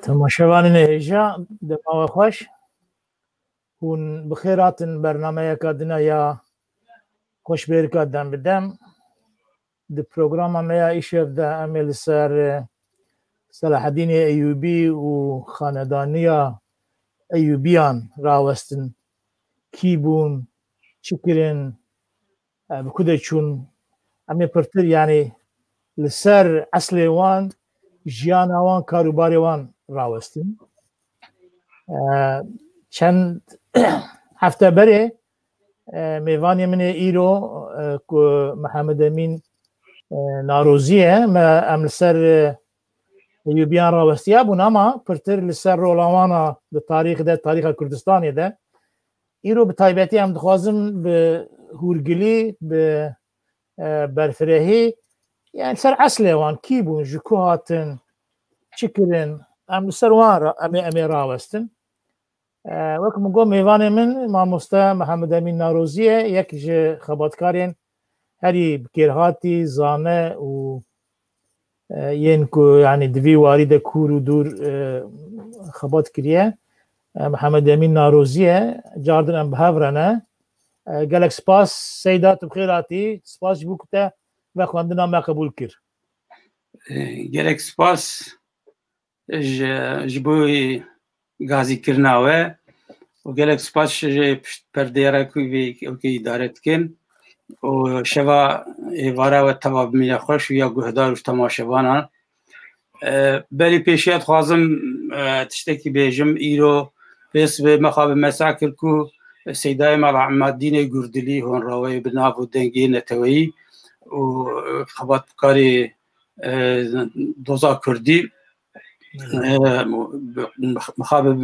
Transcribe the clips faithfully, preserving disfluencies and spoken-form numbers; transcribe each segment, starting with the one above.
Temaşevanên hêja, dema we xweş. Hûn bi xêr hatin bernameyeka dina ya Xweşbêrika Dem bi Dem. Di programa me ya îşev de em ê li ser, e, Selahedînê Eyûbî û xanedaniya Eyûbiyan rawestin. Kî bûn, çi kirin, e, bi ku de çûn, em ê pirtir, yanî li ser eslê wan, jiyana wan, karûbarê wan rawestin. E, çend hefte berê, e, mêvanê min ê îro, e, ku Mihemed Emîn, e, Narozî ye, me, em li ser, e, Eyûbiyan rawestiya bûn, ama pirtir li ser rola wan a di tarîx de, tarîxa Kurdistanê de. Îro bi taybetî em dixwazin bi hûrgilî, bi, e, berfirehî, yani ser eslê wan, kî bûn, ji ku hatin, çi kirin, em li ser wan ra-, em ê, em ê rawestin. E, wek min got, mêvanê min mamoste Mihemed Emîn Narozî ye, yek ji xebatkarên herî bi kêrhatî, zane û, e, yên ku, yanî, di vî warî de kûr û dûr, e, xebat kiriye. E, Mihemed Emîn Narozî ye. Cardin em bi hev re ne. E, gelek spas Seyda, tu bi xêr hatî. Spas ji bo ku te vexwendina me qebûl kir. E, gelek spas ji, ji bo gazîkirina we û gelek spas ji pişt perdeyê re ku vê ewkê îdare dikin û şeva êvara we teva bimîne xweş û ya guhdar û temaşevanan. E, berî pêşiya dixwazim, e, tiştekî bêjim. Îro pês vê mexa bi mesa kir ku Seydayê Mela Emadînê Gurdilî, honraweyê bi nav û dengê neteweyî û xebatkarê, e, doza Kurdî, e, mixabin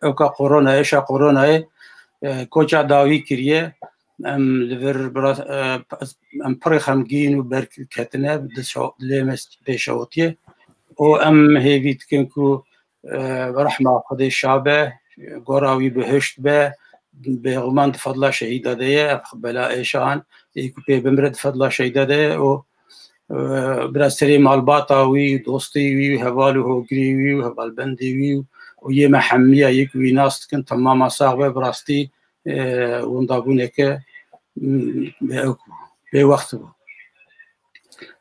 ewka korona, êşa koronayê, e, koça dawî kiriye. Em li vir biraz, e, em pirê xemgîn û berketine, di şew-, dilê me pêşewitiye. Û em hêvî dikin ku, e, rehma Xwedê şa be, gora wî bihişt be, bêguman di fedla şehîda de ye, ev bela êşan, ê ku pê bimire di fedla şehîda de ye û, e, bira serê malbata wî, dostê wî, heval û hogirê wî û hevalbendê wî û yê me hemiya yê ku wî nas dikin, temama sax be, bi rastî, e, windabûneke, m, bê, bêwext bû.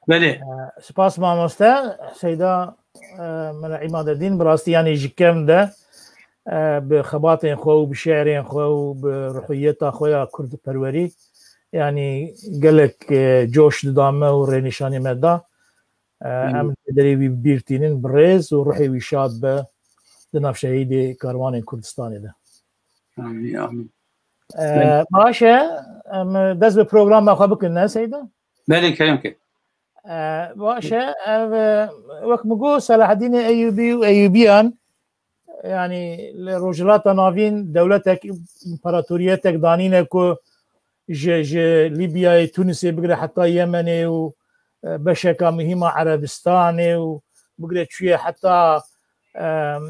Belê. E, spas mamoste. Seyda, e, Mela Îmadedîn, bi rastî, yanî, ji kevn de, e, bi xebatên xwe û bi şiirên xwe û bi ruhiyeta xwe ya kurdperwerî, yanî, gelek, e, coş dida me û rênîşanî me da. E, em Hmm. li derê wî bi bîr tînin, bi rêz û ruhê wî şad be di nav şehîdê Karwanên Kurdistanê de. Amîn, amîn. E, Belê. Baş e, em dest bi programa xwe bikin, ne Seyda? Belê, kerem ke. E, baş e, ev, e, wek min got, Selahedînê Eyûbî û Eyûbiyan, yanî li Rojhilata Navîn dewletek, împaratoriyetek danîne ku ji, ji Lîbyayê, Tunisê bigire heta Yemenê û, e, beşeka muhîm a Erebistanê û bigire çûye heta, em,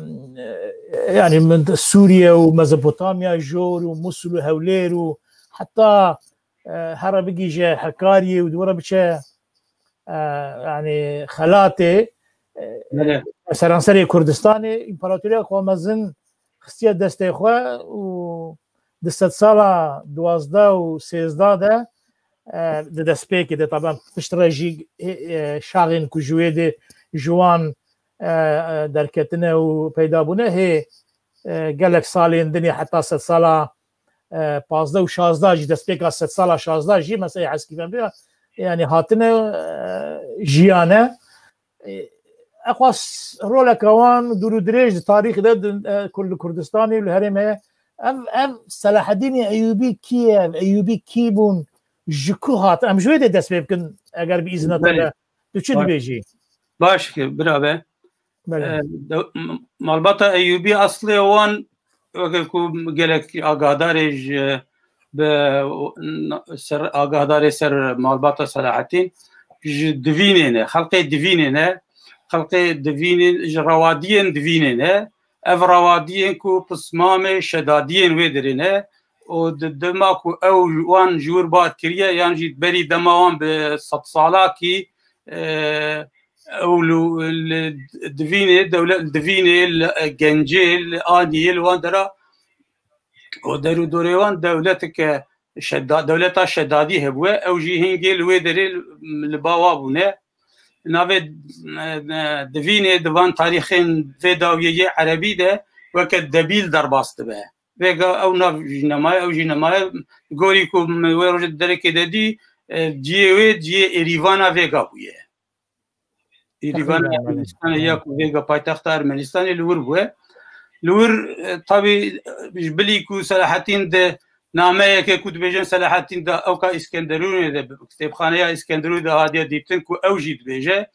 e, yanî min Sûriye û Mezopotamya jor û Musul û Hewlêr û heta, e, here bigihîje Hekariyê û di we re biçe, e, yanî xelatê, e, Belê. seranserê Kurdistanê, împaratoriya xwe mezin xistiye destê xwe û di sedsala duwazdeh û sêzdeh de, e, di destpêkê de, taban piştre jî, e, e, şaxên ku ji wê de ji wan, e, e, derketine û peyda bûne, hê, e, gelek salên dinê heta sedsala, e, pazdeh û şazdeh jî, destpêka sedsala şazdeh jî, meselê Heskî Femrê, yanî hatine, e, jiyane. E, Exwas roleke wan dûr û dirêj di tarîxê de di, e, Kur-, li Kurdistanê û li herêmê heye. Ev, ev Selahedînê Eyûbî kî ye? Ev Eyûbî kî bûn? Ji ku hat? Em ji wê dê dest pê bikin, eger bi îzna te Belê. be. Tu çi Baş. dibêjî? Baş ki, bira be. Belê. E, de-, m-, malbata Eyûbî eslê wan weke ku gelek agahdarê ji bi ser, agahdarê ser malbata Selahattin ji divînê ne, xelqê divînê ne, xelqê divînê ji rewadiyên divînê ne, ev rewadiyên ku pismamê şedadiyên wê dirê ne û di dema ku ew wan ji wir bar kiriye yan jî berî dema wan bi sedsala kî, e, ew li, li divînê, dewlet, divînê, li, e, gencê, li aniyê, li wan dera, û derûdorê wan dewleteke şeda-, dewleta şedadî hebûye, ew jî hingê li wê derê li, li ba wa bûne. Navê, e, e, divînê di van tarîxên vê dawiyê yê erebî de weke debîl derbas dibe. Vêga ew nav jî nemaye, ew jî nemaye. Gorî ku min wê rojê di derekê de dî, e, ciyê wê ciyê Êrîvana Vêga bûye. Êrîvana Ermenistanê ya ku Vêga paytexta Ermenistanê li wir bûye. Li wir, e, tabî, e, ji bilî ku Selahattîn di nameyeke ku dibêjin Selahattîn de ewka Îskenderûnê de, kitêbxaneya Îskenderûnê de hatiye dîtin ku ew jî dibêje.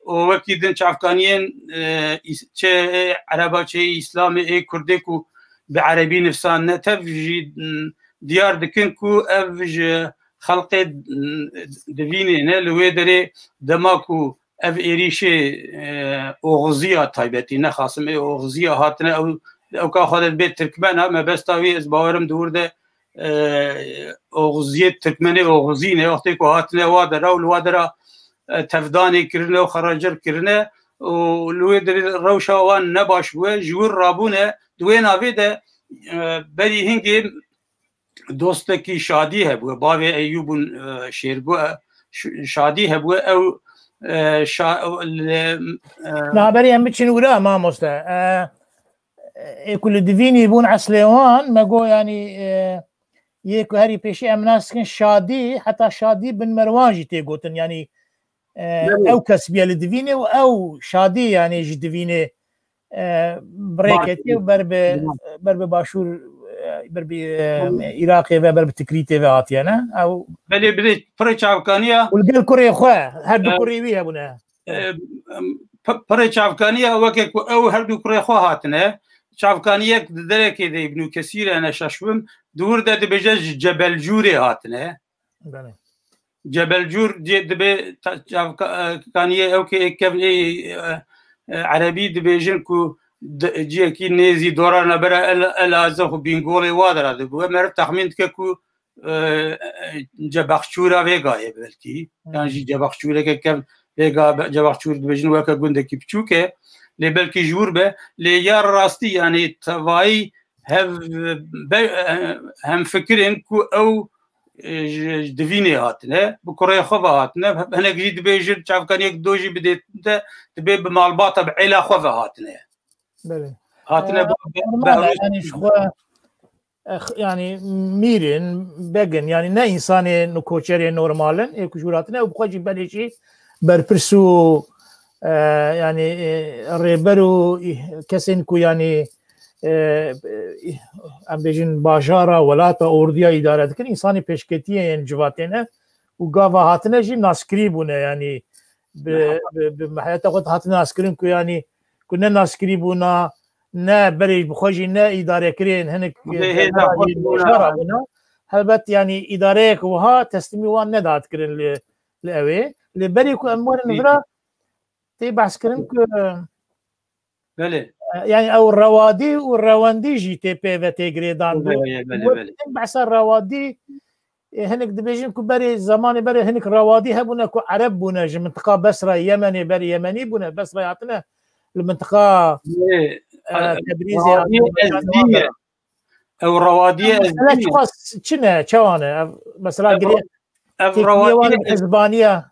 Û wekî din çavkaniyên, e, îs-, çê ê Ereba, çê ê Îslamê, ê Kurdê ku bi erebî nivsan ne tev jî, m, diyar dikin ku ev ji xelqê, m, divînê ne. Li wê derê dema ku ev êrîşê, e, oxiziya taybetî, ne xasim ê oxiziya hatine, ew, ewka xwe de dibê Tirkmen a, mebesta wî ez bawerim di wir de, e, oxiziyê Tirkmenê oxizî ne, wextê ku hatine wa dera û li wa dera, e, tevdanê kirine û xeracir kirine û li wê derê rewşa wan ne baş bûye, ji wir rabûne, di wê navê de, e, berî hingê dostekî Şadî hebûye, bavê Eyûbûn, e, Şêrgo, e, Ş-, Şadî hebûye, ew, e, şa-, li, e, Na berî em biçin wira, mamoste. E, ê ku li divînî bûn eslê wan, me got, yanî, e, yê ku herî pêşî em nas dikin Şadî, heta Şadî bin Merwan jî tê gotin, yanî, e, Evet. ew kes bûye li divînê û ew Şadî, yanî ji divînê, e, bi rê Baş. ketî û ber bi, Tamam. ber bi Başûr, e, ber bi, e, Tamam. Iraqê ve, ber bi Tikrîtê ve hatiye, ne? Ew Belê, belê, pirê çavkaniya. Û li gel kurê xwe, her du E, kurê wî hebûne. E, p-, pirê çavkaniya weke ku ew her du kurê xwe hatine, çavkaniyek di derekê de Îbnû Kesîr e, ne şaş bim, di wir de dibêje ji Cebeljûrê hatine. Belê. Cebeljûr cê dibe ta-, çavka-, e, kaniyê ew ke ê kevn ê, e, e, erebî dibêjin ku di-, ciyekî nêzî dora nebera El, El Azix û Bîngolê wa dera dibû. Meriv texmîn dike ku, e, e, Cebaxçûra Vêgayê belkî. Hmm. Yan jî Cebaxçûreke kevn Vêga be-, Cebaxçûr dibêjin weke gundekî biçûk e. Lê belkî ji wir be. Lê ya rastî, yanî tevayî hev be-, hemfikir in ku ew, e, ji, ji divînê hatine, bi kurê xwe ve hatine. Hinek jî dibêjin çavkaniyek do jî bidê te, dibê bi malbata, bi êla xwe ve hatine. Belê. Hatine E, bi, bi, normal e, bi yanî ji xwe, e, x-, yanî mîr in, beg in, yanî ne însanê, no koçerê normal in, ê ku ji wir hatine, û bi xwe jî belê jî berpirs û, e, yanî, e, rêber û, e, kesên ku yanî, e, e, em bêjin bajara, welata, orduya îdare dikin, însanê pêşketiyê yên civatê ne û gava hatine jî naskirî bûne, yanî bi, Aha. bi, bi meheta xwe hatine naskirin ku yanî ku ne naskirî bûna, ne berê bi xwe jî ne îdarekirên hinek, Bi e, hêza xwe bûna. bajara bûna. Helbet, yanî îdareyek wiha teslîmî wan nedat kirin li, li ew ê. Lê berê ku em werin Pêk. vira, tê behs kirin ku, Belê. e, yanî ew rewadî û rewendî jî tê pê ve tê girêdan. Belê, belê, Wek belê. em behsa rewadî, e, hinek dibêjin ku berê, zemanê berê hinek rewadî hebûne ku Ereb bûne ji mintiqa Besra, Yemenê, berê Yemenî bûne, Besrayê hatine li mintiqa, Lê, e, e, Tebrîzê, rewadiyê Azerbaycanê ezdî ne. Ew rewadiyê Mesela ezdî ne. çiqas çi ne, çawa ne? Ev, mesela Ev girê-, ev têkiliyê rewadiyê wan ez- hizbaniye.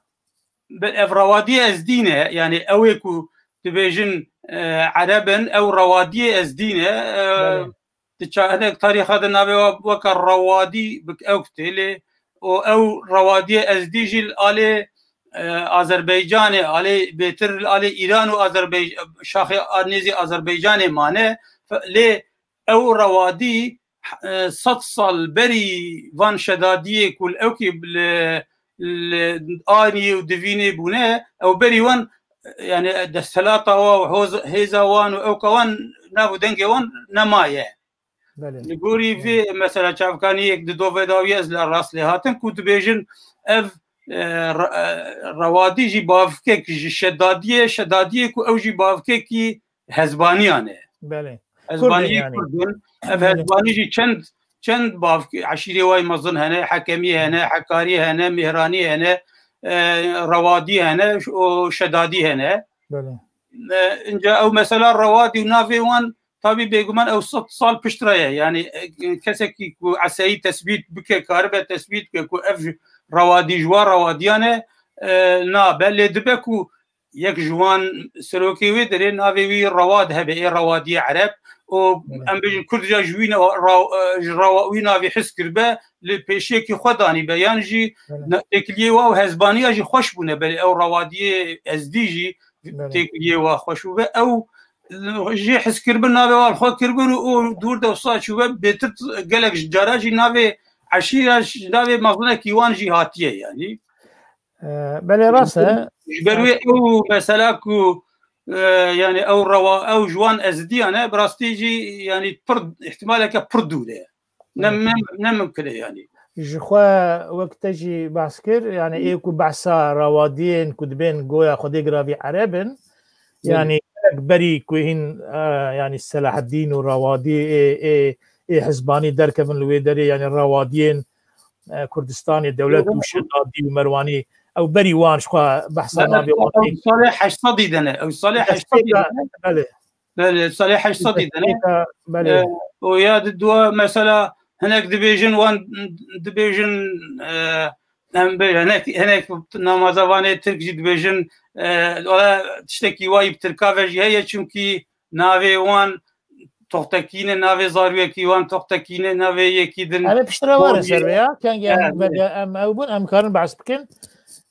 Bi-, ev rewadiyê ezdî ne, yanî ew ê ku dibêjin, e, Ereb in, ew rewadiyê ezdî ne, e, Belê. di ça-, hinek tarîxa de navê wa weke rewadî bik ew kitê lê û ew rewadiyê ezdî jî li alê, e, Azerbaycanê, alê bêtir li alê Îran û Azerbay-, şaxê a-, nêzî Azerbaycanê mane. Fe-, lê ew rewadî, e, sed sal berî van şedadiyê ku li ewkî li, li anî û divînê bûne, ew berî wan, yani desthilata wa û hoz-, hêza wan û ewka wan nav û dengê wan nemaye. Belê. Li gorî vê mesela çavkaniyek di dovê dawî ez li rast lê hatin ku dibêjin ev, e, re-, e, rewadî jî bavkek ji şedadiyê, şedadiyê ku ew jî bavkekî hezbaniyan e. Belê. Kurd e Hezbanî yanî. Kurd in. Ev Belê. hezbanî jî çend, çend bavkê, eşîrê way mezin hene, Hekemî hene, Hekarî hene, Mêhranî hene, e, Rewadî hene û Şedadî hene. Belê. E, inca ew mesela Rewadî û navê wan tabî bêguman ew sed sal pişt re ye. Yani e, kesekî ku eseyî tesbît bike, karibe tesbît bike ku ev Rewadî ji wan Rewadiyan e, e, nabe. Lê dibe ku yek ji wan serokê wê derê navê wî Rewad hebe, ê Rewadiyê Ereb û Belê. em bêjin Kurd ja ji wî ne-, ra-, e, ji rewa-, wî navî hez kiribe, li pêşiyekî xwe danîbe, yan jî Belê. ne-, têkiliyê wa û hezbaniya jî xweş bûne, belê ew Rewadiyê Ezdî jî Belê. têkiliyê wa xweş bûbe. Ew jî hizkirbin navê wan xwe kiribin û dûr de wisa çûbe bêtir gelek ji cara jî navê eşîra ji navê mezin e kî wan jî hatiye yanî. E, belê rast e. Ji ber wê ew mesela ku e, yani ew rewa ew ji wan Ezidiyan e, bi rastî jî yani pir ihtimaleke pir dûr e. Ne, Evet. ne, ne mimkin e yani. Ji xwe wek te jî behs kir, yani ê ku behsa Rewadiyên ku dibên goya Xwedê giravî Ereb in, Evet. yani gelek berî ku hîn e, yani Selaheddîn û Rewadî ê, ê, ê hizbanî derkevin li wê derê, yani Rewadiyên e, Kurdistanê, dewlet û Şedadî û Merwanî, ew berî wan ji xwe behsa navê wan tê. Ew salê heşt sedî de ne. Ew salê heşt sedî de ne. Belê. Belê, salê heşt sedî de ne. Destpêka, belê. E, û ya di dua mesela hinek dibêjin wan dibêjin e, em bê hinek, hinek namaza vanê Tirk jî dibêjin e, ola tiştekî wayî bi Tirka ve jî heye çimkî navê wan Toxtekîne, navê zarûyekî wan Toxtekîne, navê yekî din. Ev piştre were Komî- ser vê ya. Kengî em Evet, vege em ew bûn, em karin behs bikin.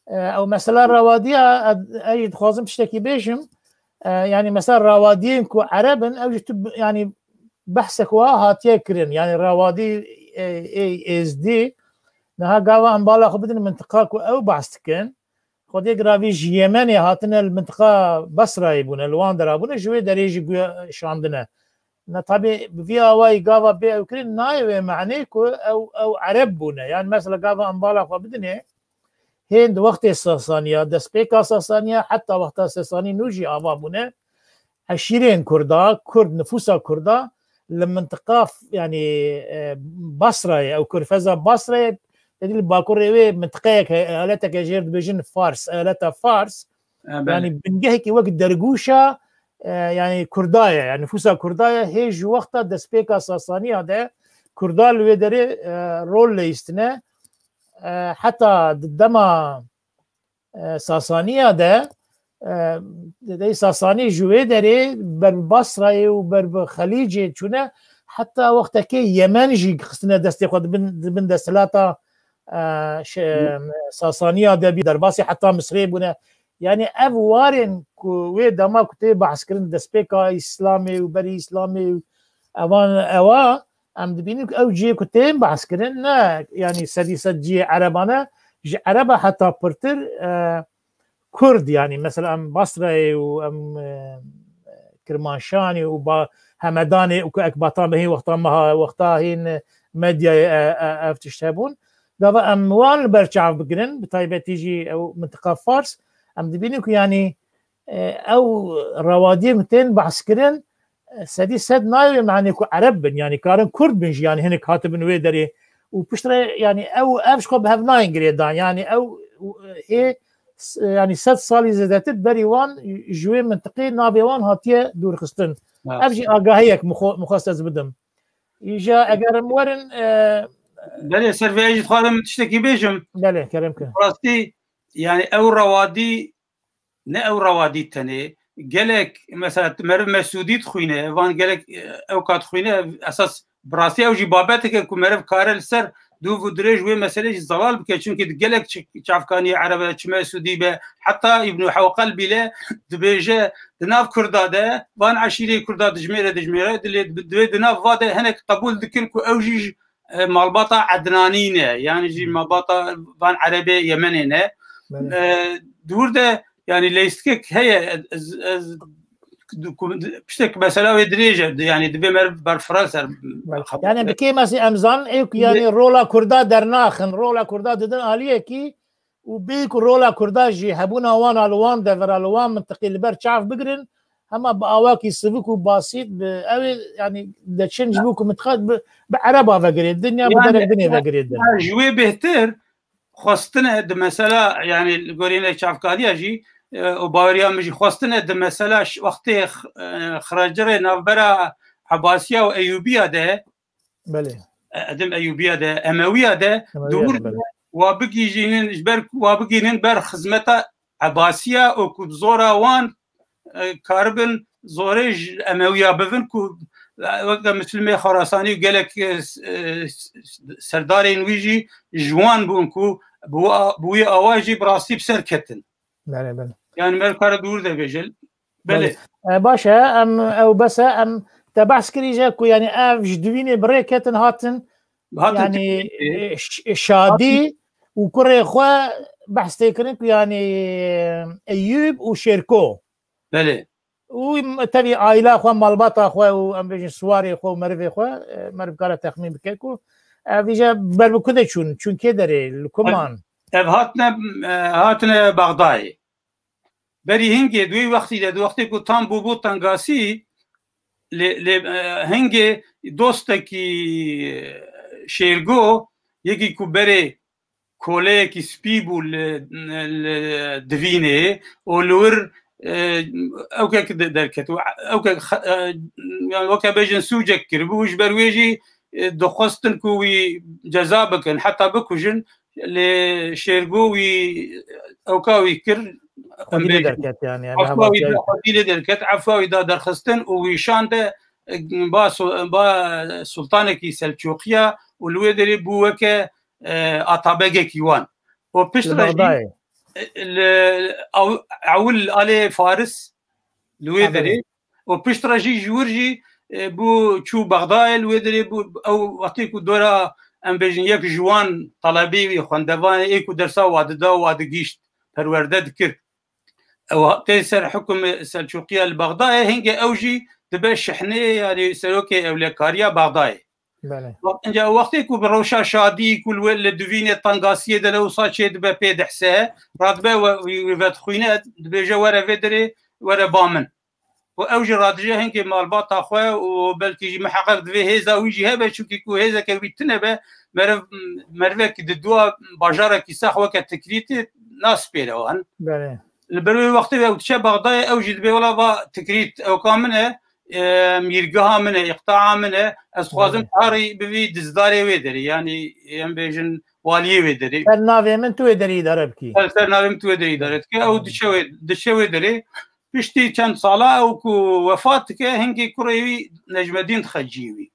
E, ew mesela Rawadiya, ez, ez dixwazim tiştekî bêjim. E, yani mesela Rawadiyên ku Ereb in, ew jî tu bi- yani behsek wa hatiye kirin. Yani Rawadî e, ê Êzdî, niha gava em bala xwe bidin mintiqa ku ew behs dikin. Xwedê giravî ji Yemenê hatine li mintiqa Basrayê bûne, li wan dera bûne, ji wê derê jî guya şandine. Ne tabî bi vî awayî gava bê ew kirin nayê wê manê ku ew, ew Ereb bûne. Yani mesela gava em bala xwe bidinê, hên di wextê Sasaniya, destpêka Sasaniya heta wexta Sasanî nû jî ava bûne. Eşîrên Kurda, Kurd, nifûsa Kurda li mintiqa f-, yani e, Basrayê, ew kurfeza Basrayê, tedî li bakurê wê mintiqeyek heye, eyaleteke jêr dibêjin Fars, eyaleta Fars. E, belê. Yani bingehekî wek dergûşa e, yani Kurda ye, yani nifûsa Kurda ye, hê ji wexta destpêka Sasaniya de Kurda li wê derê e, rol leyistine. E, heta di dema e, Sasaniya de e, dey Sasanî ji wê derê ber bi Basrayê û ber bi Xelîcê çûne, heta wextekê Yemen jî xistine destê xwe di bin, di bin desthilata e, şe-, Sasaniya de bî, derbasî heta Misrê bûne. Yani ev warên ku wê dema ku tê behs kirin destpêka Îslamê û berî Îslamê û evan ewa, em dibînin ku ew cihê ku tên behs kirin ne yani sedî sed cihê Ereban e, ji Ereba heta pirtir e, Kurd, yani mesela em Basrayê û em e, Kirmanşanê û ba Hemedanê û ku Ekbatan be hîn wexta meha, wexta hîn medyayê e, e, ev tişt hebûn. Gava em wan li ber çav bigirin, bi taybetî jî ew mintiqa Fars, em dibînin ku yani e, ew Rewadiyê min tên behs kirin, e, sedî sed nayê wê manê ku Ereb bin, yani karin Kurd bin jî, yani hinek hatibin wê derê. Û piştre yani ew ev ji xwe bi hev nayên girêdan, yani ew e, hê s-, yani sed salî zêdetir berî wan ji wê mintiqê navê wan hatiye dûrxistin. Evet. Ev jî agahiyek mixwe-, mixwest ez bidim. Îja eger em werin e, Belê, ser vê jî dixwazim tiştekî bêjim. Belê, kerem ke. Rastî yani ew Rewadî ne ew Rewadî tenê. Gelek mesela meriv Mesûdî dixwîne, van gelek e, ew kat dixwîne, esas bi rastî ew jî babeteke ku meriv kare li ser dûv û dirêj wê meselê jî zelal bike. Çimkî di gelek çi-, çavkaniyê Erebe çi Mesûdî be, heta Îbnû Hewqel bîle dibêje di nav Kurda de van eşîrê Kurda dijmêre, dijmêre, dilê, divê di nav va de hinek qebûl dikin ku ew jî ji e, malbata Ednanî ne, yani jî malbata van Erebê Yemenê ne. Belê. E, dûr de yani leyistikek heye, ez, ez, piştek mesela wê dirêj e, yani divê mer berfiral ser. Yani bi kê mesî em zan, ê ku yani rola Kurda dernaxin, rola Kurda didin aliyekî û bê ku rola Kurda jî hebûna wan a li wan devera, li wan mintiqî li ber çav bigirin, hema bi awakî sivik û basît bi ew ê, yani deçin ji bo ku mintiqa bi, bi Ereba vegirê, dinya bi Yani, derek dinê vegirê din. Ji wê bêhtir xwestine di mesela, yani li gorî ne çavkariya jî, e, û baweriya min jî xwestine di mesela ş-, wextê x-, e, xiracirê navbera Ebasiya û Eyûbiya de, Belê. e, edim Eyûbiya de, Emewiya de, Emewiya de, dûr belê. Wa bigihîjînin, ji ber ku wa bigihînin ber xizmeta Ebasiya û ku bi zora wan, e, karibin zorê ji Emewiya bivin ku, e, weke Muslimê Xorasanî û gelek, e, s-, e, s-, serdarên wî jî ji wan bûn ku bi wa-, bi wî awa jî bi rastî bi ser ketin. Belê, belê. Yani me kare dûr de bêje. Belê. Belê. E, baş e, em, ew bes e, em te behs kirî je ku yani ev ji divînê bi rê ketin hatin, Hatin yani, Tirkiyeyê. e, ş-, şadî û kurê xwe behs tê kirin ku yani, e, Eyûb û Şêrko. Belê. Û tevî aîla xwe, malbata xwe û em bêjin siwarê xwe û merivê xwe, e, meriv kare texmîn bike ku, e, vîje ber bi ku de çûn, çûn kê derê, li ku man? Ev hatine, e, hatine Bexdayê. Berî hingê di wê wextî de, di wextê ku tam bûbû tengasî, lê, lê, e, hingê dostekî, e, Şêrgo, yekî ku berê koleyekî spî bû li, li divînê û li wir, e, ewkek de-, derket û ewkek xe-, e, yani weke bêjin sûcek kiribû, ji ber wê jî, e, dixwestin ku wî ceza bikin, heta bikujin, lê Şêrgo wî ewka wî kir, Xwedî lê em bêjin, derket yani, yani efwa wî hevatiya da, xwedî lê derket, efwa wî da derxistin û wî şande, e, ba su-, ba sultanekî Selçûqiya û li wê derê bû weke, e, atabegekî wan. Û piştre jî, Bexdayê. e, li ew-, ewil alê Faris li wê Ha, derê. Belê. Û piştre jî ji wir jî, e, bû çû Bexdayê li wê derê bû ew wextê ku dora em bêjin yek ji wan talebê wî, xwendevanê ê ku dersa wa dida, wa digîşt, perwerde dikir. Ew tê ser hukm Selçûqiya li Bexdayê, hingê ew jî dibe şihnê, yani serokê ewlekariya Bexdayê. Belê. Inca wextê ku bi rewşa şadî ku li we li divînê tengasiyê de lewsa çê dibe pê dihse, radibe we, wî, wî vedixwîne, dibêje were vê derê, were ba min. Û ew jî radije hingê malbata xwe û belkî jî miheqeq divê hêza wî jî hebe, çunkî ku hêzeke wî tune be, meriv, merivekî di dua bajarekî sax weke Tikrîtê naspêre wan. Belê. Li ber wê wextê ew diçe Bexdayê, ew jî dibê wela va Tikrît ewka min e, e, mîrgeha min e, îqtaa min e, ez dixwazim Belê. Tarî bivî dizdarê wê derê, yanî em bêjin waliyê wê derê. Ser navê min tu wê derê îdare bikî. Ser, ser navê min tu wê derê îdare dike. Ew Belê. Diçe wê, diçe wê derê. Piştî çend sala ew ku wefat dike, hingê kurê wî Necmedîn dixeciyê wî.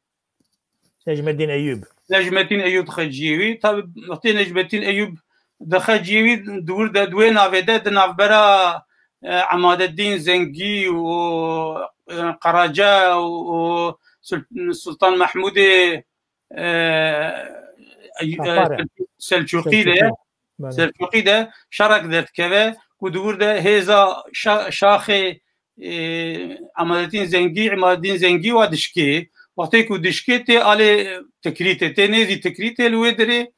Necmettin Eyüp. Necmettin Eyüp dixeciyê wî. Tabi wextê Necmettin Eyüp dixeciyê wî, di wir de, di wê navê de, di navbera, e, Emadeddin Zengî û, e, Qaraca û, û Sul-, Sultan Mehmûdê, e, Ey-, e, Safar e. Selçûqî de, Selçûqî. Belê. Selçûqî de şerek derdikeve ku di wir de hêza şa-, şaxê, e, Emadeddin Zengî, Emadeddin Zengî wa dişkê. Wextê ku dişkê tê alê Tikrîtê, tê nêzî Tikrîtê li wê dirê,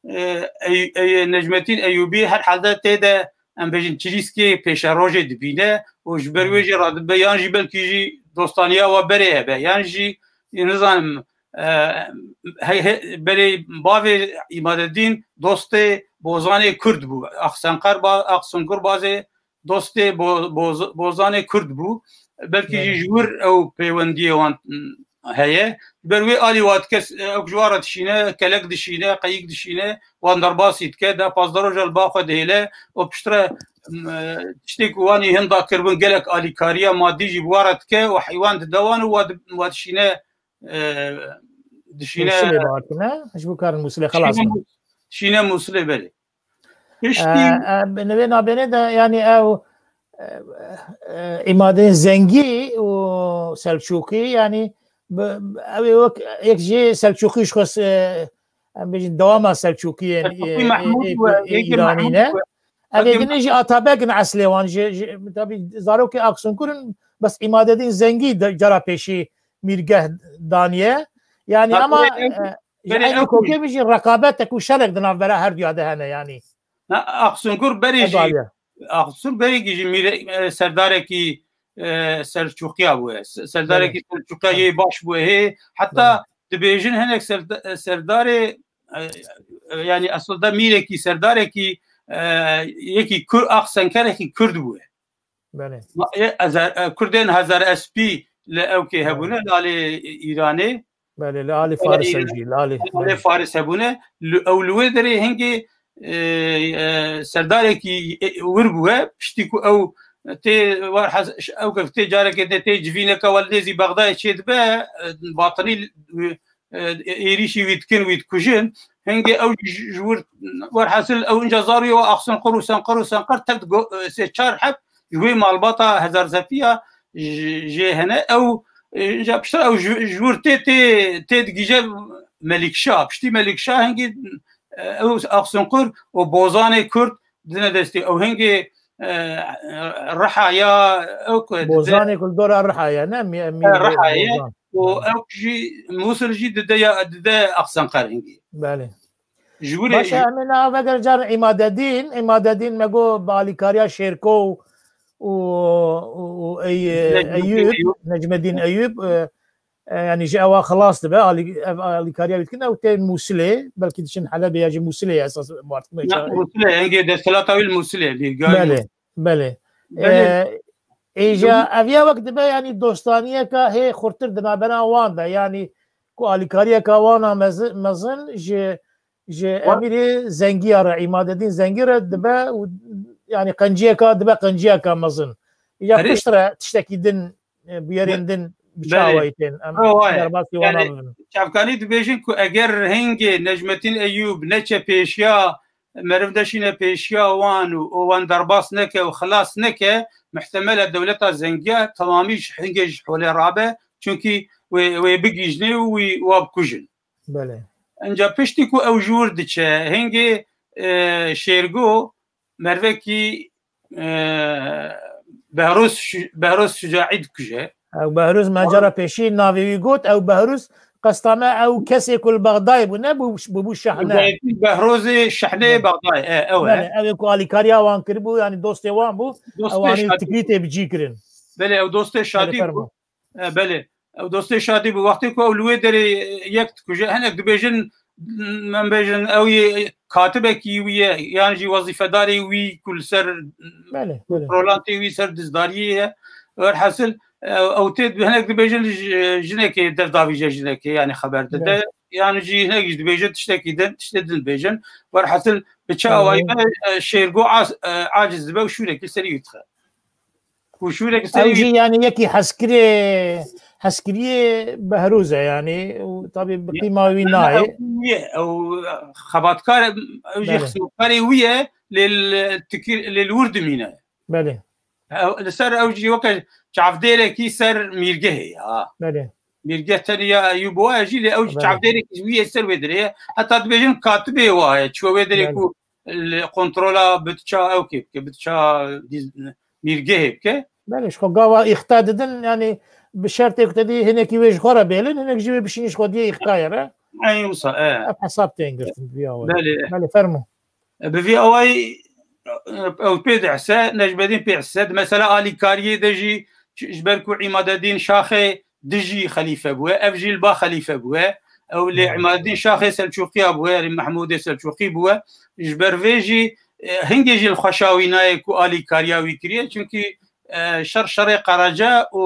e, ey-, ey-, Necmettin Eyûbî herhalde tê de, em bêjin, çilîskê pêşerojê dibîne û ji ber wê jî radibe, yan jî belkî jî dostaniya wa berê hebe, yan jî, nizanim, e, he-, he-, berê bavê Îmadeddîn dostê Bozanê Kurd bû. Axsenqer ba-, Axsungur bazê dostê Bo-, Boz-, Bozanê Kurd bû. Belkî jî Evet. ji wir ew pêwendiyê wan, m, heye. Ji ber wê alî wa dike, ew ji wa re dişîne, kelek dişîne, qeyîk dişîne, wan derbasî dike, da pazdeh roja li ba xwe dihêle û piştre, m, tiştê ku wanî hinda kiribûn gelek alîkariya madî jî bi wa re dike û heywan dide wan û wa di-, wa dişîne, e, dişîne Mûsilê bi hatine, ji bo karin Mûsilê xelas bin. Dişîne Mûsilê, belê. Piştî E, e, bi nivê nabênê de, yani ew, e, e, Îmadê Zengî û Selçûkî, yani bi, ew ê wek yek jê Selçûkî ji xwe, e, em bêjin dewama Selçûkiyên, Selçûkî e, Mehmûd e, û e, yekê Îranî Mehmûd ne. Û Ev ê yekê din jî Atabeg in eslê wan. Ji, ji, tabii zarokê Aksunkur in, bes Îmadedîn Zengî de, cara pêşî mîrgeh daniye. Yani Ha, ama, berê ew, e, ji berê eynî ew kokê jî rekabetek û şerek di navbera her duya de hene yani. Ha, Aksunkur berê jî, Aksunkur berê jî mîre-, e, serdarekî, e, Selçûqiya bûye. Se-, serdarekî Belê. Selçûqiya yê baş bûye. Hê, heta Belê. Dibêjin hinek ser-, serdarê e, e, yanî eslinde mîrekî, serdarekî, e, yekî Kur-, Axsenkerekî Kurd bûye. Belê. Ma-, e, Ezer-, e, Kurdên Hezar Espî li ewkê Belê. hebûne, li alê Îranê. Belê, li alê Faris ew jî, li alê Li alê Belê. Faris hebûne. Li, ew li wê derê hingê, e, e, serdarekî, e, wir bûye. Piştî ku ew tê, werhes-, ew ke tê carekê de tê civîneke wel nêzî Bexdayê çêdibe, e, batinî, e, êrîşî wî dikin, wî dikujin. Hingê ew ji, ji wir, werhasil ew inca zarû ye Axsunqir û Senqir û Senqir tek go-, sê çar heb ji wê malbata Hezar Sefiya ji, jê hene. Ew, e, inca piştre ew ji, ji wir tê, tê, tê digije Melikşa. Piştî Melikşa hingê, e, ew Axsunqir û Bozanê Kurd dine destê. Ew hingê, e, Riha ya, ew ku dide Bozanê ku li dora Riha ye, ne? Mî-, E, mîr Bo-, Riha ye. Bozan. Û Belê. ew jî, Mûsil jî dide ya, dide Axsenqer hingê. Belê. Ji wir Baş e, jî em ê niha veger car Îmadedîn. Îmadedîn me got bi alîkariya Şêrko û, û, û, û Ey-, Necmettin Eyûb, Eyûb. Necmettin Eyûb, e, e, yanî ji ewa xilas dibe, alî-, ev alîkariya wî dikin, ew tên Mûsilê, belkî diçin Helebê ya jî Mûsilê ye esas, Ne, Mûsilê, hingê desthilata wî li Mûsilê, bîrgahî Belê, Mûsilê. belê. Belê. E, êja ev ya wek dibe, yanî dostaniyeka hê xurtir di navbera wan de, yanî ku alîkariyeka wana mezi-, mezin ji, ji Wa- Emîrê Zengî ya re, Îmadedîn Zengî re dibe û, yanî qenciyeka, dibe qenciyeka mezin. Ya Erê. piştre tiştekî din, e, bûyerên Be-, bi belê. çawayî tên. Em Ew waye. derbasî wana Yani, bibin. Çavkanî dibêjin ku eger hingê Necmettin Eyûb neçe pêşiya meriv neşîne pêşiya wan û, û wan derbas neke û xilas neke, mihtemel e dewleta Zengiya temamî ji hingê ji holê rabe, çunkî wê, wê bigihîjnê û wî wa bikujin. Belê. Enca piştî ku ew ji wir diçe, hingê, e, Şêrgo mervekî, e, Behroz Şu-, Behroz Şucaî dikuje. Ew Behrûz me Ew cara pêşî navê wî got, ew Behrûz qesta me ew kesê ku li Bexdayê bû, ne bû, bû, bû şehne. Zayetî Behrozê şehnê Belê. Bexdayê, e, ew e. Belê, ew ê ku alîkariya wan kiribû, yanî dostê wan bû, Dostê ew anî Şadî tikrîtê bi cî kirin. Belê, ew dostê Belê, Şadî bû. fermo. E, belê. Ew dostê Şadî bû. Wextê ku ew li wê derê yek dikuje, hinek dibêjin, em bêjin, ew yê katibekî wî ye, yan jî wezîfedarê wî ku li ser Belê, belê. rolantê wî ser dizdariyê ye. Werhasil, e, ew tê, hinek dibêjin ji-, jinekê dev davîje jinekê, yani xeber dide. Belê. Yan jî hinek jî dibêjin tiştekî din, tiştê din dibêjin. Werhasil bi çi Belê. awayî be, e, Şêrgo az-, e, aciz dibe û şûrekî serî wî dixe. Ku şûrekî serî Ew wî jî yani yekî heskirê, heskiriyê Behrûz e yani. Û tabii bi qîma wî Ew nayê. wî ye, ew xebatkar e, ew jî Belê. xizmetkarê wî ye, lê li tikir, lê li wir dimîne. Belê. Ew, li ser ew jî weke çavdêrekî ser mîrgehê ya. Belê. Mîrgeh tenê ya Eyûb wa ye jî, lê ew jî Belê. çavdêrekî wî ye ser wê derê ye. Heta dibêjin katibê wa ye, çiwe wê derê Belê. ku li kontrola bitça ew kê bike, bitça dîz-, mîrgehê bike. Belê, ji xwe gava îxta didin, yani bi şertê ku te dî hinekî wê ji xwe re bêlin, hinek jî wê bişînî ji xwe diyê îxtayê re. Eyn wisa, e. Ev hesab tên girtin bi vî awayî. Belê. Belê, fermo. Bi vî awayî, ew pê dihse, Necmedîn pê dihse, di mesela alîkariyê de jî ji ber ku Îmadedîn Şaxê dijî xelîfe bûye, ev jî li ba xelîfe bûye. Ew lê Hmm. Îmadedîn Şaxê Selçûqiya bûye, yani Mehmûdê Selçûqî bûye. Ji ber vê jî, e, hingê jî li xweşa wî nayê ku alîkariya wî kiriye. Çunkî, e, şer şerê Qaraca û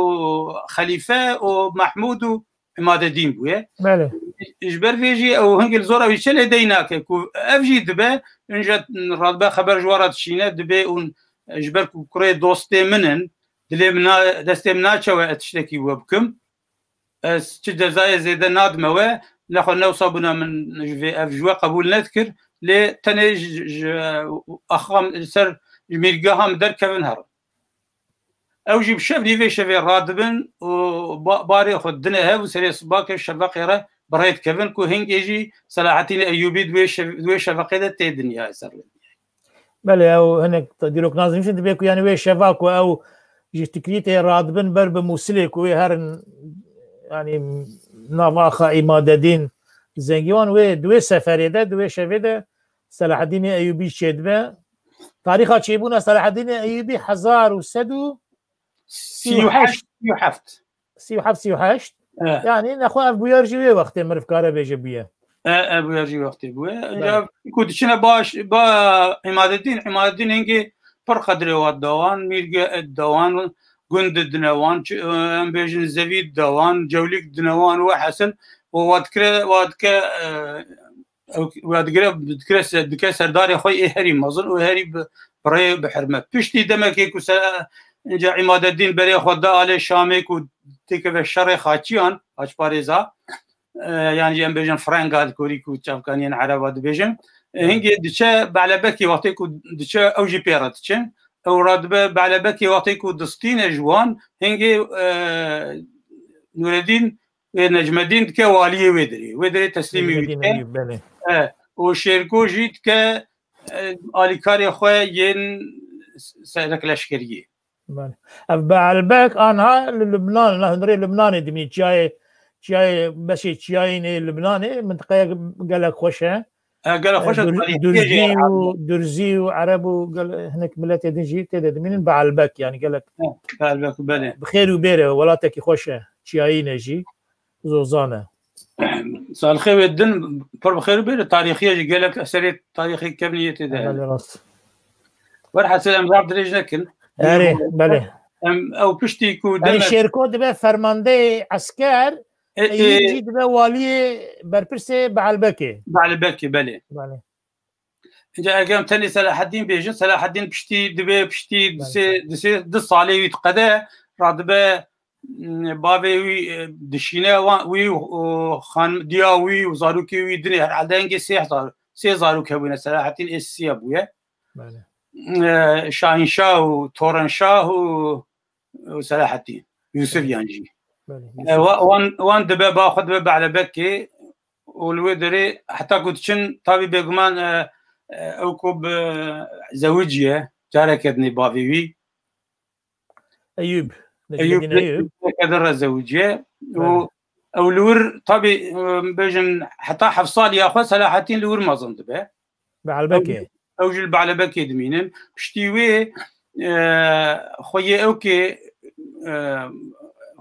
xelîfe û Mehmûd û Îmadedîn bûye. Belê. Ji ber vê jî ew hingê li zora wî çi lê dey nake ku ev jî dibe, ince radibe xeber ji we re dişîne, dibe û ji ber ku kurê dostê min in, dilê min na-, destê min naçe we ez tiştekî we bikim. Ez çi cezayê zêde nadime we, nexwe ne wisa bûna min ji vê ev ji we qebûl nedikir, lê tenê ji, ji, axam li ser ji mîrgeha min derkevin herin. Ew jî bi şev nîvê şevê radibin û ba-, barê xwe dine hev û serê sibakê şeveqê re bi rê dikevin ku hingê jî Selahattin Eyûbî di wê şev-, di wê şeveqê de tê dinyayê ser wê. Belê, ew hinek dîroknazimişin dibe ku yani wê şeva ku ew ji Tikrîtê radibin ber bi Mûsilê ku wê herin, yani nava axa Îmadedîn Zengî wan wê di wê seferê de, di wê şevê de Selahaddînê Eyûbî çêdibe. Tarîxa çêbûna Selahaddînê Eyûbî hezar û sed û sî û heşt, sî û heft. Sî û heft, sî û heşt. Evet. Yani nexwe ev bûyer jî wê wextê meriv kare bêje bûye. E, e, bûyer jî wextê bûye. Belê. Înca ku diçine baş, ba Îmadedîn, Îmadedîn hingê pir qedrê wa dide wan, mîrge dide wan, gund didine wan, çi, e, em bêjin zevî dide wan, cewlîk didine wan, wehasil, û wa dikire, wa dike, e, ew, wa digire, dikire se-, dike serdarê xwe ê herî mezin û herî bi, bi rê bi hurmet. Piştî demekê ku se-, înca Îmadedîn berê xwe da alê Şamê ku têkeve şerê Xaçiyan, Xaçparêza, e, yan jî em bêjin Frenga li Kurî ku çavkaniyên Ereba dibêjin. E, hingê diçe Belebekê wextê ku diçe ew jî pê re diçin. Ew radibe Belebekê wextê ku distîne ji wan, hingê, e, Nûredîn, e, Necmedîn dike waliyê wê derê. Wê derê teslîmî wî Necmedîn dike. Eyûb, belê. E, û Şêrko jî dike, e, alîkarê xwe yên serek leşkeriyê. Belê. Ev Beelbek anha li Lubnan, li hundirê Lubnanê dimî çiyayê, çiyayê beşê çiyayînê Lubnanê, mintiqeyek gelek xweş e. E, gelek xweş e, Dur-, tarîxî Durzî jê û, Durzî û Ereb û gel-, hinek miletê din jî tê de dimînin. Beelbek, yani gelek Beelbek, belê. Bi xêr û bêre, welatekî xweş e, çiyayîn e jî. Zozan e. Salixê wê din pir bi xêr bêre, tarîxiye jî gelek eserê tarîxê kevnî yê tê de hene. Belê, rast. Werhasil em zaf dirêj nekin. Erê, belê. Em ew piştî ku Yani demek Şêrko dibe fermandeyê esker, E, e, Eyûb jî dibe waliyê berpirsê Beelbekê. Beelbekê, belê. Belê. Înca eger em tenê Selaheddîn bêjin, Selaheddîn piştî dibe, piştî Belê. disê, disê, du salê wî diqede, radibe, m, bavê wî, e, dişîne, wan, wî û, û xan-, diya wî û zarokê wî dinê, herhalde hingê sê zar-, sê zarok hebûne, Selaheddîn ê sisiya bûye. Belê. E, Şahînşah û Torenşah û, û Selaheddîn, Yûsif Belê. yan jî. Belê, E, Yûsif. wa-, wan, wan dibe, ba xwe dibe Beelebekê û li wê derê heta ku diçin, tabî bêguman, e, e, ew ku bi zewiciye, careke dinê bavê wî. Eyûb, Eyûb, Necmedîn Eyûb. Necmedîn re zewiciye. Û Belê. ew li wir, tabî, e, bêjin heta heft saliya xwe Selaheddîn li wir mezin dibe. Beelbekê. Ew, ew jî li Beelbekê dimînin. Piştî wê, e, xweyê ew kê, e,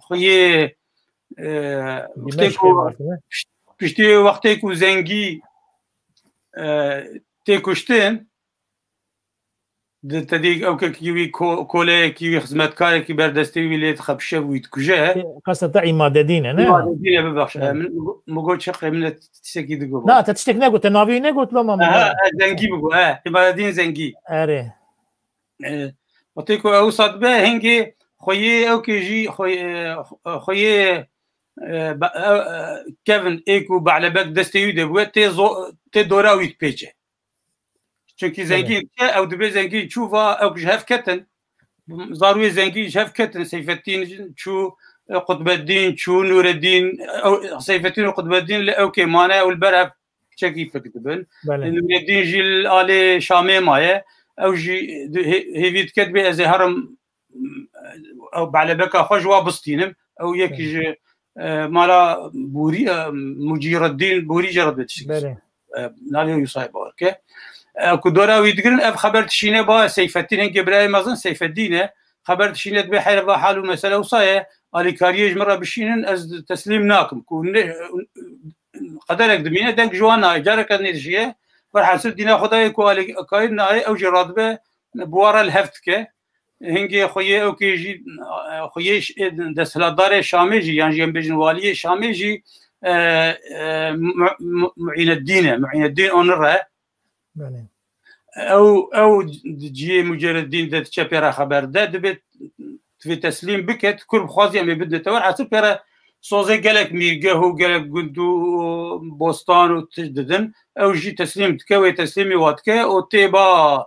xweyê, e, wextê Dimeşqê ku, Mardinê. pişt-, piştî wê wextê ku Zengî, e, tê kuştin, di tedî ew kekî wî ko-, koleyekî wî, xizmetkarekî ber destê wî lê dixe, bi şev wî dikuje. Qesta te Îmadedîn e, ne? Îmadedîn e, bibexşe. Evet. Min, min got çi qey min tiştekî digot. Na, te tiştek negot, te navî negot, loma min. Aha, e, Zengî bigot, e, Îmadedîn Zengî. Erê. E, wextê ku ew sat be, hingê xweyê ew kê jî, xweyê, e, xweyê, e, be-, e, e, kevin ê ku Beelebek destê wî de bûye, tê zo-, tê dora wî dipêçe. Çunkî Belê. Zengî diçe, ew dibê Zengî çû va, ew ji hev ketin. Zarûyê Zengî ji hev ketin. Seyfettîn çû, e, Qutbeddîn çû, Nûreddîn, ew, Seyfettîn û Qutbeddîn li ew kê mane, ew li ber hev çekî fik dibin. Belê. Nûreddîn jî li alê Şamê maye. Ew jî di-, hê-, hêvî dike dibê ez ê herim, ew Beelebeka xwe ji wa bistînim. Ew yekî Belê. ji, e, mala Bûrî, e, Mucîreddîn Bûrî jê re dibe tiştekî. Belê. E, navê wî wisa ye, bawer ke. E, ku dora wî digirin, ev xeber dişîne ba Seyfeddîn, hingê birayê mezin Seyfeddîn e. Xeber dişîne dibê heyre va hal û mesele wisa ye. Alîkariyê ji min re bişînin, ez teslîm nakim. Ku ne, qederek dimîne, deng ji wan nayê. Careke nêdişiye. Werhasil dîna Xwedayê ku alîkarî nayê, ew jî radibe, bi wan re li hev dike. Hingê xweyê ew kê jî, e, xweyê ş-, e, desthilatdarê Şamê jî, yan jî em bêjin waliyê Şamê jî, e, e, Mu-, Mu-, Muîneddîn e. Muîneddîn Onur e. Belê. Ew, ew di cihê Mucereddîn de diçe pê re xeber de, dibê divê teslîm bike, tu kur bixwazî em ê bidin te. Werhasil pê re sozê gelek mîrgeh û gelek gund û bostan û tişt didin. Ew jî teslîm dike, wê teslîmî wa dike û tê ba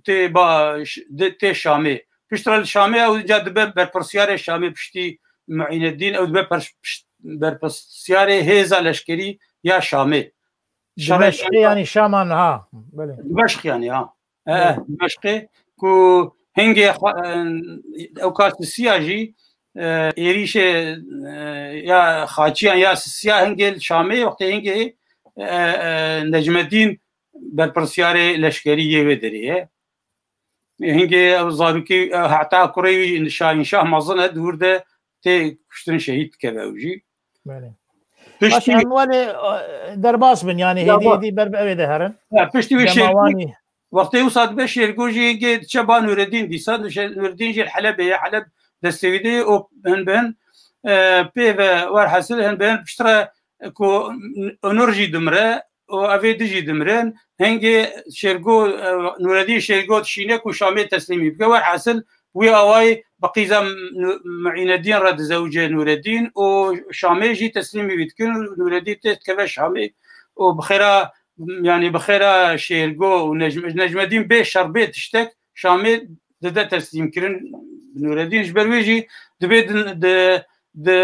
tê ba ş-, de, tê Şamê. Piştre li Şamê ew ca dibe berpirsiyarê Şamê piştî Muîneddîn, ew dibe per-, pişt-, berpirsiyarê hêza leşkerî ya Şamê. Şerê Dimeşqê Şamê. yanî Şama niha. Belê. Dimeşq yanî, ha. E, Belê. Dimeşqê ku hingê xwe-, e, ew ka sisiya jî, e, êrîşê, e, ya Xaçiyan ya sisiya hingê li Şamê, wextê hingê, e, e, Necmeddîn berpirsiyarê leşkerî yê wê derê ye. Hingê ew zarokê, e, heta kurê wî Şahînşah mezin e, di wir de tê kuştin, şehîd dikeve ew jî. Belê. Piştî em welê, e, derbas bin, yani Ya hêdî ba- hêdî ber bi ew ê de herin. Ya, piştî wê Dema Şêrgo, wanî wextê wisa dibe Şêrgo jî hingê diçe ba Nureddin, dîsa Şê-, Nureddin jî li Helebê ye, Heleb destê wî de ye û hin bi hin, e, pê ve werhasil hin bi hin piştre ku Onur jî dimire û evê du jî dimirin. Hingê Şêrgo, e, Nureddin Şêrgo dişîne ku Şamê teslîmî bike. Werhasil wî awayî bi qîza Nu-, Muîneddin re dizewce Nureddin û Şamê jî teslîmî wî dikin û Nureddin tê dikeve Şamê û bi xêra, yani bi xêra Şêrgo û Necm-, Necmeddin bê şer bê tiştek Şamê dide teslîmkirin Nureddin. Ji ber wê jî dibê di, di, di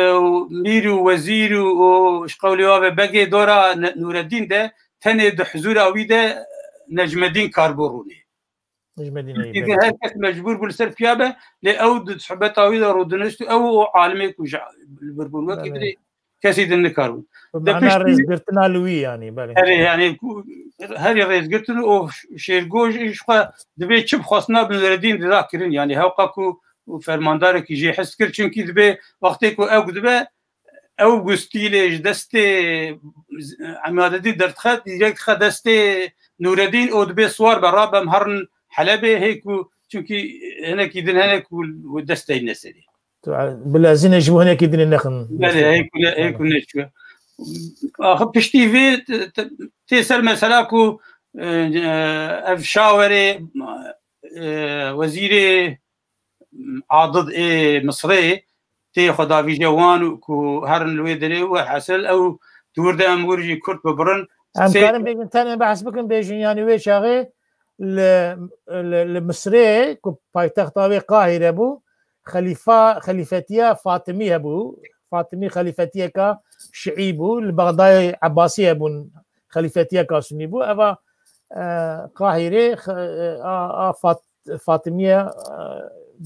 mîr û wezîr û, û ji qewlê wa ve begê dora Ne-, Nureddin de tenê di huzûra wî de Necmeddin karbû rûnê. Necmeddin Eyüp, Çünkü evet. Her kes mecbûr bû li ser piya be, lê ew di sohbeta wî de rûdinişt û ew û alimê ku ji li vir bûn wekî Belê. Birê kesî din nikarbûn. Bi De mana piştî rêzgirtina li wî, yani, belê. Herê, yani, ku herî rêzgirtin û Şêrgo jî ji xwe dibê çi bixwastina bi Nureddin dida kirin, yani, hewqa ku fermandarekî jê his kir, çünkü dibê wextê ku ew dibe, ew ku stîlê ji destê Emadedî derdixe, direkt dixe destê Nureddin û dibê siwar be, rabe em herin Helebê, hê ku, çünkü hinekî din hene ku destê neserî. Tu, e, bilezîne ji bo hinekî dinê nexin. Belê, hê ku ne, hê ku neçûye. Axir piştî vê te-, te-, tê ser mesela ku, e, e, ev şawerê, e, wezîrê Adid ê Misrê tê xwe davîje wan û ku herin li wê derê û werhasil ew di wir de em wir jî kurt bibirin. Em Sê- karin bêjin, tenê behs bikin, bêjin, yani wê çaxê li, li, li Misrê ku paytexta wê Qahîre bû, xelîfa, xelîfetiya Fatimî hebû. Fatimî xelîfetiyeka Şiî bû, li Bexdayê Ebbasî hebûn, xelîfetiyeka Sunî bû. Eva, e, Qahîrê, xe-, e, a, a Fat-, Fatimiye, e,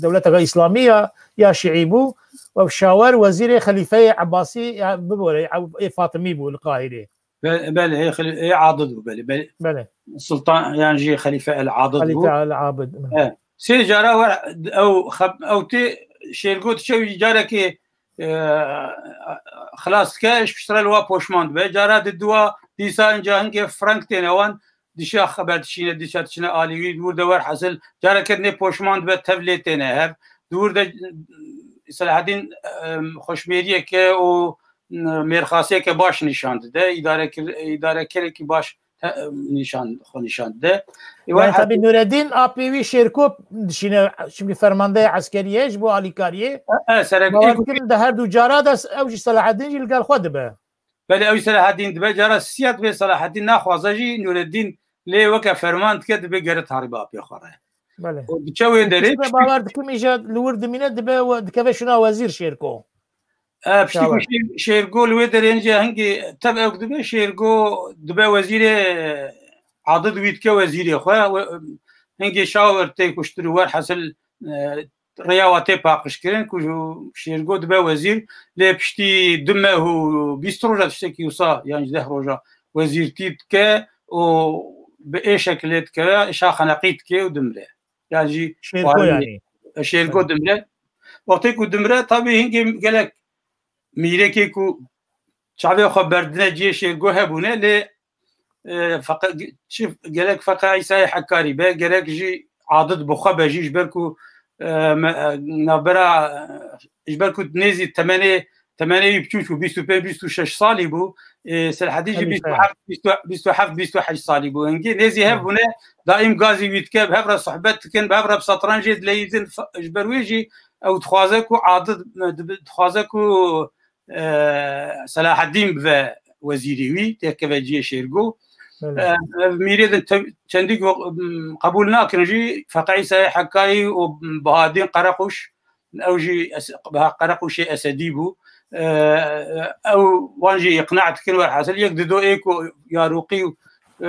dewleteka Îslamî ya, ya Şiî bû. Û şawer wezîrê xelîfeyê Ebbasî, ya, bibore, ê Fatimî bû li Qahîrê. Be-, belê, ê xil-, ê Adid bû, belê, belê. Belê. Sultan, yan jî Xelîfe El Adid Xelîfe bû. El Abid. E, sê cara wer, ew xeb-, ew tê Şêrgo diçe wî carekê, e, xilas dike, ji piştre li wa poşman dibe. Cara di dua dîsa inca hingê frank têne wan, dişa xeber dişîne, dişa diçine alî wî, di wir de werhasil, careke dinê poşman dibe, tev lê têne hev. Di wir de Selahaddîn, e, xweşmêriyeke û mêrxasiyeke baş nîşan dide, îdarekir-, îdarekerekî baş te-, nîşan, xwe nîşan dide. Ê, Yani tabî Nureddin apê wî Şêrko dişîne, çünkü fermandeyê eskerî ye ji bo alîkariyê. E, e, serek-, Bawer ê, dikin di her du cara de ew jî Selahaddîn jî li gel xwe dibe. Belê ew Selahaddîn dibe, cara siya dibe Selahaddîn naxwaze jî Nureddîn lê weke ferman dike dibe gere tarîba apê xwe re. Belê. Û diçe wê derê Piştre bawer dikim îja li wir dimîne dibe we-, dikeve şuna wezîr Şêrko. E, piştî ku Şêr-, Şêrgo li wê derê hingê tev ew dibe, Şêrgo dibe wezîrê Adid wî dike wezîrê xwe. We, hingê şawir tê kuştir û werhasil, e, rêya wa tê paqijkirin ku Şêrgo dibe wezîr, lê piştî du meh û bîst roja tiştekî wisa yan ji deh roja wezîrtî dike û bi ê şekilê dikeve, êşa xeneqî dike û dimire. Yan jî Şêrko xwarin yani. E, Şêrgo Evet. dimire. Wextê ku dimire, tabî hingê gelek mîrekê ku çavê xwe berdine cihê Şêrgo hebûne, lê, e, feqe-, çi gelek feqe Îsayê Hekarî be, gerek jî Adid bi xwe be jî, ji ber ku, e, me, e, navbera, e, ji ber ku nêzî temenê temenê wî biçûk bû, bîst û pênc bîst û şeş salî bû. Ê, Selahedîn jî Xelîfe. bîst û heft, bîst û, bîst û heft, bîst û heşt salî bû. Hingê nêzî hev Hı. bûne, daîm gazî wî dike, bi hev re sohbet dikin, bi hev re bi setrencê dileyîzin. Fe-, ji ber wê jî ew dixwaze ku Adil, dibi-, dixwaze ku, e, Selahedîn bibe wezîrê wî, têkeve cihê Şêrgo. Belê. E, ev mîrê din te-, çendî ku, m, qebûl nakin jî, Feqe Îsayê Hekarî û Bahadîn Qereqûş, ew jî es-, Qereqûşê Esedî bû. E, ew wan jî îqna dikin, werhasil yek dido ê ku Yarûqî û, e,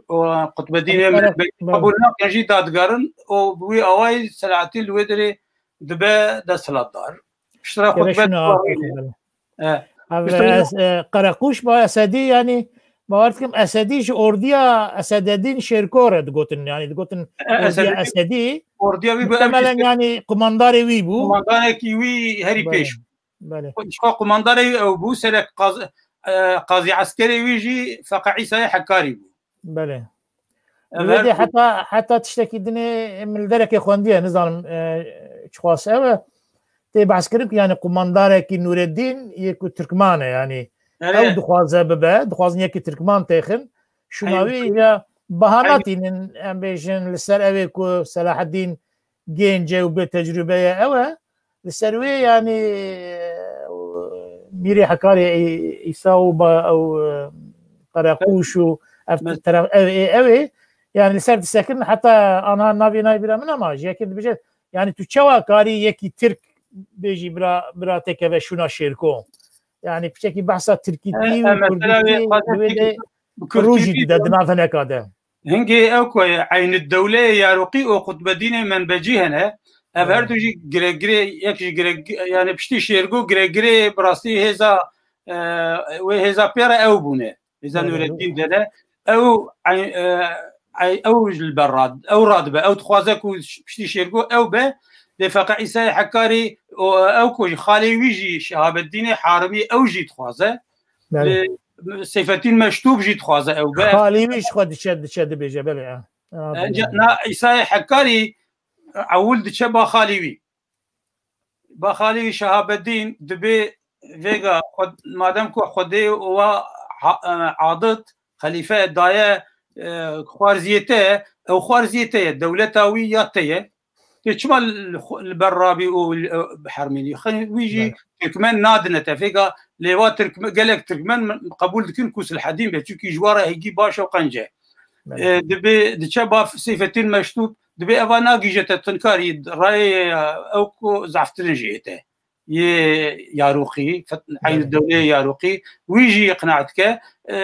û Qutbedînê Qereq-, Melbekî belê. qebûl nakin jî dadigerin û bi wî awayî Selahattin li wê derê dibe desthilatdar. Piştre Keve xutbet şuna var. E, Ev, Piştre es-, e, Qereqûş ba Esedî, yani, bawer dikim Esedî ji ordiya Esededîn Şêrko re digotin, yani, digotin E, ordiya Esedî. Esedî. Ordiya wî bû, ev Muhtemelen, jî yani, kumandarê wî bû. Kumandarekî wî herî Belê. pêş bû. Belê. Ji xwe kumandarê wî ew bû, serek qaz-, e, qazî eskerê wî jî Feqe Îsayê Hekarî bû. Belê. Wê dê heta heta tiştekî dinê min li derekê xwendiye, nizanim, e, çixwas ew e. Tê behs kirin ku, yani, qumandarekî Nûreddîn yê ku Tirkman e, yani, ew dixwaze bibe, dixwazin yekî Tirkman têxin. Şûna wî ya baha natînin, em bêjin, li ser ew ê ku Selaheddîn gênc e û bê tecrûbe ye, ew e. Li ser wê, yani, Mîrê Hekarê Îsa û ba-, ew, e, Qereqûş û ev teref, ew ê, ew ê, yani, li ser disekirin, heta anha navê nayê bîra min ama ji yekê dibêje, yani, tu çawa karî yekî Tirk bêjî bira, bira têkeve şûna Şêrko? Yani, piçekî behsa Tirkîtî û Kurdîtî li wê de rû jî dide di nav hineka de. Hingê ew ku ye, Eynid Dewleyê Yarûqî û Qutbedînê Menbecî hene. Ev her du jî giregirê, yek ji gireg-, yani piştî Şêrgo giregirê bi rastî hêza, e, wê hêza pê re ew bûne. Hêza Nûreddîn de ne. Ew, ey-, e, ey-, ew ji li ber rad-, ew radibe. Ew dixwaze ku piştî Şêrgo ew be. Lê Feqe Îsayê Hekarî û ew ku jî xalê wî jî Şehabeddînê Harimî ew jî dixwaze. Lê Seyfeddîn Meştûb jî dixwaze ew be. Xalî wî ji xwe diçe, diçe dibêje, belê, e. E, na Îsayê Hekarî ewil diçe ba xalî wî. Ba xalî wî Şehabeddîn dibê vêga xwe, madem ku Xwedê wa ha-, e, adit, xelîfe daye, e, xwarziyê te ye, ew xwarziyê te ye, dewleta wî ya te ye. Tê çima li xwe, li ber rabî û li, e, hermînî? Xwe wî jî Tirkmen nadine te. Fêka lêwa Tirkme-, gelek Tirkmen qebûl dikin ku Silhedîn be. Çunkî ji wa re hêgî baş û qenc e. E, dibê, diçe ba Seyfettin Meştûb, dibê eva nagîje te tinkarî, rayê, e, ew ku zeftirin jê te. Yê Yarûqî, fet-, Eynî Dewleyê Yarûqî. Wî jî îqna dike. E,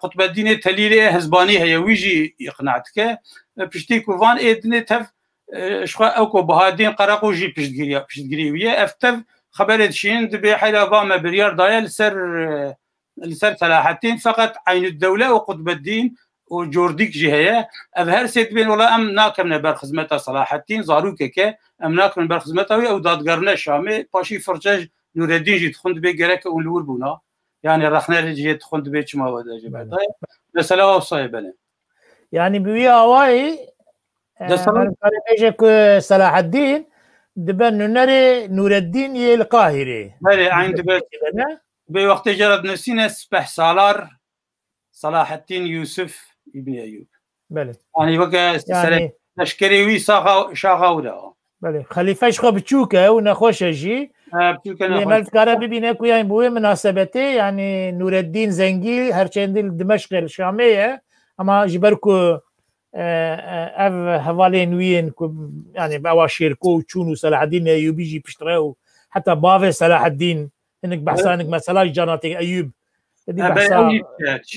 Qutbedînê Telîlê hizbanî heye, wî jî îqna dike. E, piştî ku van ê dinê tev, e, ji xwe ew ku Bahadîn Qereqû jî piştgiriya, piştgirî wî ye. Ev tev xeberê dişînin, dibê heyra va me biryar daye li ser, e, li ser Selaheddîn, feqet Eynûddewle û Qutbeddîn û Cordîk jî heye. Ev her sê dibên, wela em nakevine ber xizmeta Selaheddîn, zarokek e, em nakevin ber xizmeta wî, ew dadigerine Şamê, paşî firçe ji Nûreddîn jî dixwin, dibê gerek e hûn li wir bûna. Yani rexne jê dixwin, dibê çima we de jê berdaye. Mesela wisa ye, belê. Yani bi wî awayî, e, Desthilat- meriv kare bêje ku Selaheddîn dibe nûnerê Nûreddîn yê li Qahîrê. Belê, eyn dibe. Bê wextê jê re dinivîsîne Spehsalar Selaheddîn Yûsif Îbnî Eyûb. Belê. Yanî weke serek leşkerê wî saxa, şaxa wira. Belê. Xelîfe ji xwe biçûk e û nexweş e jî. He, biçûk e, nexweş. Lê me dikare bibîne ku, yani, bi wê minasebetê, yani, Nûreddîn Zengî her çendî li Dimeşqê, li Şamê ye. Ama ji ber ku, e, e, ev hevalên wî yên ku, yani, bi ewa Şêrko û çûn û Selaheddîn Eyûbî jî piştre û heta bavê Selaheddîn hinik behsa, hinik mesela ji carna tê Eyûb. Êdî behsa,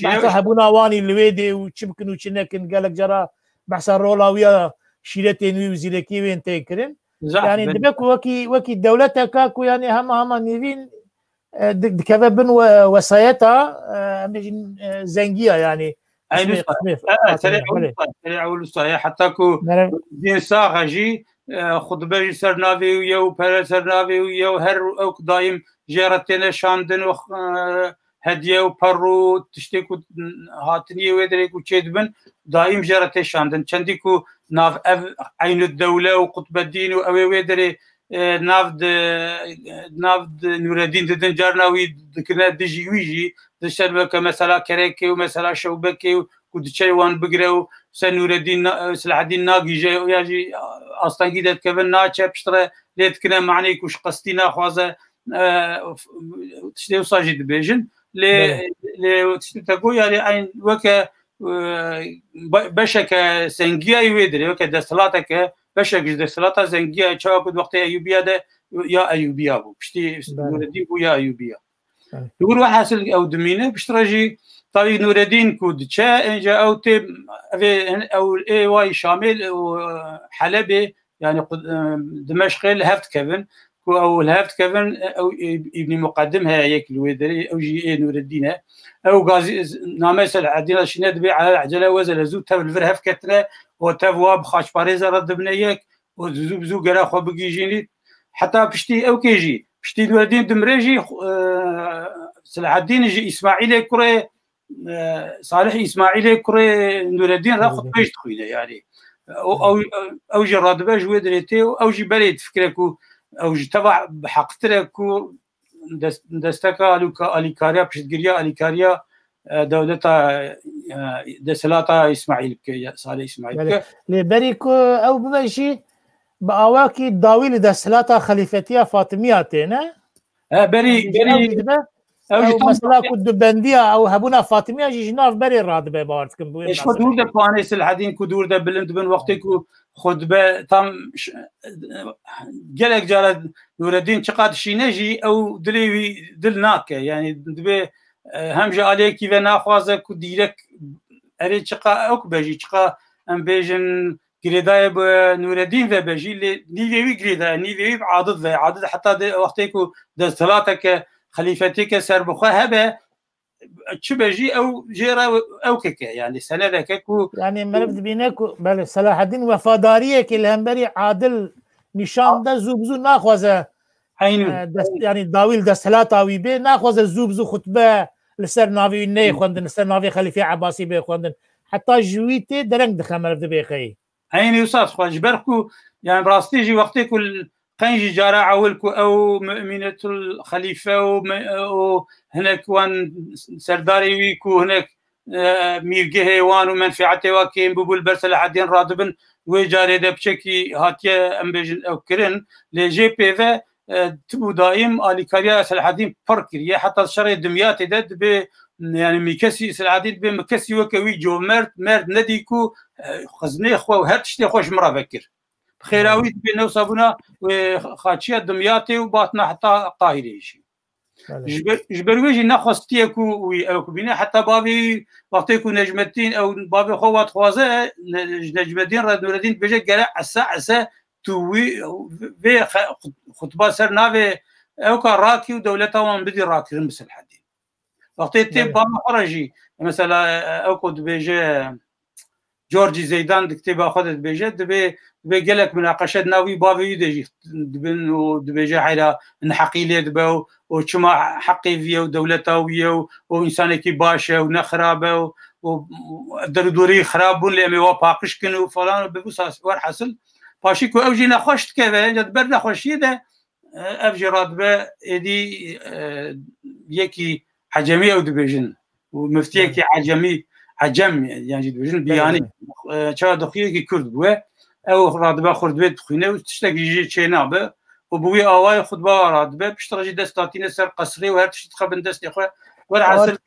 behsa hebûna wan î li wê dê û çi bikin û çi nekin, gelek cara behsa rola wî ya şîretên wî û zîrekiyê wê yên tê kirin. Yani dibe ku wekî, wekî dewleteka ku, yani, hema hema nîvîn, e, di-, dikeve bin we-, wesayeta, e, em bêjin, e, Zengiya, yani. Eynî wisa ye. Heta ku din saxe jî, e, xutbe jî ser navê wî ye û pere ser navê wî ye û her ew ku daîm jê re têne şandin û, e, hediye û per û tiştê ku hatiniyê wê derê ku çêdibin, daîm jê re tê şandin. Çendî ku nav ev Eynûddewle û Qutbeddîn û ew ê wê derê, e, nav di, nav di Nûreddîn didin, carna wî dikirine dijî wî jî, di ser weke mesela Kerekê û mesela Şewbekê û ku diçe wan bigire û ser Nûreddîn na-, Selaheddîn nagîje û ya jî astengî de dikevin, naçe piştre lê dikine maneyê ku ji qestî naxwaze, e, tiştê wisa jî dibêjin. Lê, lê tiştê te got, yani eyn weke, e, be-, beşeke Zengiyayê wê dirê, weke desthilateke, beşek ji desthilata Zengiyayê, çawa ku di wextê Eyûbiya de ya Eyûbiya bû. Piştî Nûreddîn bû ya Eyûbiya. Li wir wehasil ew dimîne, piştre jî tavî Nûreddîn ku diçe, înca ew tê, ev ê, ew ê wayî Şamê û Helebê, yani, e, Dimeşqê li hev dikevin, ku ew li hev dikevin, ew Îbnî Muqeddim heye yek li wê derê, ew jî ê Nûreddîn e. Ew gazî, name Selaheddîn re şîne, dibê elel ecele weze le zû tev li vir hev ketine û tev wa bi xaçparêze re dibine yek û zû bi zû gere xwe bigihîjînît. Heta piştî ew kê jî, piştî Nûreddîn dimire jî, e, Selahaddîn ji Îsmaîlê kurê, e, Salih Îsmaîlê kurê Nûreddîn re xutbê jî dixwîne, yanî. O, ew, ew jî radibe ji wê dirê tê û ew jî berê difikire ku ew ji teva bi heqtir e ku des-, desteka alûka-, alîkariya, piştgiriya alîkariya, e, dewleta, e, desthilata Îsmaîl bike, ya Salih Îsmaîl Belê. bike. Lê berî ku ew bibe jî bi awakî dawî li desthilata xelîfetiya Fatimiya tê, ne? He, berî, Yanî ji berî ew jî dibe, ew jî ew tam mesela ku dubendiya ew hebûna Fatimiya jî ji nav berê radibe, bawer dikim, bi wê Eşko münasebetê. dûr de panê Selahedîn ku dûr de bilind bin wextê ku xutbe tam ş-, gelek cara Nûreddîn çiqat şîne jî ew dilê wî dil nake. Yanî dibe, e, hem ji aliyekî ve naxwaze ku dîrek erê çiqa ew ku be jî çiqa em bêjin girêdayê bi Nûreddîn ve be jî, lê nîvê wî girêdaye, nîvê wî bi Adil ve. Adil heta de wextê ku desthilateke xelîfetiyeke serbixwe hebe, çi be jî ew jê re ew keke, yanî senedeke ku Yanî meriv dibîne ku, belê, Selahaddîn wefadariyekê li hemberî Adil nîşan de zû bi zû naxwaze, Eynû. e, dest, yanî dawî li desthilata wî bê, naxwaze zû bi zû xutbe li ser navê wî neyê xwendin, li ser navê Xelîfê Ebasî bê xwendin. Heta ji wî tê dereng dixe meriv dibê xeyî. Eynî wisa dixwe. Ji ber ku, yani, rastî jî wextê ku l-, qey jî cara ewil ku ew Mu'minetul Xelîfe û me-, û hinek wan serdarê wî ku hinek, e, mîrgehê wan û menfeetê wan kêm bûbû li ber Selahaddîn radibin, wê carê de piçekî hatiye, em bêjin, ew kirin. Lê jê pê ve, e, tibû daîm alîkariya Selahaddîn pir kiriye. Heta şerê Dimyatê de dibê, yani, mîkesî Selahaddîn dibê mîkesî weke wî comerd, merd nedî ku, e, xiznê xwe û her tiştê xwe ji min re vekir. Bi xêra wî dibê newsa bûna wê xaçiya Dimyatê û batina heta Qahireyê jî. Belê. Ji ber, ji ber wê jî nexwestiye ku wî ew ku bîne, heta bavê wî wextê ku Necmettin ew bavê xwe wa dixwaze, ne-, ji Necmettin re Nûreddîn dibêje gere ese ese tu wî vê xe-, xut-, xutba ser navê ew ka rakî û dewleta wan bidî rakirin bi Selahedîn. Wextê tê Belê. bavê xwe re jî, mesela, ew ku dibêje, Georgî Zeydan di kitêba xwe de dibêje, dibê, dibê gelek minaqeşe di nav wî bavê wî de jî dibin û dibêje heyra neheqî lê dibe û, û çima heqê vî ye û dewleta wî ye û, û însanekî baş e û ne xirab e û, û der û dorê wî xirab bûn lê em ê wa paqij kin û falan û bi wisa werhasil. Paşî ku ew jî nexweş dikeve, înca di ber nexweşiyê de, e, ev jî radibe êdî, e, yekî Ecemî ew dibêjin. Û miftiyekî Belê. Ecemî, Ecem, yan jî dibêjin, Belê, Biyanî. belê. E, çawa dixuyekî Kurd bûye. Ew radibe xwe divê dixwîne û tiştekî jî çê nabe. Û bi wî awayê xutba radibe. Piştre jî dest datîne ser qesrê û her tişt dixebin destê xwe. Werhasil Artık,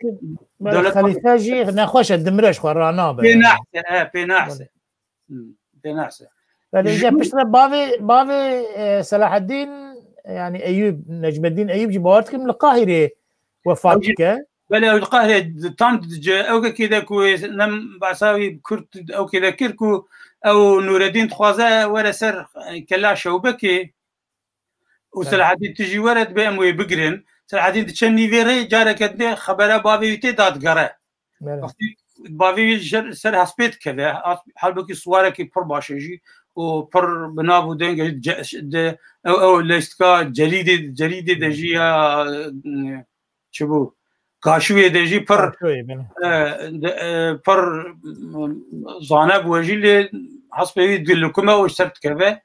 belê, dewlet xelîfe jî nexweş e, dimire ji xwe ranabe. Pê nehse, e, pê nehse. Belê. Hmm, pê nehse. Belê, Ji ya piştre bavê, bavê, e, Selahaddîn, yani Eyûb, Necmeddîn Eyûb jî bawer dikim li Qahirê wefat Ew jî dike. Belê, ew li Qahirê tam dice, ew kekê de ku wê nem behsa wî bi Kurd ew kê de kir ku ew Nûreddîn dixwaze were ser, e, kela Şewbekê û Belê. Selahaddîn tu jî were dibê em wê bigirin. Selahaddîn diçe nîvê rê careke dibê xebera bavê wî tê dadigere. Belê. Wextî bavê wî ji ser hespê dikeve, has-, halbukî siwarekî pir baş e jî û pir bi nav û deng e, ce-, de, ew, ew leyştika Celîdê, Celîdê de jî ya, e, çi bû? Kaşûyê de jî pir, Kaşûyê, belê. e, de, e, pir, m, zane bûye jî lê hespê wî dil li kum e û ji ser dikeve.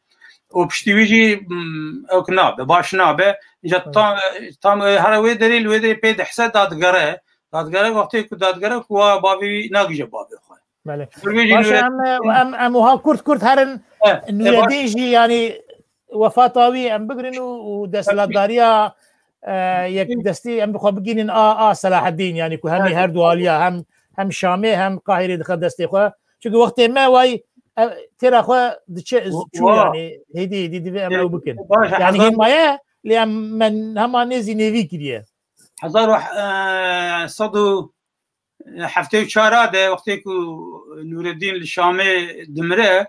Û piştî wî jî, m, ew ki nabe, baş nabe. Înca Evet. tam, tam, e, here wê derê, li wê derê pê dihse dadigere. Dadgere wextê ku dadgere ku wa bavê wî nagije bavê xwe. Belê. Bi vê jî Baş e, Nûreddin em, em, em wiha kurt kurt herin. E, e, Nûreddin baş. jî, yanî, wefata wî em bigirin û, û desthilatdariya, e, yek destî em bi xwe bigînin a, a Selahaddîn, yanî ku hemî Evet. her du aliya hem, hem Şamê hem Qahirê dixe destê xwe. Çunke wextê me way, e, têra xwe diçe, Wa- çû, wa. yanî hêdî hêdî divê em E, ew bikin. baş, Yanî hezar hên maye lê em me hema nêzî nêvî kiriye. Hezar û, e, sed û heftê û çar de wextê ku Nûreddîn li Şamê dimire,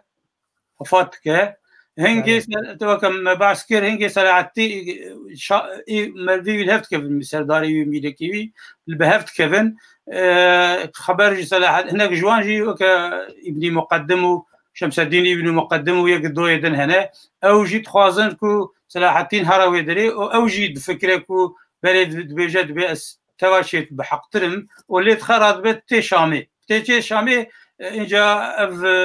wefat dike. Hingê Belê. se-, te weke me behs kir, hingê Selahaddî, şa-, ê merivê wî li hev dikevin, serdarê wî, mîrekê wî li bi hev dikevin. E, xeber ji Selahaddîn, hinek ji wan jî weke Îbnî Muqeddim û Şemseddîn Îbnî Muqeddim û yek doyê din hene. Ew jî dixwazin ku Selahaddîn here wê derê û ew jî difikire ku berê di-, dibêje dibê ez teva şêt bi heqtir im û lê dixe radibe tê Şamê. Tê çê Şamê, e, înca ev, e,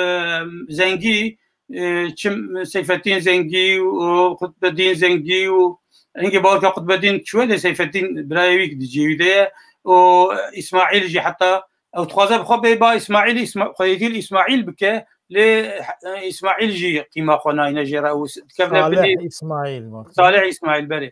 Zengî, e, çim Seyfettin Zengî û Qutbedîn Zengî û hingê bawerke Qutbedîn çûye lê Seyfettin birayê wî di cihê wî de ye û Îsmaîl jî heta ew dixwaze bi xwe bê ba Îsmaîl, Îsma-, xwedî Îsmaîl bike lê, e, Îsmaîl jî qîma xwe nayne jê re û s-, dikevne Salih binê Îsmaîl bak. Salih Îsmaîl, belê.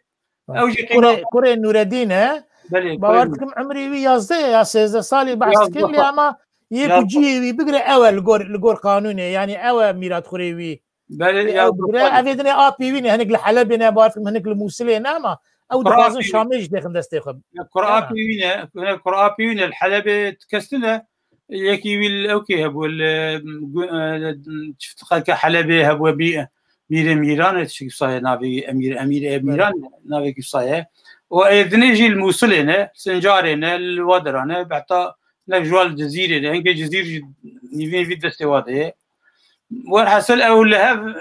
Ew jî qîma Kurê, kurê Nûredîn e. Belê, Bawer kurê dikim umrê wî yazdeh ya sêzdeh salî behs Yazdeh dike lê sal. Ama yê ku Yazdeh. Cihê wî bigire ew e li gor, li gor qanûnê. Yani ew e mîratxurê wî. Belê, Ew yazdeh bigire, sal. Ev ê dinê apî wî ne. Hinek li Helebê ne, bawer dikim hinek li Mûsilê ne ama ew Kur'an dixwazin pî wî. Şamê jî têxin destê xwe. Ya Kur'an Ya. Pî wî ne, ne Kur'an pî wî ne, li Helebê tikestin e. Yekî wî li ewkê hebû, li, gu-, e, çiftxeke Helebê hebû, bî, Mîrê Mîran e, tiştekî wisa ye, navê Emîr, Emîr e Belê. Mîran, navekî wisa ye. Û ê dinê jî li Mûsilê ne, Sincarê ne, li wa dera ne, heta hinek ji wa li Cizîrê ne, hingê Cizîr jî nîvîn vî destê wa de ye. Werhasil ew li hev, e,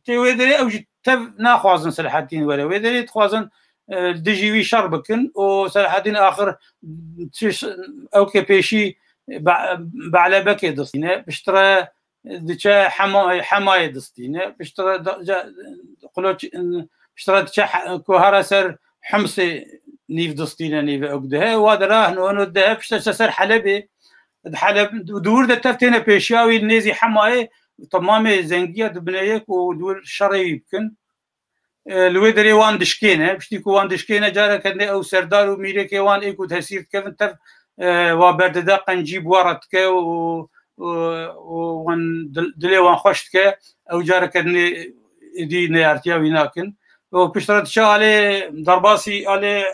tê wê derê ew jî tev naxwazin Selahaddîn were. Wê derê dixwazin, e, dijî wî şer bikin û Selahaddîn axir tiş-, ewkê pêşî Be-, Be'lebekê distîne, piştre diçe Hema-, Hemayê distîne, piştre da-, ce-, Quloç-, piştre diçe he-, ku here ser Himsê nîv distîne, nîv ew dihe. Wa dira hino, hino dihe, piştre çe ser Helebê, di Heleb, di wir de tev têne pêşiya wî, nêzî Hemayê, temamê Zengiya dibine yek û di wir şerê wî bikin. E, li wê derê wan dişkêne, piştî ku wan dişkêne, careke dinê ew serdar û mîrekê wan ê ku tesîr dikevin tev, e, wa berdide, qencî bi wa re dike û, û, û wan dil-, dilê wan xweş dike, ew careke dinê êdî neyartiya wî nakin. Û piştre diçe alê derbasî, alê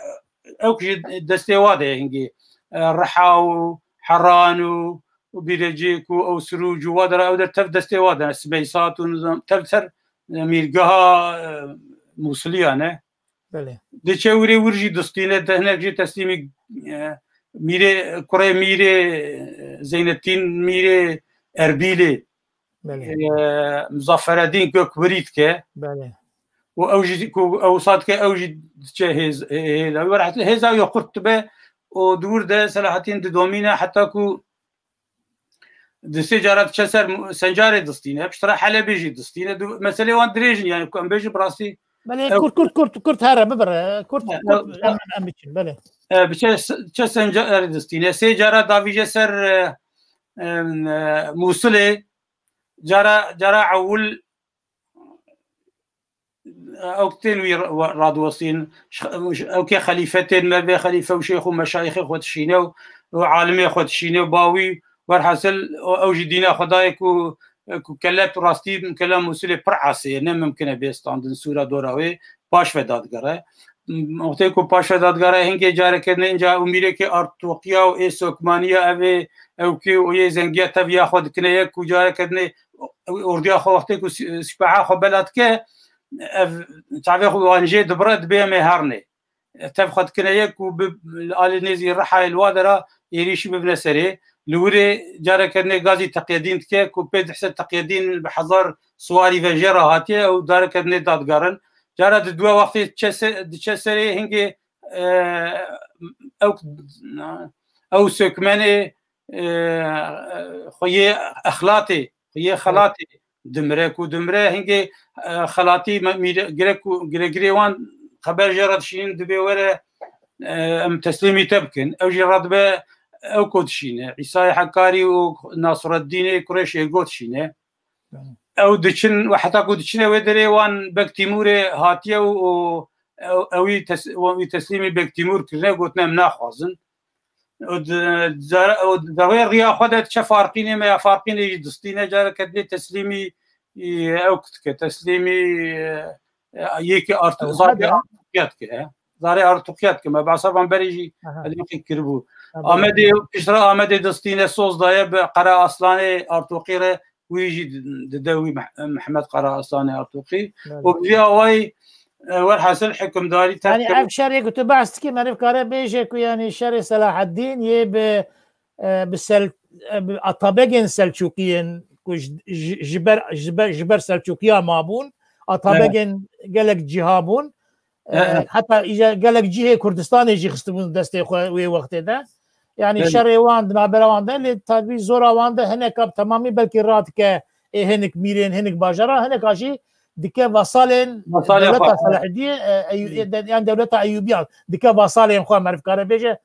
ew ku jî destê wa de ye hingê, e, Riha û Heran û û Bîrecê ku ew Sirûc û wa dera ew der tev destê wa de, Simeysat û nizam tev ser, e, mîrgeha, e, Mûsiliya ne. Belê. Diçe wirê wir jî distîne, de hinek jî teslîmî, e, mîrê, kurê mîrê, e, Zeynettîn, mîrê Erbîlê, Belê. e, Muzafferedîn Gökbirî dike. Belê. Û ew jî ku ew wisa dike, ew jî diçe hêz, hê-, hêla. Were hêza wî xurt dibe û di wir de Selahaddîn didomîne heta ku di sê cara diçe ser Mu-, Sencarê distîne, piştre Helebê jî distîne. Du-, meselê wan dirêj in, yani ku em bêjin bi rastî. Belê, ew kurt, kurt, kurt, kurt here bibire, kurt, He, kurt, ew, em, em biçin, belê. E, biçe s-, çe Sencarê distîne. Sê cara davîje ser, e, em, e, Mûsilê, cara, cara ewil ew tên wî ra-, radiwestîn, ş-, ew kê xelîfe tên me vê xelîfe û şêx û meşayixê xwe dişîne û, û alimê xwe dişîne û bawî werhasil ew, ew jî dîna xwe dayê ku, ku kele tu rastî kele Mûsilê pir asê ye, ne mimkin e bê standin sûra dora wê, paş ve dadigere. Wextê ku paş ve dadigere hingê careke ne inca û mîrekê Artoqiya û ê Sokmaniya ev ê ew kê û yê Zengiya tev ya xwe dikine yek ku careke dinê ordiya xwe wextê ku sî-, sîpaha xwe bela dike, ev çavê xwe wan jê dibire, dibê em ê hernê. Tev xwe dikine yek ku bi, li alê nêzî Rihayê li wa dera êrîşî bibine serê. Li wirê careke dinê gazî Teqyedîn dike ku pê dihse Teqyedîn bi hezar siwarî ve jê re hatiye, ew careke dinê dadigerin. Cara di dua wextê çe se-, diçe serê hingê, e, ew, ew Sokmenê, e, xwe yê exlatê, xwe yê xelatê dimire ku dimire hingê, e, xelatî me-, mîre-, girek ku giregirê wan xeber jê re dişînin dibê were, e, em teslîmî te bikin. Ew jî radibe ew ku dişîne. Îsayê Hekarî û Nasreddînê kurê Şêrgo dişîne. Ew diçin û heta ku diçine wê derê wan Beg Tîmûrê hatiye û, û ew, ewî tes-, wan wî teslîmî Beg Tîmûr kirine, gotine em naxwazin. Û di, di, û di wê riya xwe de diçe Farqînê me ya Farqînê jî distîne, careke dinê teslîmî, e, ew dike, teslîmî, e, e, yekî Art-, Ew Zarê hede. Artoqiya dike, e. Zarê Artoqiya dike. Me behsa van berê jî Aha. Elîqî kiribû. Tabii. Amedê, piştre Amedê distîne soz daye bi Qera Aslanê Artoqî re, wî jî di-, dide wî Meh-, Mehmet Qera Aslanê Artoqî. Belê. Û bi vî awayî, e, werhasil hikimdarî terk Yani kir. Ev şerê ku tu behs dikî, meriv kare bêje ku yani şerê Selahaddîn yê bi, e, bi Sel-, e, bi Atabegên Selçûkiyên ku ji, ji, ji ber, ji ber, ji ber Selçûkiya mabûn, Evet. Atabegên gelek ciha bûn. E, e. Heta îja gelek cihê Kurdistanê jî xistibûn destê xwe wê wextê de. Yani şerê wan di navbera wan de, lê tabî zora wan de hineka bi temamî belkî radike ê hinik mîrên, hinik bajara, hineka jî dike vasalên dewleta Selahedî, e, Eyû-, e, de-, yani dewleta Eyûbiyan dike vasalên xwe meriv kare bêje.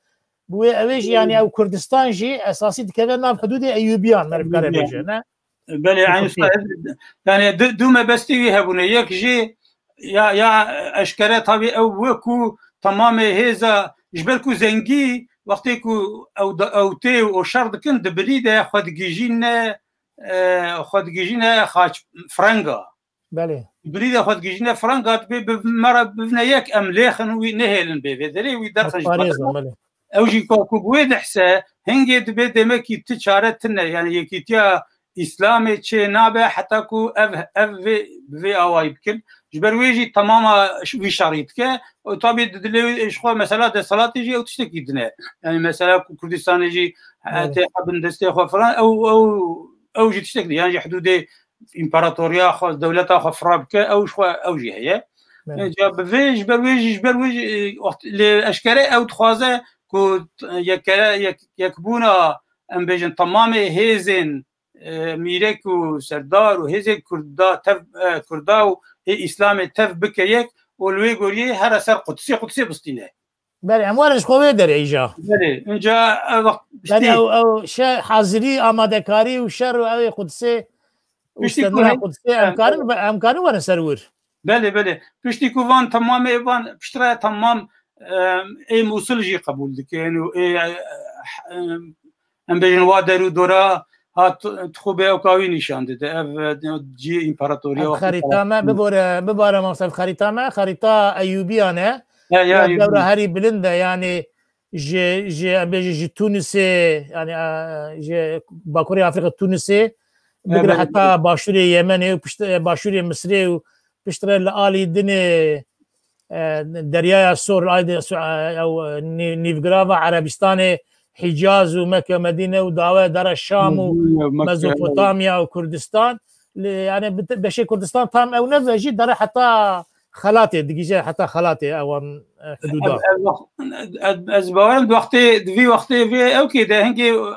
Bi wê ew ê jî yani ew Kurdistan jî esasî dikeve nav hidûdê Eyûbiyan meriv kare bêje, ne? Belê, eyn usta, yani du, du mebestî wî hebûne. Yek jî ya, ya eşkere tabî ew bû ku temamê hêza, ji ber ku zengî wextê ku ew da, ew tê û şer dikin, di birî de xwe digihîjîne, e, xwe digihîjîne xaç frenga. Belê. Birî de xwe digihîjîne frenga, dibê bi me re bivne yek, em lêxin wî nehêlin bê vê derê, wî derxin ji parêzin, belê. Ew jî ku, ku bi wê dihse, hingê dibê demekî ti çare tune, yani yekîtiya Îslamê çê nabe heta ku ev, ev vê, bi vê awayî bikin. Ji ber wê jî temama ş-, wî şerî dike. Û tabî di dilê wî ji xwe mesela desthilatê jî ew tiştekî din e. Yani mesela ku Kurdistanê jî, e, Evet. tê xwe bin destê xwe filan, ew, ew, ew jî tiştek din. Yan jî hidûdê împaratoriya xwe, dewleta xwe fira bike, ew ji xwe, ew jî heye. Evet. Ca bi vê, ji ber wê jî, ji ber wê jî, e, wext-, lê eşkere ew dixwaze ku t-, yekere, yek-, yekbûna, em bêjin, temamê hêzên e, mîrek û serdar û hêzên Kurda tev, e, Kurda û hê Îslamê tev bike yek û li wê goriyê here ser Qudsê, Qudsê bistîne. Belê, em werin ji xwe wê derê îja. Belê, inca ev wext Belê, piştî ew, ew şe-, hazirî, amadekarî û şer û ew ê Qudsê û Piştî ku stendina hê-, Qudsê em em, karin, em karin werin ser wir. Belê, belê. Piştî ku van temamê van piştre temam, e, ê Mûsil jî qebûl dikin û ê, e, e, em bêjin wa der û dora hat, tixûbê ewka wî nîşan dide. Ev, e, cî împaratoriya Ev wextî xerîta me, bibore, bibare mamoste, ev xerîta me, xerîta Eyûbiyan e. Ya, ya, Ya Eyûbiyan. dewra herî bilind e, yani ji, ji, em bêjin ji Tunisê, yani, e, ji Bakurê Afrîka Tunisê, E, bigire belê, heta belê. başûrê Yemenê û pişt-, e, başûrê Misirê û piştre li alî dinê, e, Deryaya Sor, aydê Su-, e, ew, e, nî-, nîvgirava Erebistanê, Hicaz û Mekke, Medîne û dawe dere Şam û Medîne, Mekke, Mezopotamya û Kurdistan. Li, yani bi te-, beşê Kurdistan tam ew neve jî dere heta Xelatê, digije heta Xelatê ewan, e, hidûda. Ev, ev wext-, ez, ez bawerim di wextê, di vî wextê vê ewkê de hingê, e,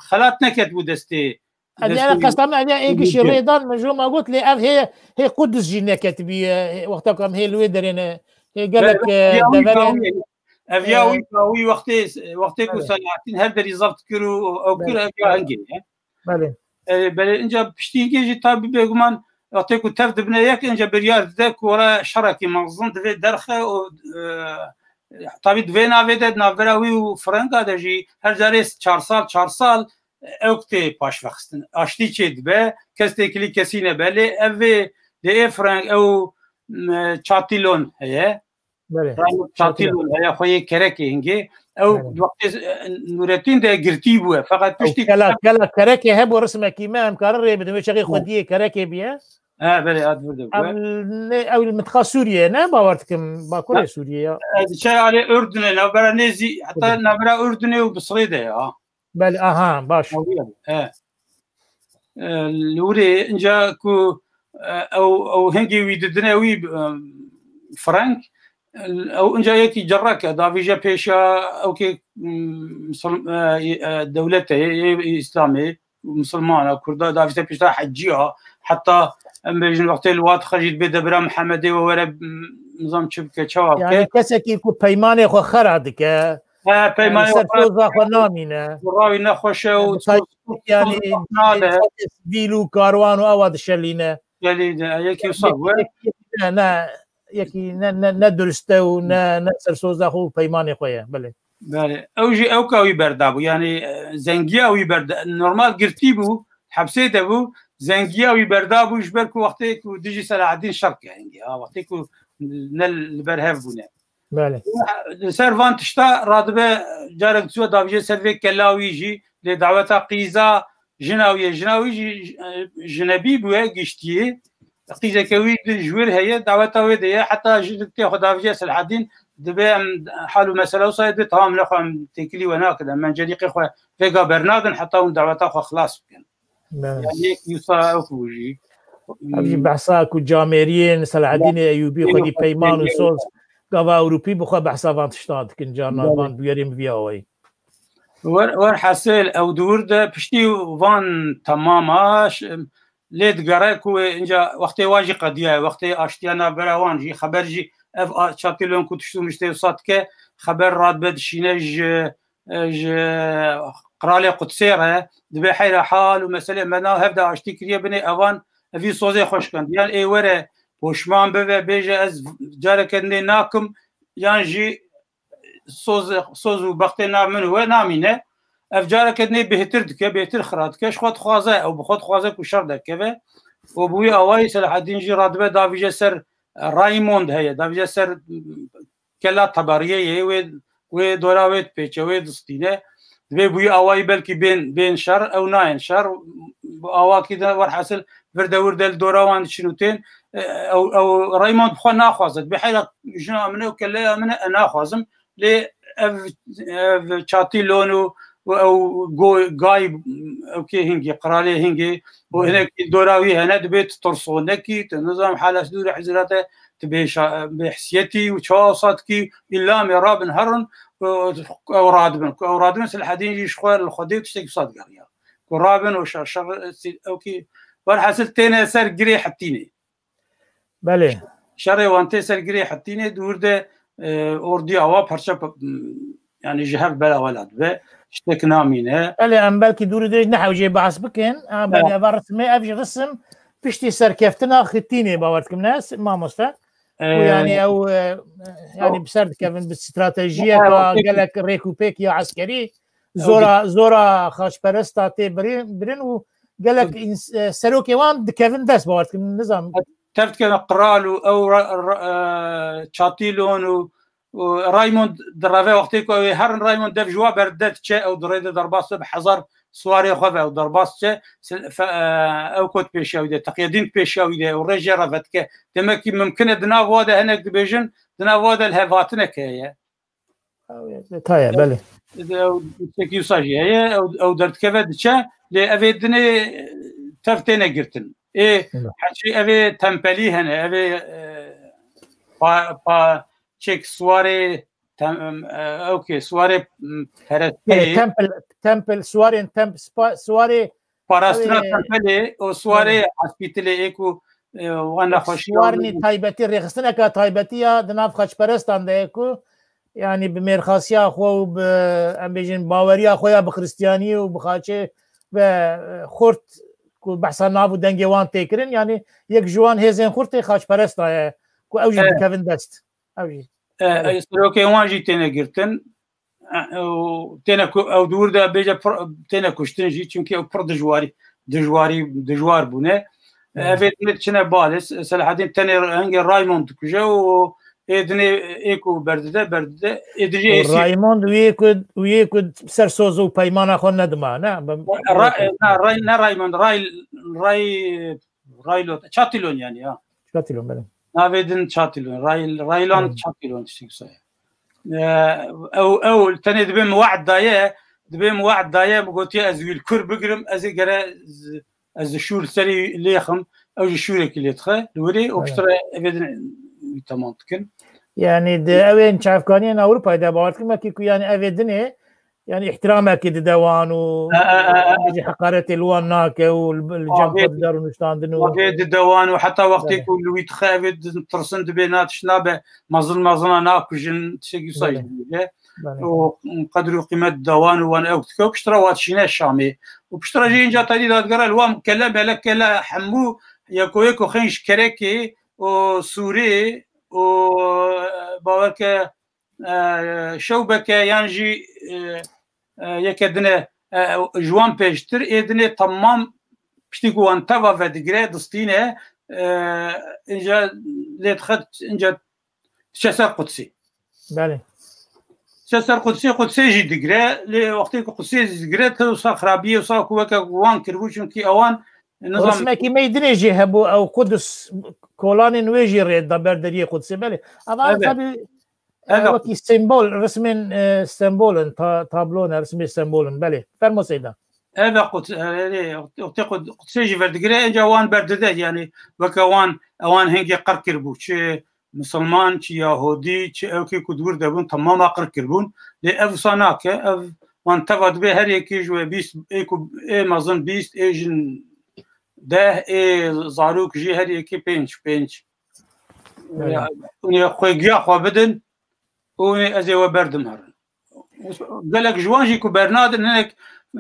Xelat neketibû destê Ed, yani, destûrî qesta me, ed, ê gişî rêdan min ji ma got, lê ev hê, hê Qudus jî neketibî, e, wexta ku em hê li wê derê ne. Hê gelek, e, deverên, ev ya e, wî, ya wî wextê, wextê ku Evet. Selahaddîn her derî zebt kir û ew kir, Evet. ev ya hingê ye. Belê. E, belê, inca piştî hingê jî tabî bêguman wextê ku tev dibine yek, inca biryar dide ku were şerekî mezin divê derxe û, e, tabî di vê navê de, di navbera wî û Frenka de jî her carê çar sal, çar sal, ewk tê paşvexistin. Aştî çê dibe, kes têkilî kesî nebe. Lê ev vê, lê ê Frank ew, m, Çatilon heye. Belê. Çatilon heye, xwe yê Kerekê hingê. Ew Belê. wextê, e, Nûretîn de girtî bûye. Feqet Ew piştî kela, kela Kerekê hebû, risimekî me, em karin rê bidin. Wê çaxê xwediyê Kerekê bûye. Ha, belê, ad vir de bûye. Ew ne, ew li mintiqa Sûriyê ne, bawer dikim, Bakurê Ha, Sûriyê ya. ez çay alê Urdunê, navbera nêzî, heta Urdun. navbera Urdunê û Bisrê de ya. Belê, aha, baş. He. E, li wirê inca ku, e, ew, ew hingê wî didine wî, e, Frank, e, ew inca yekî cerrek e, davîje pêşa ewkê, m, misil-, e, e, dewletê, yê, yê Îslamê, misilmana, Kurda, davîje pêşa heciya, heta em bêjin wextê li wat xwe jî dibê debira Mihemedê we were, m, nizam çi bike, çawa bike. Yani kesekî ku peymanê xwe xera dike, He, peymanê Yani ser xwe soza xwe namîne. Rawî nexweş e û Yani, soz, yani, soz nade. Sivîl û karwan û ewa dişelîne. Gelî de, yekî wisa bû. Yekî, yekî ne, ne, yekî ne, ne, ne durist e û ne, ne ser soza xwe û peymanê xwe ye. Belê. Belê. Ew jî ewka wî berdabû. Yani, e, zengiya wî berda-, normal girtî bû, hepsê de bû. Zengiya wî berdabû ji ber ku wextê ku dijî Selahaddîn şer kir hingê. Ha, wextê ku ne li ber hev bûne. Belê. Li ser van tişta radibe, carek diçû davijê ser vê kela wî jî, lê daweta qîza jina wî ye. Jina wî jî, e, jinebî bûye, giştiyê. Qîzeke wî di ji wir heye, daweta wê de ye. Heta jinik tê xwe davijê Selhedîn, dibe em hal û mesela wisa ye, dibe tamam, nexwe em têkilî we nakin. Em mencerîqê xwe vêga bernadin heta hûn daweta xwe xilas bikin. Ne. Yani yek wisa ew ku jî. Ev jî behsa ku camêriyên Selahedînê Eyûbî xwedî peyman û soz, gava Ewropî bi xwe behsa van tişta dikin, carna Belê. van bûyerên bi vî awayî. Wer, werhasil ew di wir de piştî van temama ş-, lê digere ku wê inca wextê wa jî qediyaye, wextê aştiya navbera wan jî xeber jî ev a-, çatîlon ku tişt û miştê wisa dike, xeber radibe dişîne ji, ji Qiralê Qudsê re, dibê heyra hal û meselê me nav hev de aştî kiriye, binê evan evî sozê xweş kendiyan ê were poşman bibe, bêje ez careke dinê nakim, yan jî soz, soz û bextê nav min û we namîne. Ev careke dinê bêhtir dike, bêhtir xira dike, ji xwe dixwaze, ew bi xwe dixwaze ku şer derkeve. Û bi wî awayî Selahedîn jî radibe davîje ser, e, Raymond heye, davîje ser, m, kela Teberiyê yê, wê, wê dora wê dipêçe, wê distîne. Dibê bi wî awayî belkî bên, bên şer, ew nayên şer. Bi awakî de werhasil vir de wir de li dora wan diçin û tên. E, ew, ew Raymond bi xwe naxwaze. Dibê heyra jina min e û keleya min e, e naxwazim. Lê ev, ev çatîlon û, û ew go-, gay, ew kê hingê, qiralê hingê û Hmm. hinekî dora wî hene, dibê tu tirsonekî, tu nizam hala dûrê hizira te, tu bêşa-, bêhsiyetî û çawa wisa dikî, îlamê rabin herin, û ew radibin. Ku ew radibin, Selahedîn jî ji xwe li Xwedê û tiştekî wisa digeriya. Ku rabin û şer, şer, ew kî, werhasil têne ser girê hetînê. Belê. Şerê wan tê ser girê hetînê, di wir de, e, ordiya wa parça pa-, m, yani ji hev bela wela dibe. Tiştek namîne. Belê, em belkî dûr û dirêj nehewcê behs bikin. Ha, belê, Evet. eva risimê, ev jî risim piştî serkeftina Xitînê, bawer dikim, ne, s-, mamoste? Ku Ee, yani ew, e, yani bi ser dikevin bi stratejiyeka Evet, peki. gelek rêk û pêk ya eskerî, Ew zora, zora xaçperesta tê birin, birin û gelek Ew ins-, e, serokê wan dikevin dest, bawer dikim, nizam. Tev dikevin qral û ew ra-, ra-, e, çatîlon û, û Raymond direve, wextê ku ew ê herin Raymond dev ji wa berde diçe, ew di rê de derbas dibe, bi hezar siwarê xwe ve ew derbas diçe, sil-, fe-, e, ew kot pêşiya wî de, Teqyedîn pêşiya wî de, ew rê jê re vedike. Demek ki mimkin e di nav wa de hinek dibêjin, di nav wa de lihevhatineke heye. Ew ê, detay e, belê. Ew tiştekî wisa jî heye, ew, ew derdikeve diçe, lê ev ê dinê tev têne girtin. Ê, Belê. heçî ev ê tempelî hene, ev ê, e, pa, pa, çek suwarê tem-, e, ew kê, suwarê, m, peresteyê. Belê, tempel, tempel, suwarên temp-, spa-, suwarê Parastina Ew ê, tempelê û suwarê belê. Aspîtilê ê ku, e, wan nexweşiya Suwarnî taybetî, rêxistineka taybetî ya di nav xaçperestan de ye ku, yanî bi mêrxasiya xwe û bi, em bêjin, baweriya xwe ya bi xristiyanî û bi xaçê ve, e, xurt ku behsa nav û dengê wan tê kirin, yanî yek ji wan hêzên xurt ê xaçperesta ye ku ew jî Evet. dikevin dest. Ew jî. E, Belê. e, serokên wan jî têne girtin. E, ew têne ku-, ew di wir de bêje pir, têne kuştin jî, çimkî ew pir dijwarî, dijwarî, dijwar bûne. E, Evet. Ev ê dinê diçine balê, Se-, Selahedîn tenê hingê Raymond dikuje û ê dinê ê ku berdide, berdide, ê dijî ê Û sî- Raymond wî ku, wî ku ser soz û peymana xwe nedima, ne? Ra-, e, na, Ray-, ne Raymond, Ray-, Ray-, Raylot, Çatilon yani ya. Çatilon, belê. Navê din Çatilon, Ray-, Raylan Hmm. Çatilon tiştek wisa ye. E, ew, ew tenê dibê min we'd daye, dibê min we'd daye, min gotiye ez wî li kur bigirim, ez ê gere z-, ez di şûr serî lêxim, ew jî şûrekî lê dixe, li wirê û Evet. piştre evê din wî temam dikin. Yani di ewên çavkaniyên Ewropayê de bawer dikim, wekî ku yani evê dinê, yani îhtiramekî dide wan û E, e, e, e. jî heqaretê li wan nake û li, li cem Avê xwe dide rûniştandin û Avê dide wan û heta wextê Evet. ku li wî dixe evê din tirsin dibê na tişt nabe, mezin mezina nakujin, tiştekî wisa jî Evet. dibêje. Belê. û qedr û qîmet dide wan û wan ew dike û piştre wa dişîne Şamê. Û piştre jî inca tenî dadigere li wan kele melek kele hemû yeko yeko xên ji Kerekê û Sûrê û, e, bawer ke, e, Şewbeke yan jî, e, e, yeke dine, e, ji wan pêştir ê dinê temam piştî ku wan teva vedigire, distîne, e, inca lê dixe inca diçe ser Qudsê. Belê. Diçe ser Qudsê, Qudsê jî digire. Lê wextê ku Qudsê jî digire, tu wisa xirabiyê wisa ku weke wan kiribû, çimkî ewan nizam Rûsmekî me yê dinê jî hebû, ew Qudus, kolanên wê jî rê da ber deriyê Qudsê. Belê. Ava Evet. tabî, e, Evet. wekî sembol, rûsmên, e, sembol in, ta-, tablo ne, rûsmê sembol in. Belê. Fermo Seyda. Eve Quds-, e, e, wextê Qud-, Qudsê jî verdigire, inca wan berdide, yani weke wan, ewan hingê qir kiribû. Çi misilman, çi yahudî, çi ewkê ku dûr de bûn, temama qir kiribûn. Lê ev wisa nake, ev wan teva dibe her yekê ji we bîst, ê ku ê mezin bîst, ê jin deh, ê zarok jî her yekê pênc, pênc. Evet. Ya, hûn ê xwêgiya xwe bidin û hûn ê ez ê we berdim herin. Gelek ji wan jî ku bernadin, hinek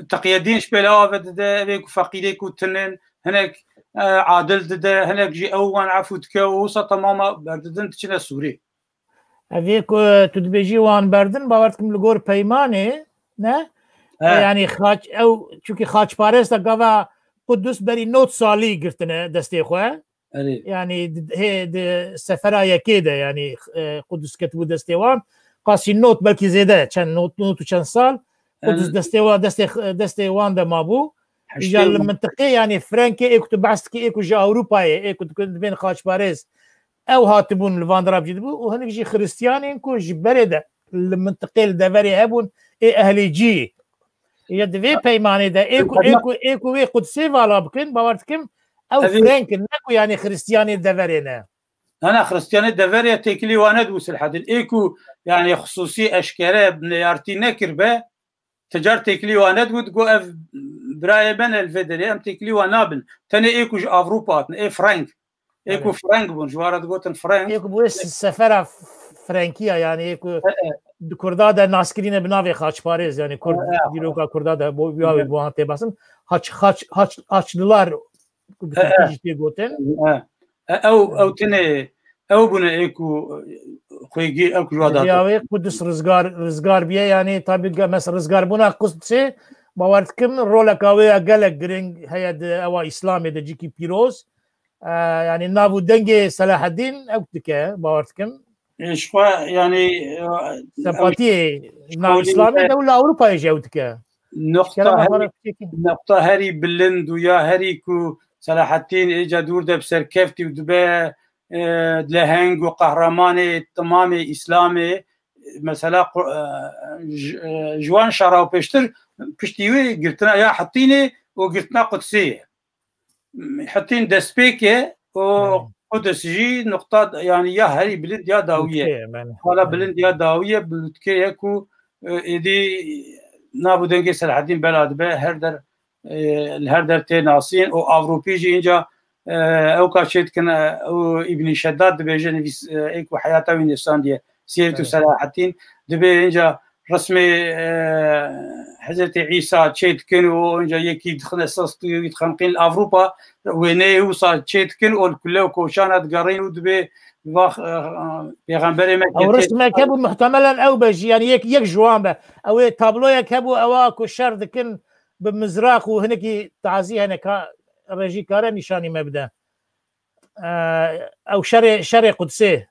teqiyedîn ji pêla ave dide, evê ku feqîrê ku tinin, hinek, e, adil dide, hinek jî ew wan efû dike û wisa temama berdidin diçine Sûrî. Evê ku tu dibêjî wan berdin, bawer dikim li gor peymanê, ne? He. E, yanî xaç-, ew, çunkî xaçparêz de gava Qudus berî nod salî girtine destê xwe. Erê. Yanî di, hê, di sefera yekê de, yanî, e, Qudus ketibû destê wan. Qasî not, belkî zêde, çend not, not û çend sal. Qudus Em, destê wa, destê, destê wan de mabû. Îja li mintiqê, yanî Frenkê, ê ku tu behs dikî, ê ku ji Ewropayê, ê ku dibên xaçparêz, ew hatibûn li van dirab jî dibû û hinek jî Xiristiyanên ku ji berê de li mintiqê li deverê hebûn, ê ehlê cî. Ya di vê peymanê de, ê ku, ê ku, ê ku wê Qudsê vala bikin, bawer dikim, ew Evê Frank in, ne ku, yanî, Xiristiyanê deverê ne. Na, na, Xiristiyanê deverê têkilî wan nedibû Silhedîn. Ê ku, yanî, xisûsî eşkere neyartî nekiribe, ti car têkilî wan nedibû, digot, ev birayê me ne li vê derê, em têkilî wan nabin. Tenê ê ku ji Avrupa hatin, ê Frank. Ê ku Frank bûn, ji wan re digotin Frank. Ê ku bi wê se-, sefera f-, Frankiya, yanî ê ku di Kurda de naskirîne bi navê xaçparêz, yanî Kurd, dîroka Kurda de bo-, ya wê bi wan tê basin. Haç-, haç-, haç-, Haçlılar ku bi Tirkî jî tê gotin. E, ew, ew tenê, ew bûne ê ku xwêgî, ew ku ji wan de hatin. Ya wê Qudus rizgar, rizgar biye, yanî tabî ge-, mes-, rizgarbûna Qudsê, bawer dikim, roleka wê ya gelek giring heye di ewa Îslamê de, cîkî pîroz. E, yanî nav û dengê Selaheddîn ew dike, bawer dikim. E, ji xwe, yanî, e, Sempatiyê ew nav Îslamê de û li Ewropayê jî ew dike. Nuqta herî, nuqta herî bilind û ya herî ku Selaheddîn êca dûr de bi serkeftî û dibe, e, leheng û qehremanê temamê Îslamê, mesela, qu-, e, ji, e, ji wan şera û pêştir piştî wê girtina ya Hetînê û girtina Qudsê ye. Hetîn destpêk e û Qudus jî nuqta, yanî ya herî bilind ya dawî ye. Lûtkê ye, belê. Hala bilind ya dawî ye, bi lûtkê ye ku, e, êdî nav û dengê Selahedîn bela dibe, her der, e, li her der tê nasîn û Avropî jî înca, e, ew ka çê dikin, e, û Îbnî Şeddad dibêje nivîs, e, ê ku heyata wî nivîsandiye, Sîret û Selahedîn, dibê înca resmê, e, Hezretî Îsa çê dikin û înca yekî dixine sist û yekî dixenqîn li Avrupa, wêneyê wisa çê dikin û li kule û koçana digerîn û dibê vax, e, e, pêxemberê me Ew ketê. Resmek hebû, muhtemelen ew be jî, yanî yek, yek ji wan be. Ew ê tabloyek hebû, ewa ku şer dikin bi mizraq û hinekî tazî hene ka rejîkare nîşanî me bide. E, ew şerê, şerê Qudsê.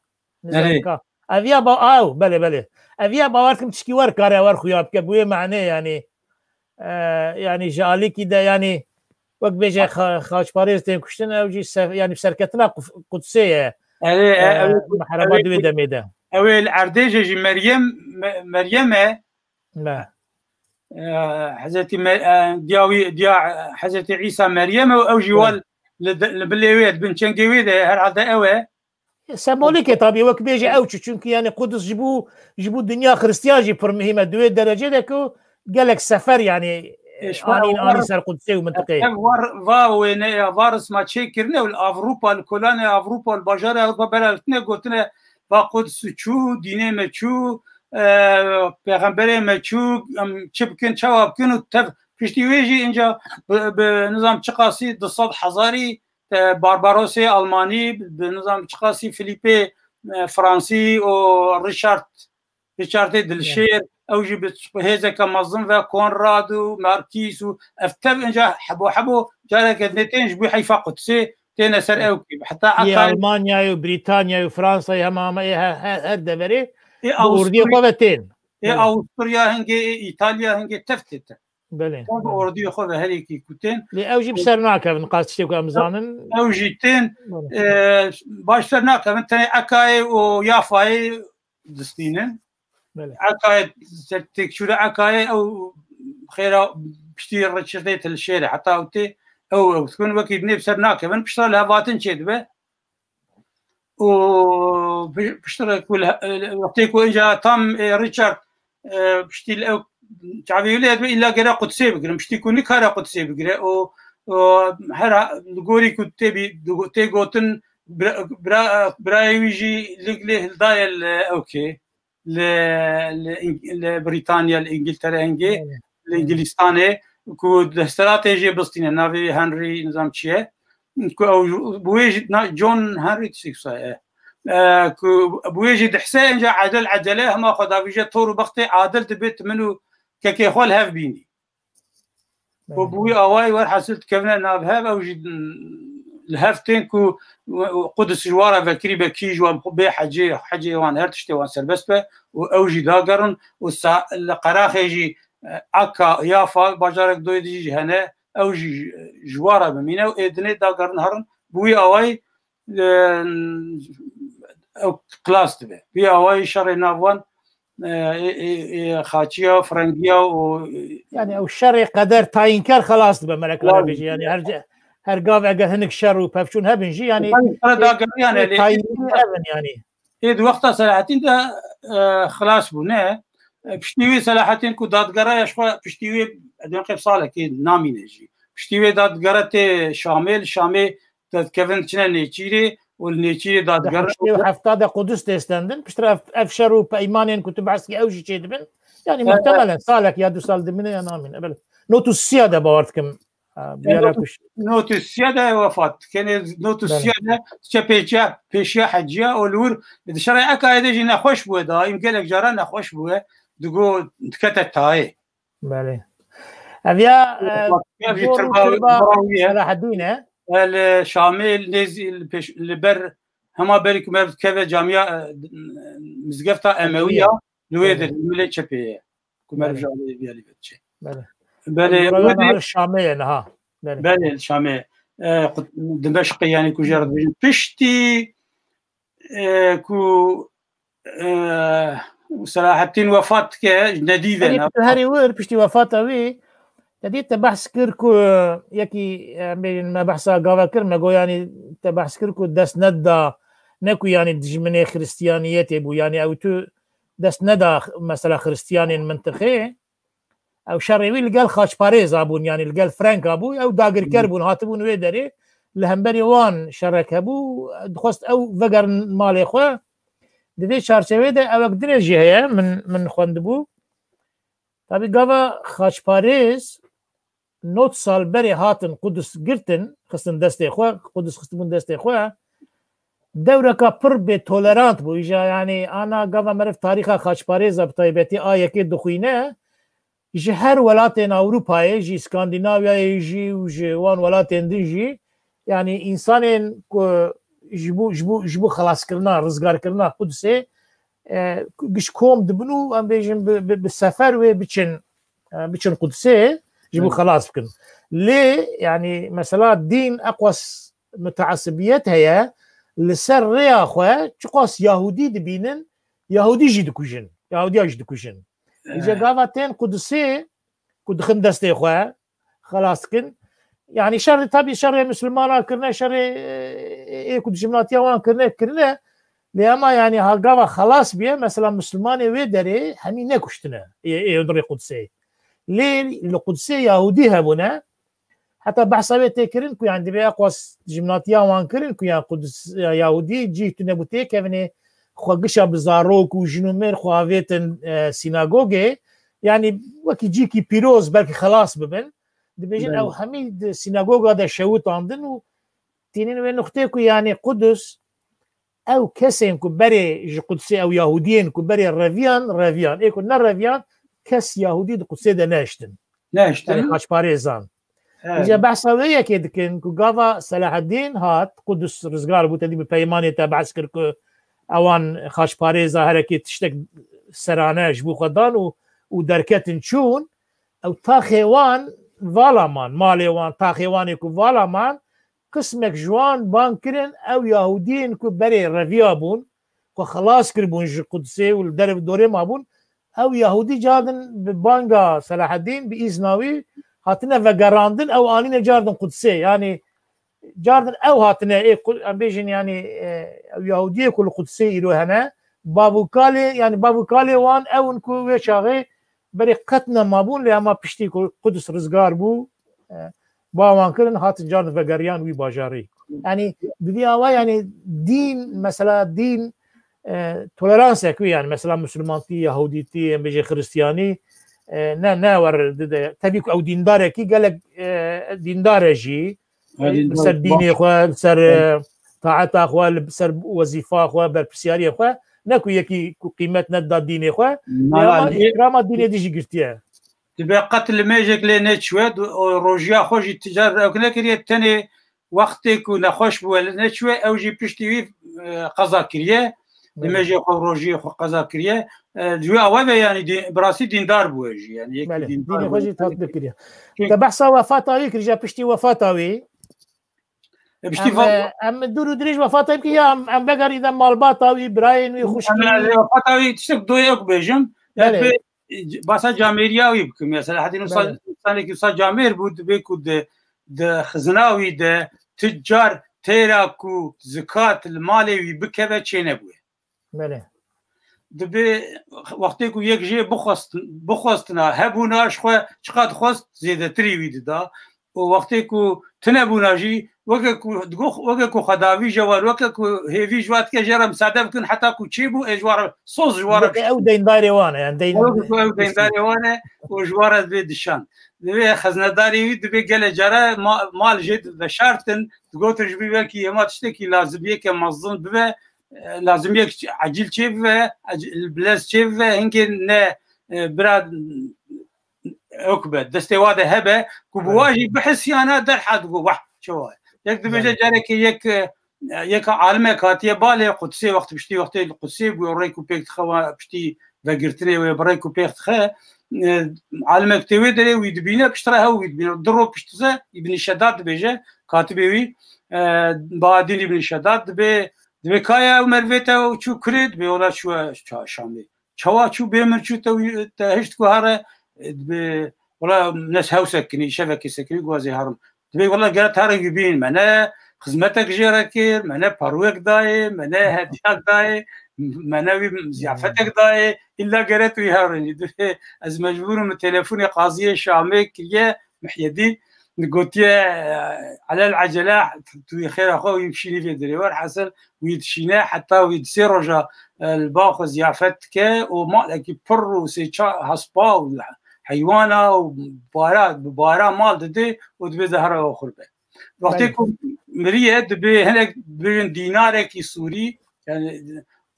Nizam Erê. Ka. Ev ya ba-, aw, belê, belê. Ev ya bawer dikim tişkî wer kare, wer xuya bike, bi wê manê, yanî, e, yanî ji alîkî de, yanî wek bêje xa-, xaçparêz tên kuştin, ew jî se-, yanî serketina Quf-, Qudsê ye. Erê, e, E, ew ê, mihraba ew ê, di wê demê de. Ew ê li erdê jî, jî Meryem, Me-, Meryem e. Me. E, Hezretî Me-, e, diya wî, diya Hezretî Îsa Meryem e û ew jî Be. wal li de, li bilê wê, di bin çengê wê de herhalde ew e. Sembolîk e tabî, wek bêje ew çi, çunkî yanî Qudus ji bo, ji bo dinya Xiristiyan jî pir muhîm e. Di wê derecê de ku gelek sefer yanî, Ê, ji anîn, wan anîn ser Qudsê û mintiqê. Ev war, va wêne ya, va risma çê kirine û li Avrupa, li kolanê Avrupa, li bajarê Avrupa bela tine gotine, va Quds çû, dînê me çû, e, pêxemberê me çû, em çi bikin, çawa bikin û tev piştî wê jî înca bi, bi nizam çiqasî du sed hezarî, e, Barbarosê Almanî, bi nizam çiqasî Filîpê, e, Fransî û Richard, Richardê Dilşêr, ew jî bi hêzeke mezin ve Konrad û Markîs û ev tev înca hebo hebo careke dinê tên ji bo heyfa Qudsê têne ser ew kî. Heta Yê Akay Almanyayê û Brîtanyayê û Fransayê hema hema ê he-, he-, her deverê Ê bi ordiyê Avusturya, xwe ve tên. Ê Belê. Avusturya hingê, ê Îtalya hingê tev tê te. Belê, Tev bi belê. Ordiyê xwe ve her yekî ku tên. Lê ew jî bi ser nakevin, qas tiştê ku em zanin. Ew jî tên, Belê. e, baş ser nakevin, tenê Ekayê û Yafayê distînin. Belê. Ekayê, ser têkçûra Ekayê ew xêra piştî Richardê Dilşêrê, heta ew tê, ew, ew dikin wekî dinê bi ser nakevin, piştre li hev hatin çê dibe. û pi-, piştre ku li, wextê ku inca tam, e, Richard, e, piştî li ew çavê wî lê dibe, îlla gere Qudsê bigirin. Piştî ku nikare Qudsê bigire û, û her ha-, li gorî ku tê bî, tê gotin bira-, bira-, birayê wî jî lig lê hildaye li ewkê, li, li Îng-, li Brîtanya, li Îngiltere hingê, Belê. Li Belê. Îngilîstanê, ku destelatê jê bistîne, navê Henry nizam çi ye, ku ew bi wê jî na-, John Henry tiştê wisa ye. E, ku bi wê jî dihse, inca edel edele hema xwe davîje tor û bextê adil dibe tu min û kekê xwe li hev bînî. Û bi wî awayî werhasil dikevine nav hev, ew jî li hev tên ku Qudus ji wan re vekirî be, kî ji wan bê hecê, hecê wan her tiştê wan serbest be û ew jî dagerin û sa-, li Qeraxê jî, e, Aka, Yafa, bajarek doyê dijî jî hene, ew jî ji wan re bimîne û ê dinê dagerin herin. Bi wî awayî, e, ew xilas dibe. Vî awayî şerê nav wan, e, ê, ê, ê xaçiya, firengiya û, e, Yani ew şerê qeder tayînkar xelas dibe, melek Lazim. Bêjî. Yani her ce-, her gav eger hinik şer û pevçûn hebin jî, yani Tabii, sana ê, daha garı yani, ê öyle tayînkar hebin yani. Ê di wexta Selahattin de, e, xilas bû, ne? E, piştî wê Selahattin ku dadgera ya ji xwe, piştî wê, edem qep salekê namîne jî. Piştî wê dadgera tê Şamê, li Şamê dadkevin çine Nêçîrê û li Nêçîrê dadgera. Piştî wê hefta de Qudus têstendin, piştre ev, ev şer û peymanên ku tu behs kî ew jî çê dibin. Yani Evet. Muhtemelen salek ya du sal dimine ya namîne. Belê. Not û sisiya de bawer dikim. Ha, Biyara kuş. Not û sisiya de wefat. Kenê not û sisiya de çe pêşiya, pêşiya heciya û li wir di şerê Ekayê de jî nexweş bûye da. Im gelek cara nexweş bûye. Digo dikete tayê. Belê. Ev ya, e, Wefat. Ya jî gor û tirba, tirba tirba wî ye. Selahaddin e. E, li Şamê, li nêz-, li pêş, li ber, hema berî ku me keve camiya, e, mizgefta Emewiya, Emewiya. Li wê Belê. De, li milê çepê ye. Ku meriv Belê. Ji aliyê viyalî ve diçe. Belê. Belê, Ew wê de, li Şamê ye niha. Belê. Belê, li Şamê. E, qut-, Dimeşqê, yani ku jê re dibêjin. Piştî, e, ku, e, Selahaddin wefat dike, nedî ve Herî, ne. Herî wir, piştî wefata wî, te dî te behs kir ku yekî, e, em bêjin me behsa gava kir, me got, yani te behs kir ku dest neda, ne ku yani dijminê Xristiyaniyetê bû, yani ew tu dest neda mesela Xristiyanên mintiqê. Ew şerê wî li gel xaçparêza bûn, yanî li gel Franka bû, ew dagirker bûn, hatibûn wê derê, li hemberî wan şerek hebû, dixwest ew vegerin malê xwe. Di vê çarçevê de ewek dinê jî heye, min, min xwendibû. Tabî gava xaçparêz not sal berê hatin Qudus girtin, xistin destê xwe, Qudus xistibûn destê xwe. Dewreka pir bêtolerant bû. Îja, yanî, ana gava meriv tarîxa xaçparêza bi taybetî a yekê dixwîne, ji her welatên Ewropayê, ji Skandinavyayê jî û ji wan welatên din jî, yanî, însanên ku ji bo, ji bo, ji bo xelaskirina, rizgarkirina Qudusê, e, giş kom dibin û, em bêjin, bi, bi, bi sefer wê biçin, e, biçin Qudusê, ji bo Hı. xelas bikin. Lê, yanî, mesela dîn eqwas mutaasibiyet heye, li ser rêya xwe çiqas Yahûdî dibînin, Yahûdî jî dikujin, Yahudiya jî dikujin. Îja Eh. gava tên Qudusê ku dixin destê xwe, xelas dikin. Yani şerê, tabî şerê Müslümana kirine, şerê, e, ê ku dijminatiya wan kirine, kirine. Lê ema yani ha gava xelas biye, mesela Müslümanê wê derê hemî nekuştine, ê, ê hundirê Qudusê. Lê li Qudusê Yahûdî hebûne, heta behsa wê tê kirin ku yani divê eqwas dijminatiya wan kirin ku yani Qudus, ya Yahûdî cî tune bû tê kevinê xwe gişa bi zarok û jin û mêr xwe avêtin, e, sinagogê. Yani wekî cîkî pîroz belkî xelas bibin. Dibêjin Belê. Ew hemî di sînagoga de şewitandin û tînin wê nuqtê ku, yanî, Qudus, ew kesên ku berê ji Qudsê, ew Yahûdiyên ku berê reviyan, reviyan. Ê ku nereviyan, kes Yahûdî di Qudsê de nehiştin. Nehiştin. Yanî, xaçparêzan. Evet. Îca behsa wê yekê dikin ku gava Selahaddîn hat, Qudus rizgar bû, te dî bi peymanê te behs kir ku ewan xaçparêza herekê tiştek serane ji bo xwe dan û, û derketin çûn. Ew taxê wan vala man, malê wan, taxê wan ê ku vala man, qismek ji wan bang kirin, ew Yahûdiyên ku berê reviya bûn, ku xelas kiribûn ji Qudsê û li derev dorê mabûn, ew Yahûdî cardin bi banga Selaheddîn, bi îzna wî hatine vegerandin, ew anîne cardin Qudsê. Yanî Cardin ew hatine ê Qud-, em bêjin, yanî, e, ew Yahudiyê ku li Qudsê îro hene, bav û kalê, yanî bav û kalê wan ew in ku wê çaxê berê qet nemabûn, lê hema piştî ku Quds rizgar bû, e, ba wan kirin, hatin cardin vegeriyan wî bajarî. Yanî bi vî awa, yanî dîn, mesela dîn, e, toleransek wî, yanî mesela musulmantî, yahudîtî, em bêjê xiristiyanî, e, ne, ne wer dide. Tevî ku ew dîndarekî gelek, e, dîndar e jî, Hadi li ser dînê xwe, li ser, e, taeta xwe, li ser wezîfa xwe, berpirsiyariyê xwe, ne ku yekî ku qîmet nedida dînê xwe, lê hema îhtirama dînê dî jî girtiye. Dibe qet limêjek lê neçûye, du-, o rojiya xwe jî ticar ew nekiriye, tenê wextê ku nexweş bûye lê neçûye, ew jî piştî wî, e, qeza kiriye. Belê. Limêjê xwe, rojiyê xwe qeza kiriye. E, ji wê awe ve, yanî dî-, bi rastî dîndar bûye jî, yanî yekî Belê, dîndar dînê xwe bûye. Jî tatbîq kiriye. Te behsa wefata wî kir, ji piştî wefata wî. E, piştî Em, va- e, em dûr û dirêj wefata wî bikin ya em, em vegerî de malbata wî, birayên wî, Em xwişkî wî? Wefata wî tiştek doyê ew bêjim. Belê. Em bê, e, basa camêriya wî bikim. Ya Selahaddîn Usta, Belê. Insanekî wisa camêr bû, dibê ku di, di xizina wî de tu car têra ku zikat li malê wî bikeve çênebûye. Belê. Dibê wextê ku yek jê bixwest-, bixwestina, hebûna ji xwe çiqas dixwest zêdetirî wî dida. Û wextê ku tunebûna jî weke ku digo, weke ku xwedavî ji wan, weke ku hêvî ji wan dike jê re misade bikin heta ku çêbû, ê ji wan re soz ji wan re Weke ew deyndarê wan e, yani deyn- Weke ku ew deyndarê wan e û ji wan re dibê dişan. Dibê xeznedarê wî dibê gelê care ma-, mal jê veşartin, digotin ji bî belkî hema tiştekî lazimiyeke mezin bibe, e, lazimiyek ecîl çê bibe, ec-, bilez çê bibe, hinkê ne, e, bira, e, ew ku be, destê wa de hebe, ku bi wa jî bihisiyana derha digo, wah, çawa ye? Yek dibêje Belê. carekê yek, e, yek alimek hatiye balê Qudsê, wextê piştî wextê li Qudsê bûye, rêk û pêk dixe wa piştî vegirtinê wê bi rêk û pêk dixe. E, alimek tê wê derê wî dibîne, piştre hew wî dibîne. Du roj pişt ze Îbnî Şedad dibêje, katibê wî, e, Bahadîn Îbnî Şedad dibê, dibê ka ye ew merivê te çû kurê, dibê wela çûye Ça-, Şamê. Çawa çû bê min çû te wî, te hişt ku here, e, dibê wela ne hew sekinî, şevekê sekinî, ku ez ê herim. Dibê wela gere te re wî bîn, me ne xizmetek jê re kir, me ne parwek dayê, me ne hediyak dayê, me ne wî ziyafetek dayê, îlla gere tu wî herin. Dibê ez mecbûr im telefonê qaziyê Şamê kiriye, Mihyedîn, gotiye, e, elel ecele, tu wî xêra xwe wî bişînî vê derê. Werhasil wî dişîne, heta wî di sê roja, e, li ba xwe ziyafet dike û malekî pir û sê çar hespa û heywana û bara, bi bara mal dide û dibê zehra xwe xur be. Wextê Belê. ku miriye, dibê hinek bibêjin dînarekî sûrî, yani,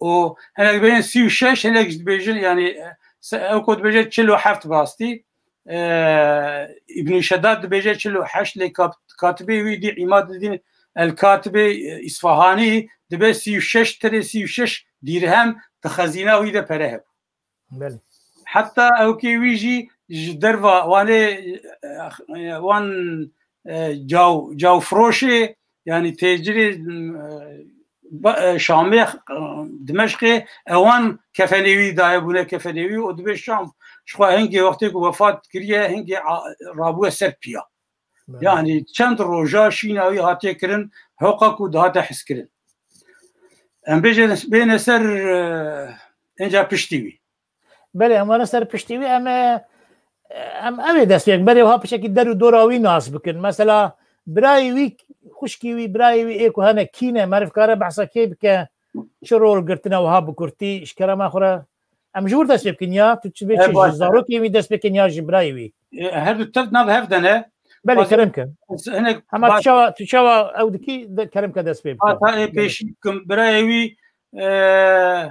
û hinek dibêjin sî û şeş, hinek jî dibêjin, yani, se-, ew ku dibêje çil û heft rastî, e, Îbnî Şedad dibêje çil û heşt, lê kat-, katibê wî dî Îmadedîn el-Katibê, e, Îsfahanî dibe sî û şeş tirê, sî û şeş dîrhem di xezîna wî de pere hebû. Belê. Heta ewkê wî jî ji derva wanê, e, wan, e, caw-, cawfiroşê, yanî têcirê, e, ba-, e, Şamê, e, Dimeşqê, ewan kefenê wî daye bûne kefenê wî û dibê Şam ji xwe hingê wextê ku wefat kiriye, hingê a-, rabûye ser piya. Belê. Yanî çend roja şîna wî hatiye kirin, hoqa ku dihate hezkirin. Em bêjin, bêne ser, e, înca piştî wî. Belê, em wane ser piştî wî, em, e, em ew ê dest pê, berê wiha piçekî der û dora wî nas bikin. Mesela birayê wî, xwişkî wî, birayê wî ê ku hene kî ne, meriv kare behsa kê bike, çi rol girtine wiha bi kurtî, ji kerema xwe re. Em ji wir dest pê bikin ya, tu çi bê E, çi, baş ji e. zarokê wî dest pê bikin ya ji birayê wî? E, her du tev nav hev de ne. Belê, Baş e. kerem ke. Ez hinek Hema baş tu çawa, tu çawa ew dikî, de, kerem ke dest pê bikin. Hata ê Belê. pêşî bikim, birayê wî, e,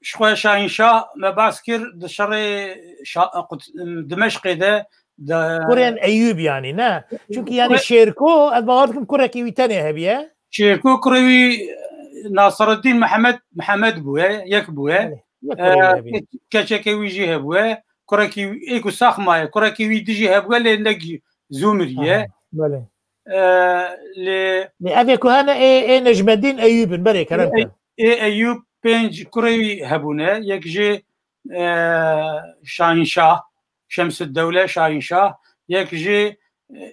ji xwe Şahînşah me bas kir, di şerê Şa-, Qud-, Dimeşqê de, de Kurên Eyûb yanî, ne? Çunkî yanî Kurê- Şêrko, ez bawer dikim kurekî wî tenê hebiye. Şêrko kurê wî Nasireddîn Mihemed, Mihemed bûye, yek bûye. Belê, yek Ee, kurê wî hebiye. ke-, keçeke wî jî hebûye. Kurekî wî, ê ku sax maye, kurekî wî dijî hebûye, lê ne zû miriye. Aha, belê. Ee, lê Lê ev ê ku hene ê, ê Necmeddîn Eyûb in, berê kerem Ê, ke. ê Eyûb pênc kurê wî hebûne. Yek jê, e, Şahînşah, Şemsiddewle Şahînşah, yek jê,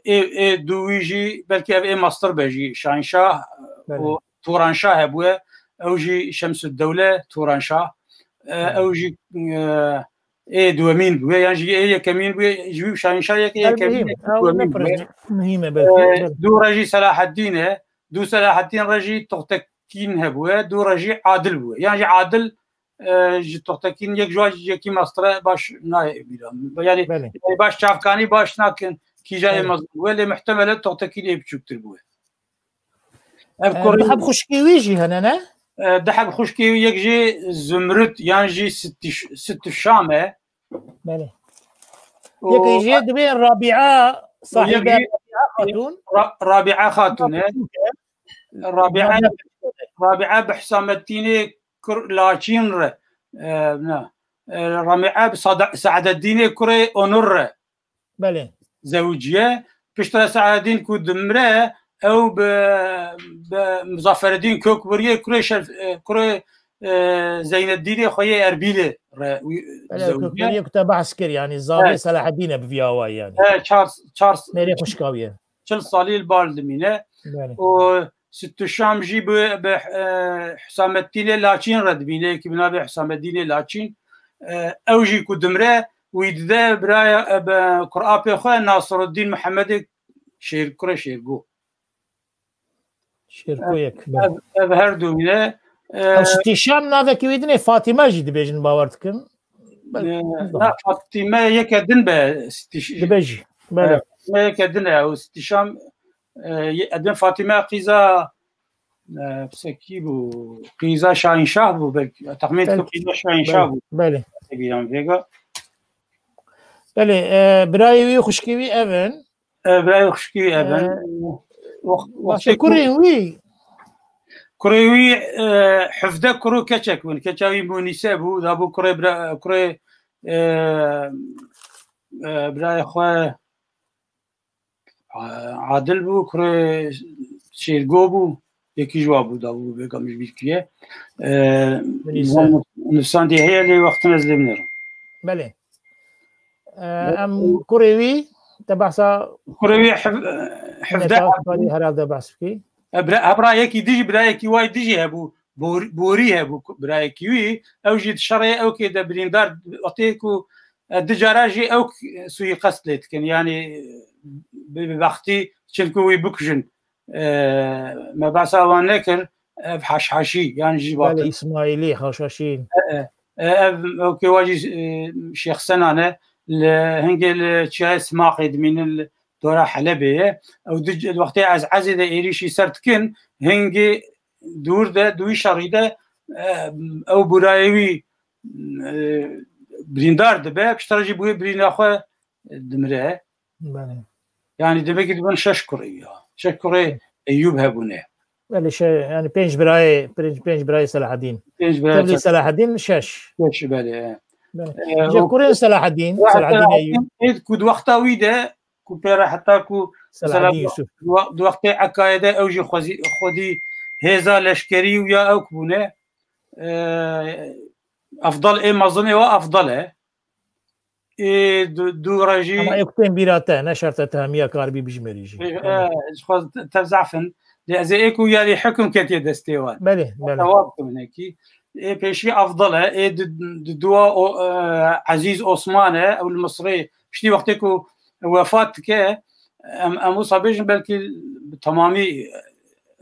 ê, ê dûwî jî belkî ev ê mastir be jî, Şahinşah û Turanşah hebûye, ew jî Şemsuddewle Turanşah, e, ew jî, e, ê duwemîn bûye, yan jî ê yekemîn bûye, ji wî Şahinşah yek ê yekemîn, yek duwemîn bûye. Mihîm e belkî. E, dû re jî Selaheddîn e, dû Selaheddîn re jî Toxtekîn hebûye, dû re jî Adil bûye. Yan jî Adil e, ji Toxtekîn yek ji wan yekî mastre baş nayê bîra. Yani, yani baş çavkanî baş nakin kîja ê mezin bûye, lê muhtemelen Toxtekîn ê biçûktir bûye. Ev kurê diheb xuşkê wî jî hene, ne? E, diheb xuşkê wî yek jî Zumrud yan jî Sittiş-, Sittişam e. Belê. Yekî jî dibê Rabîa sahibe Rabîa Xatun. Ra-, Rabîa Xatun e. Rabîa, Rabîa bi Hüsameddînê kur Laçîn re, e, na, e, Rabîa bi Sada-, Saededdînê kurê Onur re Belê. Zewiciye. Piştre Saededdîn ku dimre, ew bi, bi Muzafereddîn Kökburiyê kurê Şerf-, e, kurê, e, Zeyneddînê xwe yê Erbîlê re wî Belê, zewiciye. Kökburiyê ku te behs kir, yani zavê Selaheddîn e bi vî awayî yani. E, çar, çar, Mêrê xwişka wî ye. Çil salî li bal dimîne. Belê. Û Sittuşam jî bi, bi, e, Hüsameddînê Laçîn re dimîne, yekî bi navê Hüsameddînê Laçîn. E, ew jî ku dimre, wî dide biraya, e, bi kurapê xwe Nasiruddîn Mihemedê Şêr-, kurê Şêrgo. Şêrkoyek, Ev, belê. Ev, ev her du wî ne. E, Ew Sittişam navekî wî din ê Fatîme jî dibêjin, bawer dikim. Belê, e, na, Fatîme yeke din be, Sittîş-, Dibe jî. Belê. E, Fatîme yeke din e, ew Sittişam, e, ye-, edin Fatîme qîza, e, pisekî bû, qîza Şahinşah bû, belkî, texmîn dikim Belkî. qîza Şahinşah Belê, bû. belê. Tebî yan vêga. Belê, e, birayê wî, xwişkê wî ev in. E, birayê xwişkî wî ev in. E, Wext-, Başe wextê ku kurên wî? Kurê wî, e, hevdeh kur û keçek bûn. Keça wî Mûnîse bû, dabû kurê bira-, kurê, e, e, birayê xwe, e, Adil bû, kurê Şêrgo bû, yekî ji wa bû, dabû vêga min ji bîr kiriye. E, Mûnîse. Nivîsandî heye lê wextin ez lê binêrim. Belê. E, em kurê wî, te behsa Kurê wî hev-, hevdeh Neta Karî herhalde behs bikî. E, bira-, ha, birayekî dijî, birayekî way dijî hebû. Bor-, Borî hebû ku-, birayekî wî. Ew jî di şerê ew kê de birîndar, wextê ku, e, di cara jî ew k-, suîqest lê dikin. Yani, bi, bi wextî çinku wî bikujin. E, me behsa wan nekir. Ev Haşhaşî, yani jî Belê, Batî. Îsmaîlî, Haşhaşî. E, e, e, ev, ew kê wa jî, e, Şêx Senan e. Li hingê li çiyayê Simaqê dimînin, li dora Helebê ye. Ew di, di wextê ez, ezê de êrîşî ser dikin, hingê dûr de, di wî şerî de, e, ew birayê wî, e, birîndar dibe, piştre jî bi wê birîna xwe dimire. Belê. Yani demek ki dibin şeş kurê ya. Şeş kurê Eyûb hebûne. Belê, şe-, yani pênc birayê, pênc, pênc birayê Selahaddîn. Pênc birayê Tevlî Sel- Selahaddîn şeş. Şeş, belê, e. Belê. E, Ji o kurên Selahaddîn, Selahaddîn Eyûb. Ê, ku di wexta wî de, ku pê re heta ku, Selahaddîn mesela, Yusuf. Di we-, di wextê Ekayê de ew jî xwezî-, xwedî hêza leşkerî û ya ew ku bûne, e, Efdal ê mezinê wa Efdal e. Ê du, du re jî Ama ê ku tên bîra te, ne şert e te hemiya karibî bijmêrî jî. Ê, e, ji xwe te, te zaf in. Lê ez ê ê ku yarî hikm ketiye destê wan. Belê, belê. Tewab bikim hinekî. Ê pêşî Efdal e, ê di, di dua o, e, Ezîz Osman e, ew li Misrê. Piştî wextê ku wefat dike, em, em wisa bêjin belkî bi temamî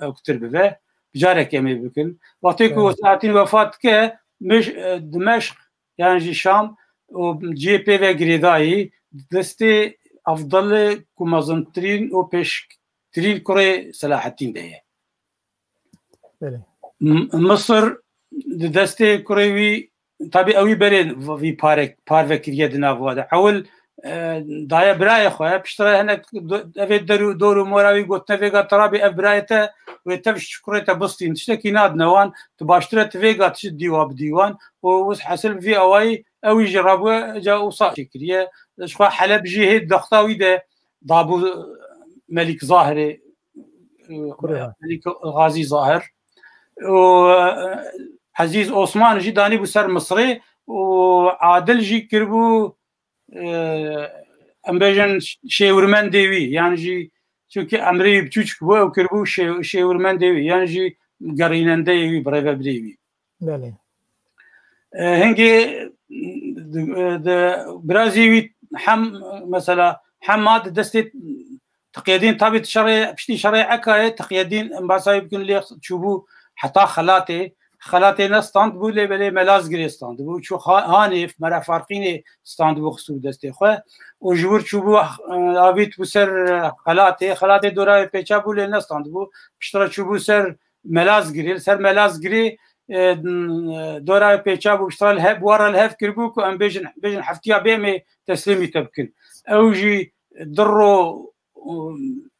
ew kutir bibe. Bi carekê em ê bikin. Wextê ku Evet. Selahaddîn wefat dike, Miş-, e, Dimeşq, yan jî Şam û cihê pê ve girêdayî, di destê Efdalê ku mezintirîn û pêştirîn kurê Selahaddîn de ye. Belê. M-, Misir di destê kurê wî, tabî ew wî berê v-, vî parek-, parve kiriye di nav wa de. Ewil, e, daye birayê xwe, piştre hinek do-, evê der û dor û mora wî gotine vêga te rabî ev birayê te wê tev ji kurê te bistîn. Tiştekî nadine wan, tu baştir e tu vêga tişt dîwa bi dîwan. Û wis hesil bi vî awayî ew jî rabûye, ca wisa çêkiriye. Ji xwe Heleb jî hê dexta wî de dabû Melîk Zahirê, Kurê. Melîk Gazî Zahir. Û, e, Ezîz Osman jî danîbû ser Misrê û Adil jî kiribû, e, em bêjin şêwirmendê wî, yan jî, çunke emrê wî biçûçik bû, ew kiribû şê-, şêwirmendê wî, yan jî gerînendeyê wî, birêvebirê wî. Belê. E, hingê, e, de, birazî wî hem, mesela, hema di destê Tiqyedîn, tabî, şerê, piştî şerê Ekayê, Tiqyedîn, em behsa wî bikin, lê çûbû heta Xelatê. Xelatê ne stand bû, lê belê Melazgirê stand bû. Çû Ha-, Hanê, Mera Farqînê stand bû, xistû destê xwe. Û ji wir çûbû, e, avît bû ser, e, Xelatê. Xelatê dora wê pêça bû, lê ne stand bû. Piştre çûbû ser Melazgirê. Li ser Melazgirê, e, dora wê pêça bû, piştre li hev, bi wan re li hev kiribû ku em bêjin, bêjin heftiya bê em ê teslîmî te bikin. Ew jî di ro,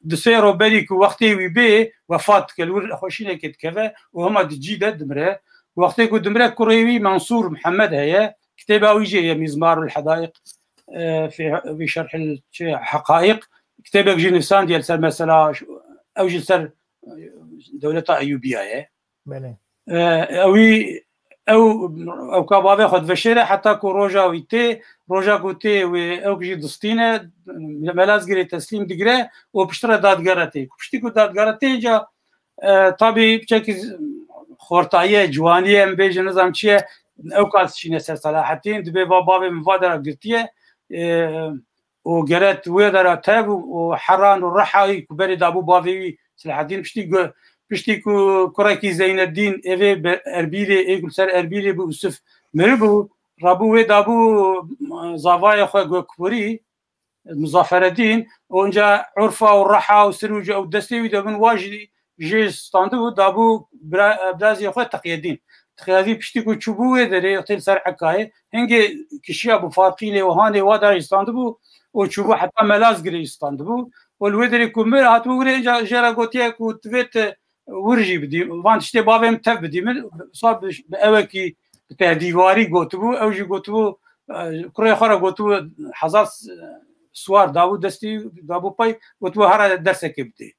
di sê ro berî ku wextê wî bê, wefat dike, li wir xweşînekê dikeve û hema di cî de dimire. Wextê ku dimire, kurê wî Mansûr Mihemed heye, kitêba wî jî heye, Mîzmarul Hedaiq, e, fê, fî şerhil çi, Heqaiq, kitêbek jî nivîsandiye li ser mesela, ew jî li ser, e, dewleta Eyûbiya ye. Belê. E, ewî, ew, ew ka bavê xwe diveşêre heta ku roja wî tê, roja ku tê wê, ew jî distîne, Melazgirê teslîm digire û piştre dadgere tê. Piştî ku dadgere tê, înca, e, tabî piçekî z-, xortayiye, ciwaniye, em bêjin, nizam çi ye, ew ka dişîne ser Selaheddîn, dibê va bavê min va dera girtiye, e, û geret wê dera tev û, û Heran û Rihayî ku berê dabû bavê wî Selaheddîn, piştî ku, piştî ku kurekî Zeyneddîn êvê be-, Erbîlê, ê ku li ser Erbîlê bû, Ûsif miribû, rabû wê dabû, e, zavayê xwe Gokpûrî, Muzaferedîn, û inca Urfa û Reha û Sirûc ew destê wî de bin, wa jî jê standibû, dabû bira-, birazê xwe Tiqyedîn. Tiqyedîn piştî ku çûbû wê derê, tê li ser Ekayê, hingê kişiya bû Farqînê û Hanê wa da jî standibû û çûbû heta Melazgirê jî standibû. Û li wê derê ku mir hatibû wirê, inca jê re gotiye ku divê tu wir jî bidî, van tiştê bavê min tev bidî min, sa bi, bi ewekî, bi tehdîvarî gotibû, ew jî gotibû, e, kurê xwe re gotibû, hezar s-, siwar dabû destî, dabû pey, gotibû, here dersekê bidê.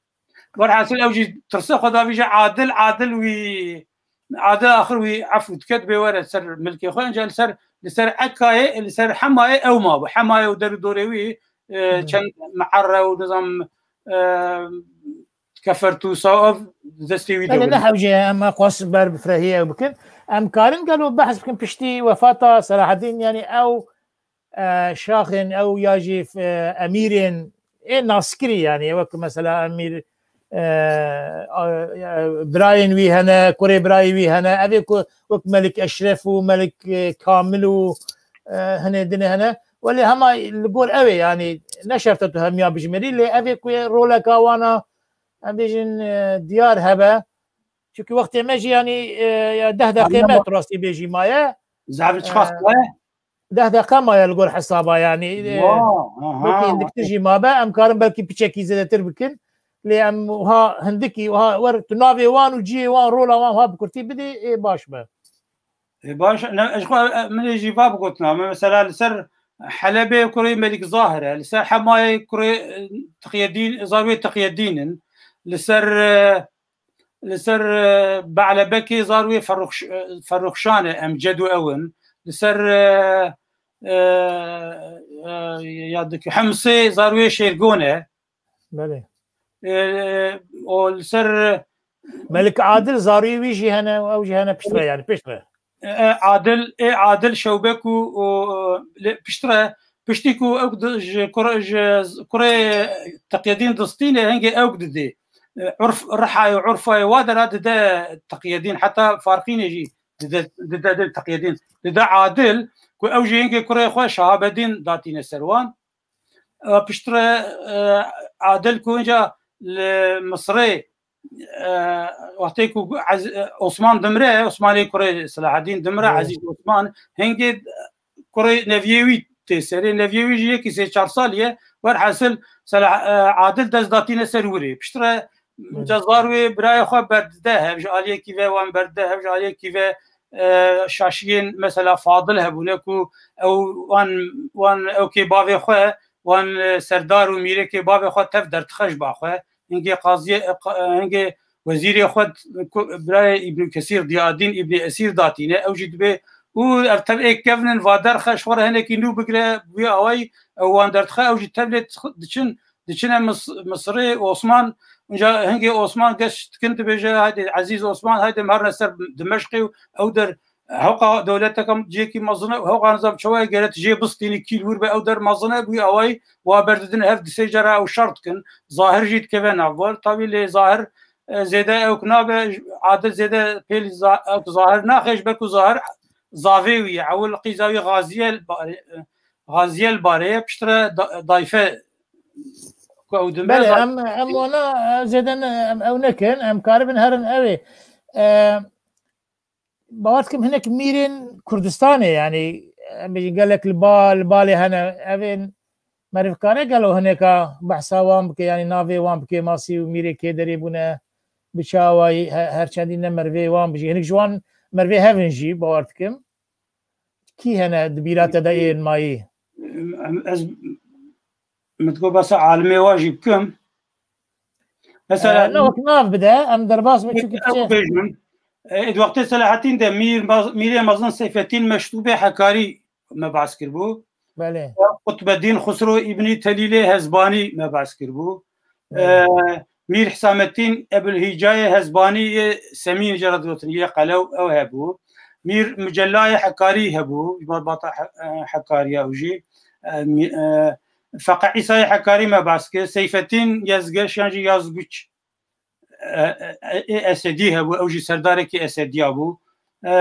Werhasil ew jî tirse xwe davîje Adil, Adil wî, Adil axir wî efû dike, dibê were ser milkê xwe, inca li ser, li ser Ekayê, li ser Hemayê ew mabû. Hemayê û der û dorê wî, e, Hmm. çend me'erre û nizam, e, kefertûsa ev destê wî de Belê, ne were. Hewce ye, em xwest ber bi firehiyê ew bikin. Em karin gelo behs bikin piştî wefata Selaheddîn, yanî ew, e, şaxên ew ya jî, e, emîrên ê naskirî, yanî wek mesela emîr, e, a, e, birayên wî hene, kurê birayê wî hene, ev ê ku wek Melik Eşref û Melik, e, Kamil û, e, hinê dinê hene. Welê hema li gor ew ê, yanî ne şert e tu hemiya bijmerî, lê ev ê ku roleka wana, em bêjin, e, diyar hebe. Çunke wextê me jî, yanî, e, ya deh deqê me, tu rastî bêjî, maye. Zaf çiqas, e, maye? Deh deqe maye li gor hesaba, yanî, e, Wa, aha, belkî hindiktir jî mabe, em karin belkî piçekî zêdetir bikin. Lê em wiha hindikî, wiha wer tu navê wan û cihê wan, rola wan wiha bi kurtî bidî, ê baş be. E, baş, ne, ez xwe, e, min ê jî va bigotina. Me mesela li ser Helebê kurê Melik Zahir e. Li ser Hemayê kurê, e, Tiqyedîn, zarwê Tiqyedîn in. Li ser, e, li ser, e, Be'lebekê zarwê Ferruxş-, e, Ferruxşan e, em ced û ew in. Li ser, e, e, e, ya dike Himsê zarwê Şêrgon e. Belê. E, û li ser Melik Adil zarî wî jî hene, ew jî hene piştre, yanî piştre. E, Adil, ê Adil Şewbek û, û, lê piştre, piştî ku ew di, ji kur-, ji kurê Teqyedîn distîne, hingê ew didê. E, Urf, Rihayê û Urfayê wa dera dide Teqyedîn, heta Farqînê jî dide, dide, dide Teqyedîn. Dide Adil, ku ew jî hingê kurê xwe Şehabedîn datîne ser wan. E, piştre, e, Adil ku inca li Misirê, e, wextê ku Ez-, e, Osman dimire, Osmanê kurê Selaheddîn dimire, Evet. Ezîz Osman, hingê kurê neviyê wî tê serê. Neviyê wî jî yekî sê çar salî ye. Werhasil Selah-, e, Adil dest datîne ser wirê. Piştre Evet. cezar wê birayê xwe berdide hev, ji aliyekî ve wan berdide hev, ji aliyekî ve, e, şaşiyên mesela Fadil hebûne ku ew wan, wan ew kê bavê xwe, wan, e, serdar û mîrekê bavê xwe tev derdixe ji ba xwe. Hingê qaziyê, e, qa-, e, hingê wezîrê xwe d-, ku birayê Îbnî Kesîr, Diyadîn Îbnî Esîr datîne, ew jî dibê û ev tev êk kevnin va derxe ji xwe re hinekî nû bigire, wî awayî ew wan derdixe, ew jî tevlê diçin, diçine Mis-, Misirê Osman, unca hingê Osman geş dikin dibêje, "Haydi Ezîz Osman, haydi em herine ser Dimeşqê û ew der hewqa dewleteke cihekî mezin e û hewqa nizam çawa ye, gere tu jê bistînî kîl wir be, ew der mezin e." Wî awayî wa berdidin hev di sê cara ew şer dikin. Zahir jî dikeve nav. Tabî lê Zahir, e, zêde ew nabe, Adil zêde pêl za-, ew Zahir naxe ji ber ku Zahir zavê wî ye. Ewil qîza wî Xaziye li barê, e, Xaziye li barê ye, piştre da-, Dayfe ku ew dime Belê, da- em, em wana, e, zêde ne, em ew nekin, em karibin herin ew ê. E, Bawer dikim hinek mîrên Kurdistanê, yanî, em bêjin gelek li ba-, li balê hene. Evên meriv kare gelo hineka behsa wan bike, yanî navê wan bike, masî û mîrê kê derê bûne, bi çi awayî, he-, her çendî ne merivê wan bijî. Hinek ji wan merivê hev in jî, bawer dikim. Kî hene di bîra te de yên mayî? Em, ez, min digot basa alimê wa jî bikim. Mesela, e, ne wek nav bide, em derbas me, çunki ew diçe bêjin. E, di wextê Selahattîn de Mîr Maz-, Mîrê Mezin Seyfettîn Meştûbê Hekarî me behs kiribû. Belê. Qutbeddîn Xusro Îbnî Telîlê Hezbanî me behs kiribû. Belê. E, Mîr Hisamettîn Ebul Hîcayê Hezbanî yê Semîn jê re digotin, yê Qelew ew hebû. Mîr Mucellayê Hekarî hebû, ji malbata He-, e, Hekariya ew jî. E, mî-, e, Feqe Îsayê Hekarî me behs kir. Seyfettîn Yezgeş yan jî Yazguç. E, e, e, Esedî hebû, ew jî serdarekî Esediya bû. E,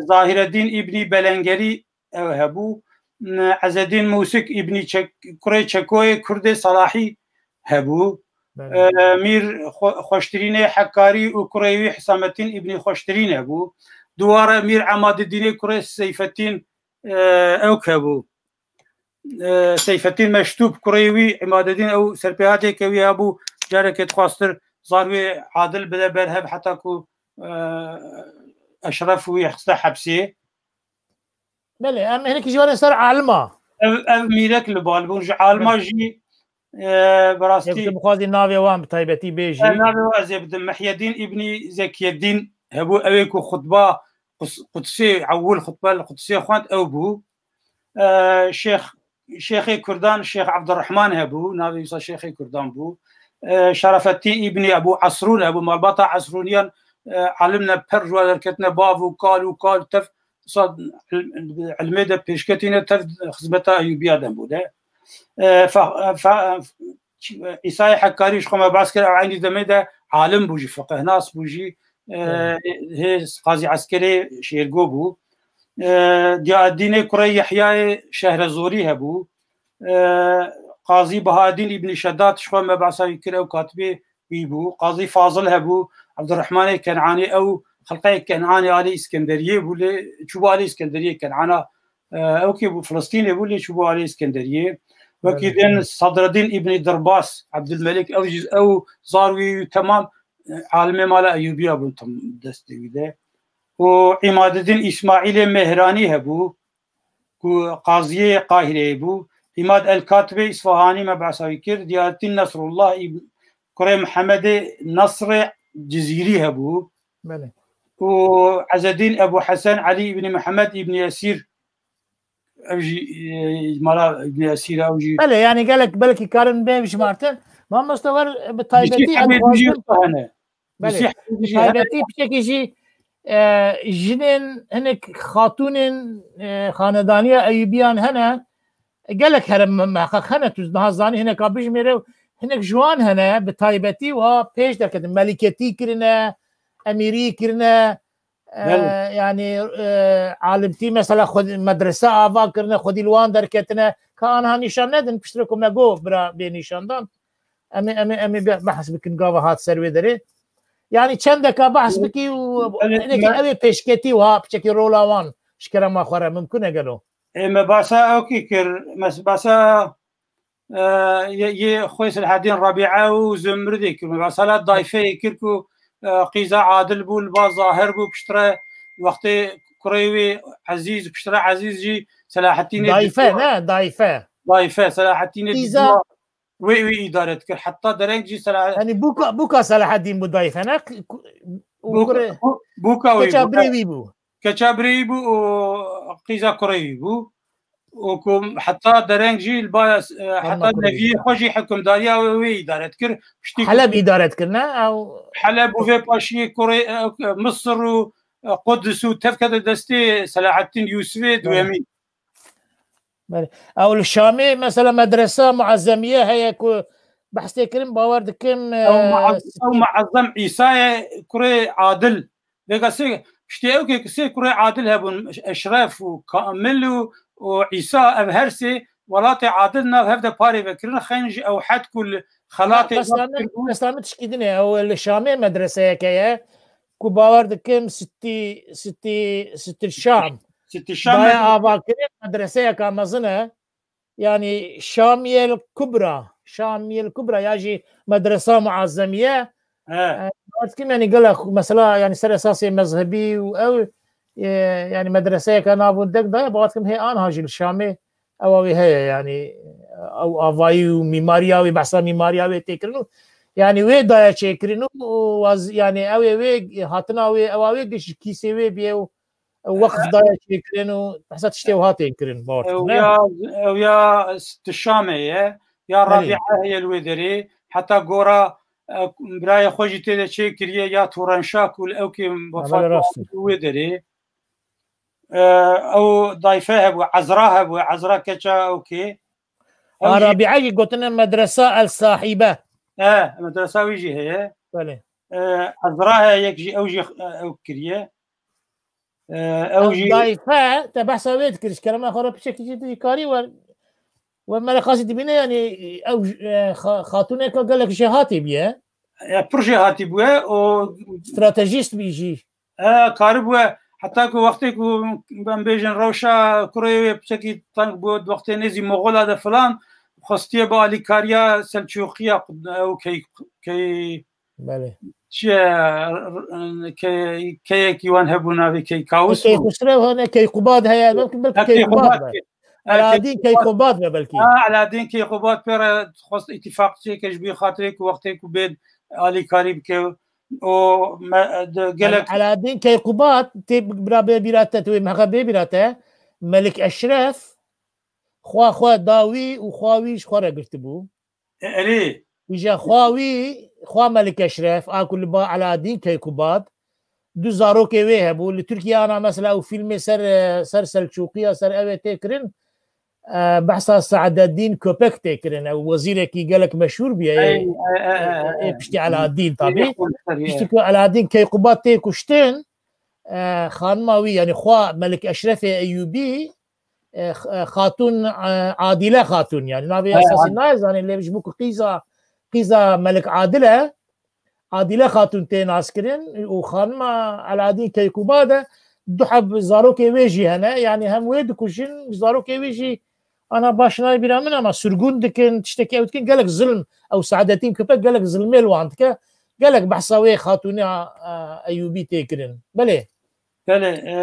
Zahireddîn Îbnî Belengerî ew hebû. E, Ezedîn Mûsik Îbnî Çek-, kurê Çekoyê Kurdê Salahî hebû. Belê. E, Mîr Xwe-, Xweştirînê Hekarî û kurê wî Hisamettîn Îbnî Xweştirîn hebû. Duware Mîr Emadidînê kurê Seyfettîn, e, ew hebû. E, Seyfettîn Meştûb, kurê wî Îmadedîn, ew serpêhatê ke wî hebû, careke dixwastir zar wê Adil bide ber hev heta ku, e, Eşref wî xiste hepsê. Belê, em hinek ji wan ê ser alima. Ev, ev mîrek li bal bûn. Ji alima Belê. jî, e, bi rastî Yek tu bixwazî navê wan bi taybetî bêjî. E, navê wan ez ê bidim. Mehyedîn Îbnî Zekyeddîn hebû, ew ê ku xutba Quds-, Qudsê, ewil xutbe li Qudsê xwend ew bû. E, Şêx, Şêxê Kurdan, Şêx Ebdurrahman hebû, navê wisa Şêxê Kurdan bû. E, Şerafettîn Îbnî Ebû Esrûn hebû, malbata Esrûniyan, e, alim ne, per ji we derketine, bav û kal û kal tev, wisa il-, ilmê de pêşketîne, tev xizmeta Eyûbiya de bû de. E, fe-, fe-, Îsayê Hekarî ji xwe me behs kir, ew eynî demê de alim bû jî, fiqihnas bû jî, e, Evet. hê Qazî Eskerê Şêrgo bû. E, Diyaeddînê kurê Yehyayê Şehrezorî hebû. E, Qazî Bahaeddîn Îbnî Şedat ji xwe me behsa wî kir, ew katibê wî bû. Qazî Fazil hebû, Ebdurrahmanê Kenanî, ew xelqeyê Kenanê alê Îskenderiyê bû, lê çûbû alê Îskenderiyê Kenana, e, ew kê bû, Filistînê bû, lê çûbû alê Îskenderiyê. Wekî Belê. din Sadreddîn Îbnî Dirbas, Ebdulmelik, ew jî, ew zar wî temam, e, alimê mala Eyûbiya bûn tam destê wî de. Û Îmadedîn Îsmaîlê Mehranî hebû, ku qaziyê Qahireyê bû. Îmad el Katibê Îsfahanî me behsa wî kir. Diyaeddîn Nesrullah îb-, kurê Mihemedê Nesrê Cizîrî hebû. Belê. Û Ezedîn Ebû Hesen Elî îbnî Mihemed îbnî Esîr, ew jî, e, mala Îbnî Esîr e, ew jî Belê, yanî gelek belkî karin bê bijmartin. Mamoste wer bi taybetî Bîsî em hebê dijî dixwazin wisa hene. Belê. Bîsî hebê Bi dijî hene. taybetî piçekî jî, e, jinên, hinek xatûnên, e, xanedaniya Eyûbiyan hene. Gelek here me-, meheqeq hene, tu niha zanî hineka bijmêre, hinek ji wan hene, bi taybetî wa pêş derketin. Melîketî kirine, emîrî kirine, e, Belê. yanî, e, alimtî mesela xwe medrese ava kirine, xwedî li wan derketine. Ka aniha nîşan nedin, piştre ku me got bira bê nîşandan. Em ê, em ê, em ê be-, behs bikin gava hat ser wê derê. Yanî çendeka behs bikî û Belê, hinekî me- ew ê pêşketî û ha piçekî rola wan ji kerema xwe re mimkun e gelo? Ê, me basa ew kî kir, me basa, e, yê, yê xwê Selahedîn Rebîe û Zumrudê kir. Me basa la Dayfeyê kir ku, e, qîza Adil bû, li ba Zahir bû, piştre wextê kurê wî Ezîz, piştre Ezîz jî Selahedînê Dayfe, didî. ne? Dayfe. Dayfe, Selahedînê Qîza didî. Wê wî îdare dikir. Heta dereng jî Selahaddîn. Yanî bûka, bûka Selahaddîn bû dayfe, ne? Ku-, ku-, û Bûka, kurê bû-, bûka wê keça bû. birê wî bû. Keça birê wî bû û qîza kurê wî bû. Û ku heta dereng jî li ba, e, heta Hema kurê neviyê wî. Xwe jî hikimdariya wê, wê îdare dikir. Piştî ku Heleb îdare dikir, ne? Ew Heleb û vê paşiyê kurê, e, Misir û, e, Qudus û tevkete destê Selahaddîn Yûsifê Belê. Duyemî. Belê. Ew li Şamê mesela medresa muezzemiye heye ku behs tê kirin, bawer dikim, Ew e, muaz-, ew muezzem Îsayê kurê Adil. Vêga sê, piştî ew kê sê kurê Adil hebûn, Eşref û Kamil û, û Îsa, ev her sê welatê Adil nav hev de parê vekirin, xeyn ji ew hed ku li xelatê Qesdamî, Qesdamî tişkî din e, ew li Şamê medreseyeke ye ku bawer dikim Sittî, Sittî, Sittî Şam. Sittî Şam Daye medrese. Avakirin medreseyeka mezin e. Yani Şamiyel Kubra. Şamiyel Kubra ya jî medresa muazzemiye. He. E, bawer dikim yani gelek mesela yani ser esasê mezhebî û ew, e, yani medreseyeke navûndek daye, bawer dikim hê anha jî li Şamê ewa wê heye yani ew avayî û mîmariya wê, behsa mîmariya wê tê kirin û yani wê daye çêkirin û, û waz-, yani ew ê wê hatina wê ewa wê giş ji kîsê wê bîye û weqf daye çêkirin û behsa tiştê wiha tên kirin, bawer Ew dikim, ne? Ya, ew ya Sittî Şamê ye, ya Belê. Rabîa heye li wê derê, heta gora, e, birayê xwe jî tê de çêkiriye, ya Turanşa ku li ewkê Ha, wefat belê, rast e. Li wê derê. E, ew dayfe hebû, Ezra hebû, Ezra keça ewkê. Ew Ha, jî Rabîa jî gotine medresa El Sahibe. E, medresa wî jî heye. Belê. E, Ezra heye, yek jî ew jî, e, ew kiriye. E, ew Ew jî dayfe, te behsa wê dikir, ji kerema xwe re piçekî jî dî karî wer, wer me re xasî dibîne, yanî ew, e, xa-, xatûneka gelek jêhatî bûye. E, pir jêhatî bûye û Stratejîst bî jî. E, karibûye, heta ku wextê ku em bêjin rewşa kurê wê piçekî teng bû, di wextê nêzî Moxola de filan, xwestiye bi alîkariya Selçûqiya ew key, key Belê. Çi ye, ke-, keyekî wan hebû navê Keykawis Key bû. Xusrew hene, Keyqubad heye, belkî, belkî Ha, Keyqubad Keyqubad be. Key-, ha, Alaaddin Keyqubad. Keyqubad be belkî. Ha, Alaaddin Keyqubad pê re xwest îtîfaq çêke ji bî xatirê ku wextê ku bê alîkarî bike û me-, de-, Al-, gelek Alaaddin Keyqubad tê bira bê bîra te, tu wê mexe bê bîra te. Melik Eşref xwa xwe da wî û xwa wî ji xwe re girtibû. E, erê. Îja xwa wî, xwa Melik Eşref, a ku li ba Alaaddin Keykubat, du zarokê wê hebû. Li Tirkiye ana mesela ew fîlmê ser, e, ser Selçûqiya, ser ew ê tê kirin, e, behsa Saededdîn Köpek tê kirin. Ew wezîrekî gelek meşhûr bûye, ê, Ey, e, e, e, e, e, e. Piştî Alaaddin tabî. Ê, e. Piştî ku Alaaddin Keykubat tê kuştin, e, xanima wî, yani xwa Melik Eşrefê Eyûbî, e, x-, e, Xatûn, e, Adîle Xatûn, yani navê He, esasî Ad- nayê zanîn, lê ji bo ku qîza, qîza Melik Adil e, Adîle Xatûn tê naskirin û xanima Eladîn Keykûba de du heb zarokê wê jî hene, yani hem wê dikujin, zarokê wê jî ana baş nayê bîra min ama sirgûn dikin, tiştekî ew dikin, gelek zilm, ew Saadetîn Köpek gelek zilmê li wan dike, gelek behsa wê Xatûnê, e, Eyûbî tê kirin. Belê. Belê, e,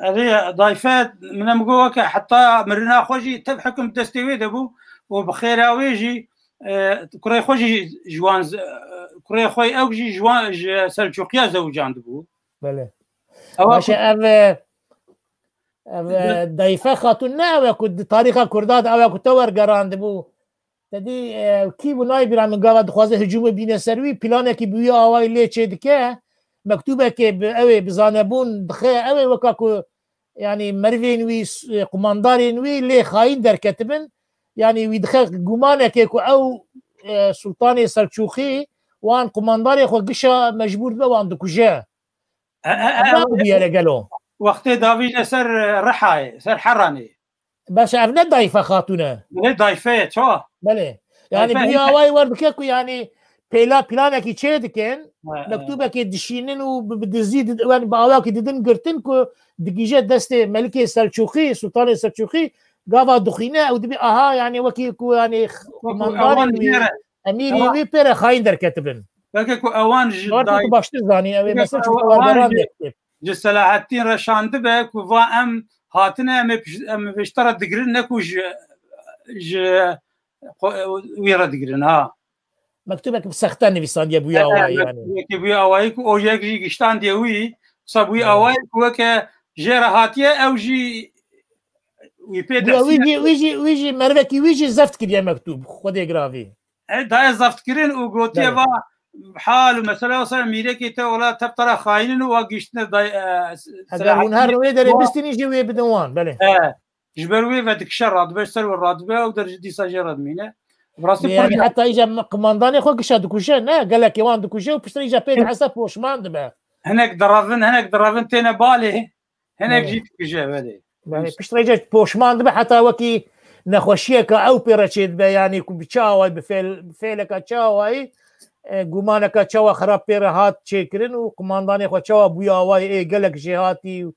erê, dayfe, min em got weke heta mirina xwe jî tev hekum destê wê de bû û bi xêra wê jî, e, kurê xwe jî ji wan z-, e, kurê xwe ew jî ji wan, ji Selçûqiya zewicandibû. Belê. Ewa Baş e, ku ev, e, ev, e, Dayfe Xatûn ne ew e ku di tarîxa Kurda de ew e ku te wergerandibû. Te dî, e, kî bû nayê bîra min gava dixwaze hicûmê bîne ser wî, planekî bi wî awayî lê çê dike, mektûbekê bi ew ê bi zanebûn dixe, ew ê weka ku, yanî merivên wî, s-, e, qumandarên wî lê xayîn derketibin, yanî wî dixe gumanekê ku ew, e, Sultanê Selçûqî wan qumandarê xwe gişa mecbûr dibe wan dikuje. E, e, e, Ev e, bûye le gelo. Wextê davîne ser, e, Rihayê, ser Heranê. Baş e, ev ne Dayfe Xatûn e? Belê, Dayfe ye, çawa? Belê. Yani Dayfe bi heye. Awayî wer dike ku yani pêla planekî çê dikin, He, he. Mektûbekê dişînin û bi, bi dizî did-, yani bi awakî didin girtin ku digije destê Melikê Selçûqî, Sultanê Selçûqî gava dixwîne ew dibî aha yani wekî ku yani Wekî kumandanên ewan wî, jê re. Emîrên Ewan wî pê re xayîn derketibin. Belkî ku ewan ji Bar day-, ku baştir zanî, ew ê belkî mesela ku çi ewan wergeran ji, ji Selahattîn re şandibe ku va em hatine, em ê piş-, em ê ji te re digirin, ne ku ji, ji xwe, wî re digirin, ha. Mektûbek bi sexte nivîsandiye bûye E, e, awayî yani. Mektûbekê bûye awayî ku o yek jî giştandiye wî, wisa bûye Evet. Awayî ku weke jê re hatiye, ew jî Wî pê wî jî, wî jî, wî jî mervekî wî jî zeft kiriye mektûb, Xwedê giravî. E, daye zeft kirin û gotiye va hal û mesela wisa mîrekê te ola tev tera xayinin û wa giştine day, e, Eger hûn her wê derê bistînin jî wê bidin wan, belê. E, ji ber wê ve dikişe radibe, ser wê radibe, ew der ji dîsa jê re dimîne. Bi rastî pir yani heta îca me-, qimandanê xwe gişa dikuje, ne, gelekê wan dikuje û piştre îca pê dihese poşman dibe. Hinek direvin, hinek direvin têne balê, hinek jî dikuje, belê. Belê, piştre îca poşman dibe, heta wekî nexweşiyeke ew pê re çêdibe, yani ku bi çi awayî, bi fêl-, bi fêleke çi awayî, e, gumaneke çawa xerab pê re hat çêkirin û qimandanê xwe çawa bûye awayî, ê gelek jêhatî û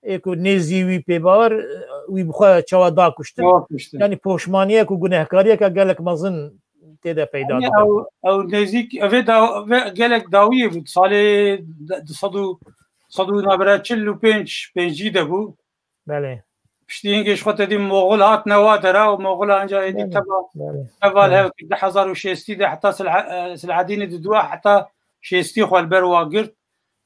ê ku nêzî wî pê bawer, wî bi xwe çawa da kuştin. Çawa kuştin. Yani poşmaniyek û gunehkariyeke gelek mezin tê de peyda dibe. Ew, ew nêzîk, ev ê da-, ev ê gelek dawiyê bû. Salê de-, du sed û, sed û nabere çil û pênc, pêncî de bû. Belê. Piştî hingê ji xwe te dî Moxul hat newa dera û Moxula anca êdî teva, teva li hev kir. Du hezar û şêstî de heta Silha-, e, Silahedînê di dua heta şêstî xwe li ber wa girt.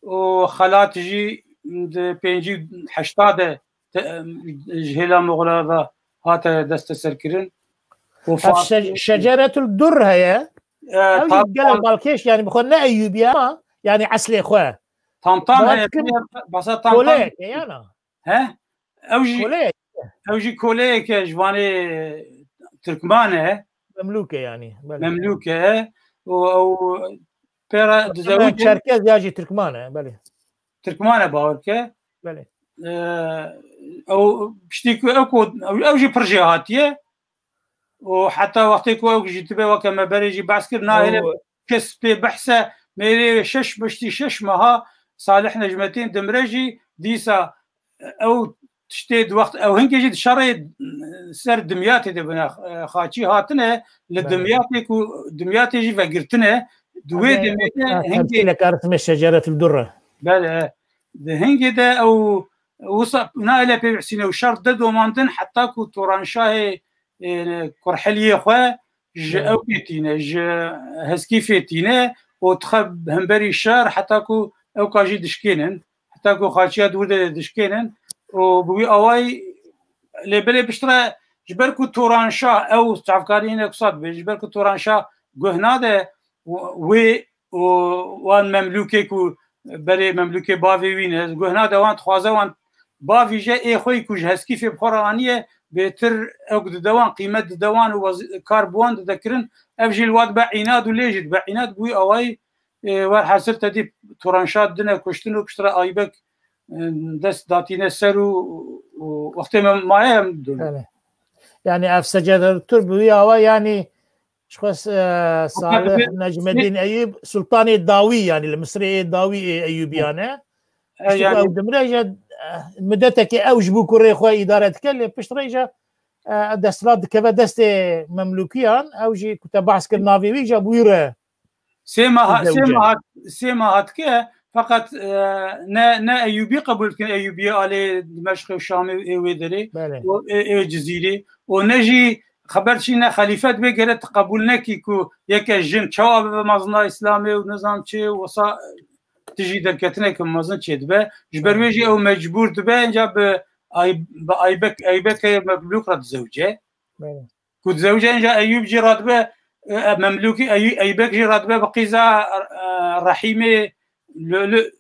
û xelat jî di pêncî heşta de te-, ji hêla Moxila ve hate desteserkirin. Û Ev Fars- şe-, şeceretul dur heye. E, Ew jî tam, gelek tam, balkêş, yani bi xwe ne Eyyûbî ye ama yani eslê xwe. Tam tam heye. Basa tam tam. Koleyek e yana. He? Ew jî, Koleyek. Ew jî koleyek e ji vanê Tirkman e. Memlûk e yani. Belê. Memlûk e. Û ew pê re dizewicin. Çerkez ya jî Tirkman e, belê. Tirkman e, bawer ke. Belê. Ee, ew piştî ku ew ku ew, ew jî pir jêhatî ye. Û heta wextê ku ew jî dibe weke me berê jî behs kir, nahêle kes pê behse mêrê şeş, piştî şeş meha Salih Necmetîn dimre jî dîsa ew tiştê di wext ew hingê jî di şerê ser Dimyatê de bine, e, xaçî hatine, li Dimyatê ku Dimyatê jî vegirtine, di wê demê de hingê. Temsîleka rismê şeceretil durre. Belê. Di hingê de ew wisa naile pê bihsîne û şer de domandin heta ku Turanşahê, e, kurheliyê xwe ji ew kê tîne, ji Heskîfê tîne û dixe hemberî şer heta ku ew ka jî dişkênin. Heta ku xaçiya di wir de dişkênin û bi wî awayî lê belê piştre ji ber ku Turanşah ew çavkarî hinek wisa dibe, ji ber ku Turanşah guh nade wê û wan Memlûkê ku berê Memlûkê bavê wî ne, guh nade wan dixwaze wan bavîje ê xwe yî ku ji Heskîfê bi xwe re aniye bêtir ew dide wan, qîmet dide wan û wezî-, kar bi wan dide kirin, ev jî li wa dibe înad û lê jî dibe înad bi wî awayî. Ê, werhasil te dî Turanşah dine kuştin û piştre Aybek, e, dest datîne ser û, û wextê me maye em dûn. Belê. Yani ev secere tur bi wî awa yani ji xwe, e, Salih Necmeddîn Eyûb, Sultanê Dawî yani li Misirê ê Dawî ê Eyûbiyan e. E, piştî ku yani ew dimre jî, e, mudetekê ew ji bo kurê xwe îdare dike lê piştre jî, e, desthilat dikeve destê Memlûkiyan, ew jî ku te behs kir navê wî jî bi wî re Sê meha, sê meha, sê meha dike, feqet, e, ne, ne Eyûbî qebûl dikin, Eyûbiyê alê Dimeşqê û Şamê û ê wê derê, û ê, ê Cizîrê, û ne jî xeber çî ne xelîfe dibe gere tu qebûl nekî ku yeke jin çawa bibe mezina Îslamê û nizam çi û wisa tijî derketineke mezin çêdibe. Ji ber wê jî ew mecbûr dibe, înca bi Ay-, bi Aybek, Aybekê Memlûk re dizewce. Ku dizewce înca Eyûb jî radibe, e, e, Memlûkî Eyû-, Eybek jî radibe bi qîza, e, Rehîmê Lûlû,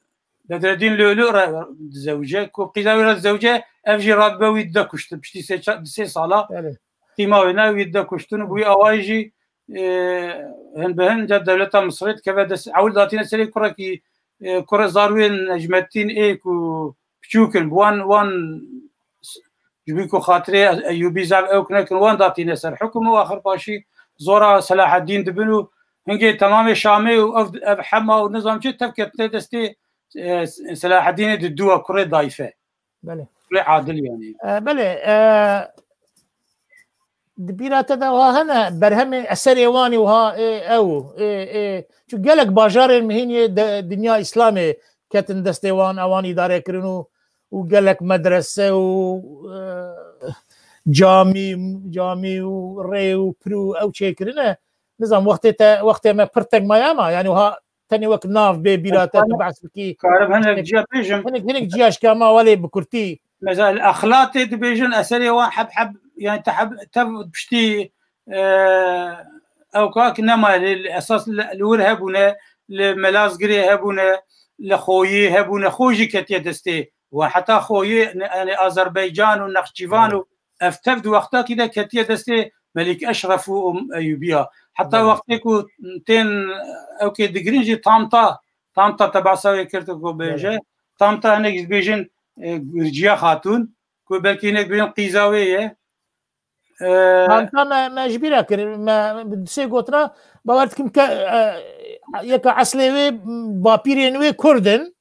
Bedreddîn Lûlû re dizewce. Ku qîza wî re dizewce, ev jî radibe wî dide kuştin. Piştî sê ça-, sê sala qîma wê ne wî dide kuştin û bi wî awayî jî, e, hin bi hin ca dewleta Misirê dikeve dest. Ewil datîne serê kurekî, e, kurê zarwên Necmeddîn ê ku piçûk in, bi wan, wan s-, ji bo ku xatirê Eyûbî zaf ewk nekin, wan datîne ser hukum û axir paşî zora Selaheddîn dibin û hingê temamê Şamê û ev, ev Hema û nizam çi tev ketine destê, e, Selaheddînê di dû kurê Dayfe. Belê. Kurê Adil yani. E, belê, e, Di bîra te de wiha hene berhemê eserê wan ê wiha ê ew ê, ê, çi gelek bajarên mihîn yê de, dinya Îslamê ketin destê wan, ewan îdare kirin û, û gelek medrese û, e, camî, camî û rê û pir û ew çêkirine. Nizam wextê te, wextê me pir teng maye ama, yani wiha tenê wek nav bê bîra te, tu behs bikî. Karim hinek ciya bêjim. Hinek, hinek ciya şikama welê bi kurtî. Mesela li Exlatê dibêjin eserê wan heb heb, yani te heb, tev piştî, e, ew kak nemaye, li, li esas li, li wir hebûne, li Melazgirê hebûne, li Xoyê hebûne, xo jî ketiye destê wan. Heta Xoyê, ne, yani Azerbaycan û Nexçîvan û ev tev di wextakî de ketiye destê Melik Eşref û Eyûbiya. Heta wextê ku tên ew kê digirin jî Tamta, Tamta te behsa wê kir ku bêje. Tamta hinek dibêjin, e, Gurciya Xatûn, ku belkî hinek dibêjin qîza wê ye. E, Tamta me, me ji bîra kir, me bi sê gotina, bawer dikim ke, e, yeka eslê wê, bapîrên wê Kurd in.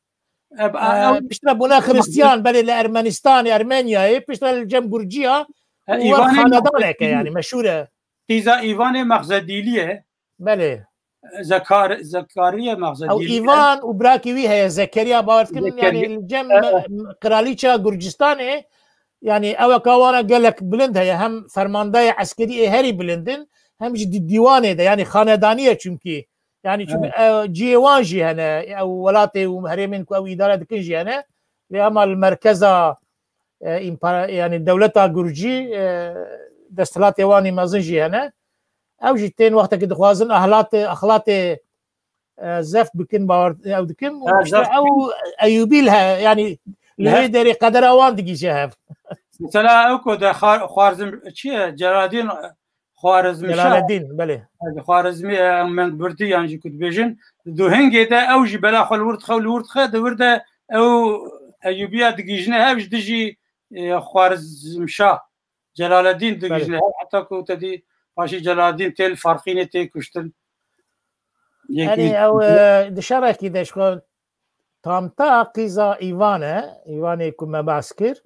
E, ba-, E, ew piştre bûne Xristiyan, belê li Ermenistanê, Ermenyayê, piştre li cem Gurciya, e, û wer Îvanê xanedaneke, Mexzedîlî. Yani meşhûr e. Qîza Îvanê Mexzedîlî ye. Belê. Zekar-, Zekariya Mexzedîlî Ew ye. Îvan û birakî wî heye, Zekeriya, bawer dikim, Zekeriya. Yani li cem, e, e, qiralîça Gurcistanê, yani eweka wana gelek bilind heye, hem fermandayê eskerî ê herî bilind in, hem jî di-, dîwanê de, yani xanedanî ye çünkü. Yani çünkü, e, cihê wan jî hene, ew welatê û herêmên ku ew îdare dikin jî hene. Lê ama li merkeza, e, împara-, yani dewleta Gurcî, e, desthilatê wan ê mezin jî hene. Ew jî tên wextekî dixwazin ehlatê, exlatê, e, zeft bikin, bawer ew dikin. Û Ha, işte zeft ew Eyûbî li he-, yani li Li he- wê derê qedera wan digihîje hev. Mesela ew ku de Xar-, Xwarizm, çi ye? Celaledîn Xwarizmşah. Celaledîn, belê. Xwarizmî, e, Mengbirtî yan jî ku dibêjin, di hingê de ew jî bela xwe li wir dixe û li wir dixe, di wir de ew Eyûbiya digihîjine hev ji dijî, e, Xwarizmşah. Celaledîn Belê. digihîjine hev, heta ku te dî paşî Celaledîn tê li Farqînê tê kuştin. Yekî Yani ew, e, di şerekî de ji xwe Tamta qîza Îvan e, Îvanê ku me behs kir.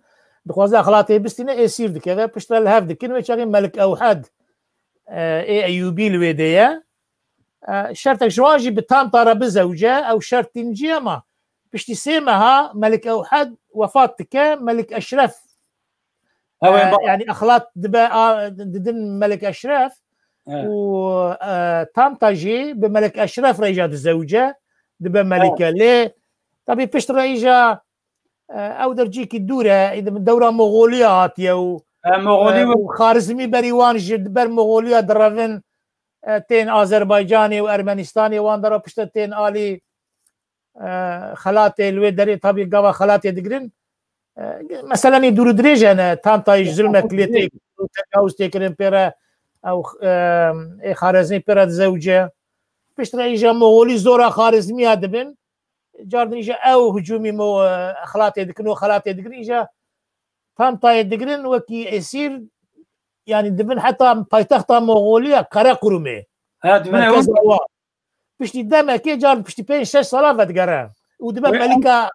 Dixwaze exlatê bistîne, êsîr dikeve, piştre li hev dikin, wê çaxê Melik Ewhed, e, ê Eyûbî li wê de ye. E, şertek ji wan jî bi Tamta re bizewce, ew şert tîn cî, ama piştî sê meha Melik Ewhed wefat dike, Melik Eşref Ew ê e, ba- yani exlat dibe, a, didin Melik Eşref Evet. û, e, Tamta jî bi Melik Eşref re îja dizewce, dibe Melike. Evet. Lê tabî pişt re îja, e, ew dercîkî dûr e, îdim dewra Moxoliya hatiye û, E, Moxolî e, û Xarizmî berî wan ji ber Moxoliya direvin, e, tên Azerbaycanê û Ermenistanê, wan dera pişt re tên alî e, xelatê li wê derê, tabî gava xelatê digirin. E, meselenî dûr û dirêj hene, Tamtayê ji zulmek lê tê, tecawuz tê kirin pê re, ew, e, ê Xarezmî pê re dizewce. Piştre îja Moxolî zora Xarezmiya dibin. Cardin îja ew hicûmî mo, e, xelatê dikin û xelatê digirin. Îja Tamtayê digirin wekî esîr, yani dibin heta paytexta Moxoliya Qerequrumê. Ha, dibin ew Merkeza wan. Piştî demekê, car piştî pênc şeş sala vedigere û dibe Wê Melika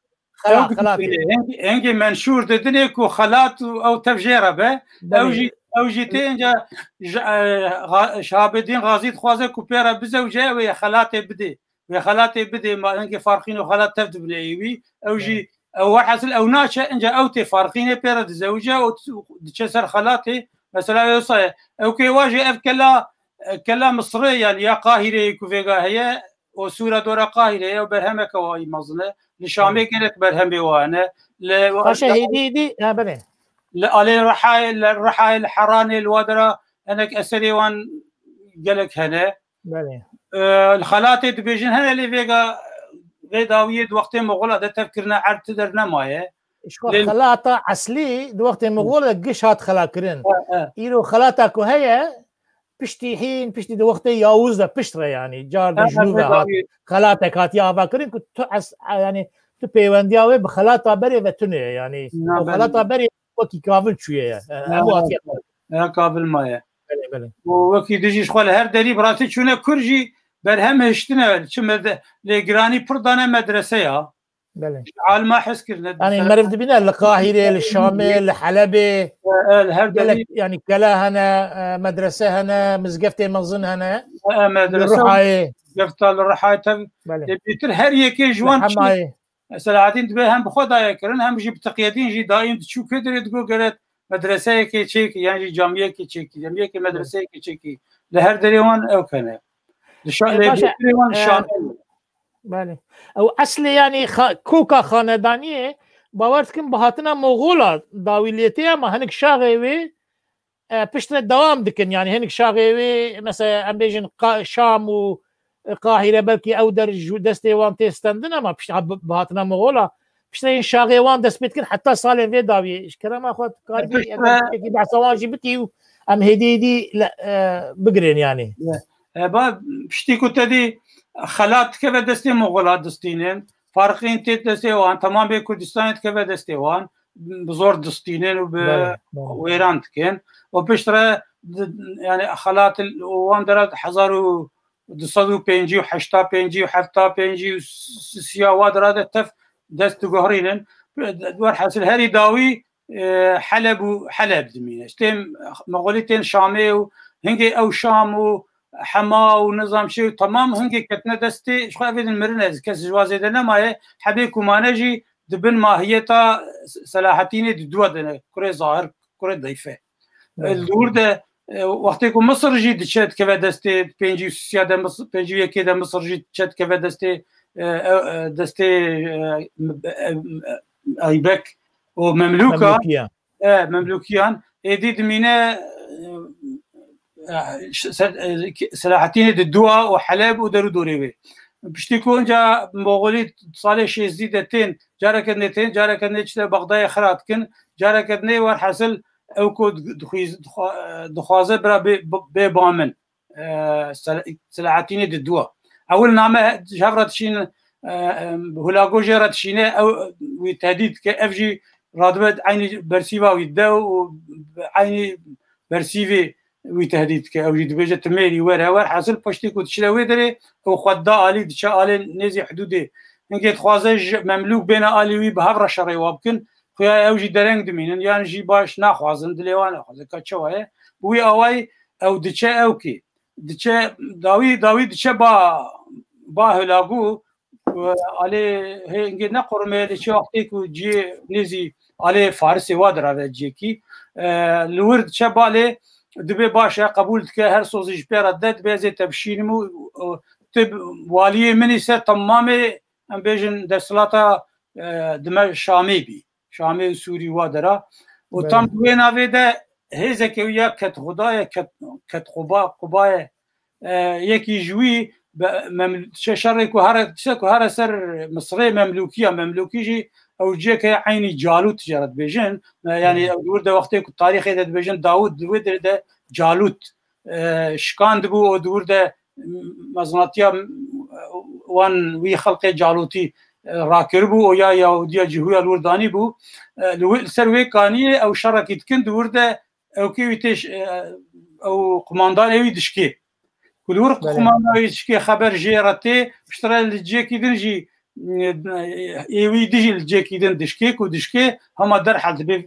ew xela-, xelatê. Hingê, hingê menşûr didinê ku xelat û ew tev jê re be. Belê. Ew jî, ew jî tê inca ji, e, Ga-, Şahabedîn Gazî dixwaze ku pê re bizewce, wê xelatê bidê. Wê xelatê bidê, ma hingê Farqîn û xelat tev dibine êwî. Ew jî, Belê. ew wehesil ew naçe, inca ew tê Farqînê pê re dizewce û diçe ser xelatê. Mesela wê wisa ye. Ew kê wa jî ev kela, kela Misirê, yani ya Qahîreyê ku vêga heye, û Sûra dora Qahîreyê, ew berhemeke wa mezin e. Li Şamê Belê. gelek berhemê wa hene. Li Paşa hêdî, hêdî, ha, belê. Li alê Rihayê, li Rihayê, li Heranê, li wa dera hinek eserê wan gelek hene. Belê. Ee, li xelatê dibêjin hene lê vêga vê dawiyê di wextê Moxola de tev kirine erd ti der nemaye. Ji xwe Lê xelata eslî di wextê Moxola de giş hat xela kirin. He, he. Îro xelata ku heye, piştî hîn, piştî di wextê Yawuz de pişt re, yani, car de He, ji nû he, ve hat. dawiyê. Xelatek hatiye ava kirin ku tu es-, yani, tu pêwendiya wê bi xelata berê ve tune ye, yani. Na, Ew belê. xelata berê wekî kavil çûye ye. E, Ya, hemû hatiye. ya, ya, kavil maye. Belê, belê. Û wekî dijî ji xwe li her derî bi rastî çûne kur jî berhem hiştine, çi mede-, lê giranî pir dane medreseya. Belê. Alima hez kirine. Yani meriv dibîne li Qahîrê, li Şamê, li Helebê. E, e, li her Gelek, derî. yani kela hene, e, medrese hene, mizgeftê mezin hene. E, e, medrese Li Rihayê. Mizgefta li Rihayê tev. Belê. Lê bêtir her yekê ji Li wan çi Hemayê. Selahattin dibe hem bi xwe daye kirin, hem jî bi Teqiyedîn jî daîm diçû ku dirê digo gere medreseyekê çêkî, yan jî camiyekê çêkî, camiyekê medreseyekê çêkî. Li her derê wan ew kene. Li şa-, E, lê baş e, bêtirê wan e, Şamê. Belê. Ew eslê, yani, xa-, koka xanedaniyê Bawer dikim bi hatina Moxola dawî lê tê, ama hinik şaxê wê e, piştre dewam dikin. Yani hinik şaxê wê, mesela em bêjin Qa- Şam û e, Qahire belkî ew der ji destê wan tê stendin, ama pişt, ha, bi bi hatina Moxola piştre yên şaxê wan dest pê dikin heta salên vê dawiyê. Ji kerema xwe tu karibî Piştre- eger tiştekî behsa wan jî bikî û em hêdî hêdî le- e, bigirên yani. E, ba, piştî ku te dî xelat dikeve destê Moxola distînin, Farqîn tê destê wan, temamê Kurdistanê dikeve destê wan, bi zor distînin û bi Belê, belê. wêran dikin. Û piştre di- yani xelat wan dera hezar û du sed û pêncî û heyşta pêncî û hefta pêncî û s- siya wa dera de tev dest diguherînin. Werhasil herî dawî e, Heleb û Heleb dimîne. Têm Moxolî tên Şamê û hingê ew Şam û Hema û nizam şey û temam hingê ketine destê ji xwe evê din mirine. Kes ji wa zêde nemaye. Hebê ku mane jî di bin mahiyeta Selahatînê di dua de ne. Kurê Zahir, kurê Dayfe. Evet. Li wir de e, wextê ku Misir jî diçe dikeve destê pêncî û sisiya de Misir, pêncî û yekê de Misir jî diçe dikeve destê e, e, e, destê e, e, e, Eybek û Memlûka. Memlûkiya. E, Memlûkiyan. Êdî dimîne e, e, ş- ser- e, ki- Selahattinê di dua û Heleb û derûdorê wê. Piştî ku onca Moxolî salê şêzdî de tên, careke ne tên, careke ne çi de Bexdayê xira dikin, careke ne werhasil ew ku dixwiz- dixwa- dixwaze bira bê, bê ba min. E, Sel- Selahattinê di dua. Ewil name ji hev re dişîn, e, e, hulago jê re dişîne, ew wî tehdît dike, ev jî radibe eynî bersîva wî de û eynî bersîvê wî tehdît dike. Ew jî dibêje, "Tu mêrî were, wer." Hesil piştî ku diçine wê derê, ew xwe da alî, diçe alê nêzî hidûdê. Hingê dixwaze ji Memlûk bêne alî wî, bi hev re şerê wa bikin. Xuya ew jî dereng dimînin, yan jî baş naxwazin, dilê wan naxwaze. Ka çawa ye? Bi wî awayî ew diçe ew kî. Diçe dawî, dawî diçe ba, ba Hulagu, e, alê hê hingê ne qurmê diçe wextê ku ciyê nêzî alê Farisê wa dirave ciyekî. E, li wir diçe balê dibê baş e, qebûl dike, her sozî ji pê re de dibê ez ê tevşînim û, û tu waliyê min î ser temamê, em bêjin, desthilata, e, dime Şamê bî. Şamê û Sûrî wa dera. Û Belê. tam di wê navê de hêzeke wî ya Ketxuda ye, Ket, Ketxuba, Quba ye. E, yekî ji wî be, Meml-, şe-, şerê ku here, tişe ku here ser Misirê Memlûkiya, Memlûkî jî ew ciyeke eynî Calût jê re dibêjin. E, yani Hı. ew di wir de wextê ku tarîxê de dibêjin Dawûd di wê derê de Calût, e, şikandibû û di wir de mezinatiya wan wî xelqê Calûtî, e, rakiribû û ya Yahudiya cihûya li wir danîbû. E, li wê, li ser wê kaniyê ew şerekî dikin, di wir de ewkê wî tê ş-, e, ew qumandanê wî dişkê. Ku li wir Belê. qumanda wî dişkê xeber jê re tê, piştre li ciyekî din jî, e, ê wî dijî li ciyekî din dişkê, ku dişkê hema derhal dibê.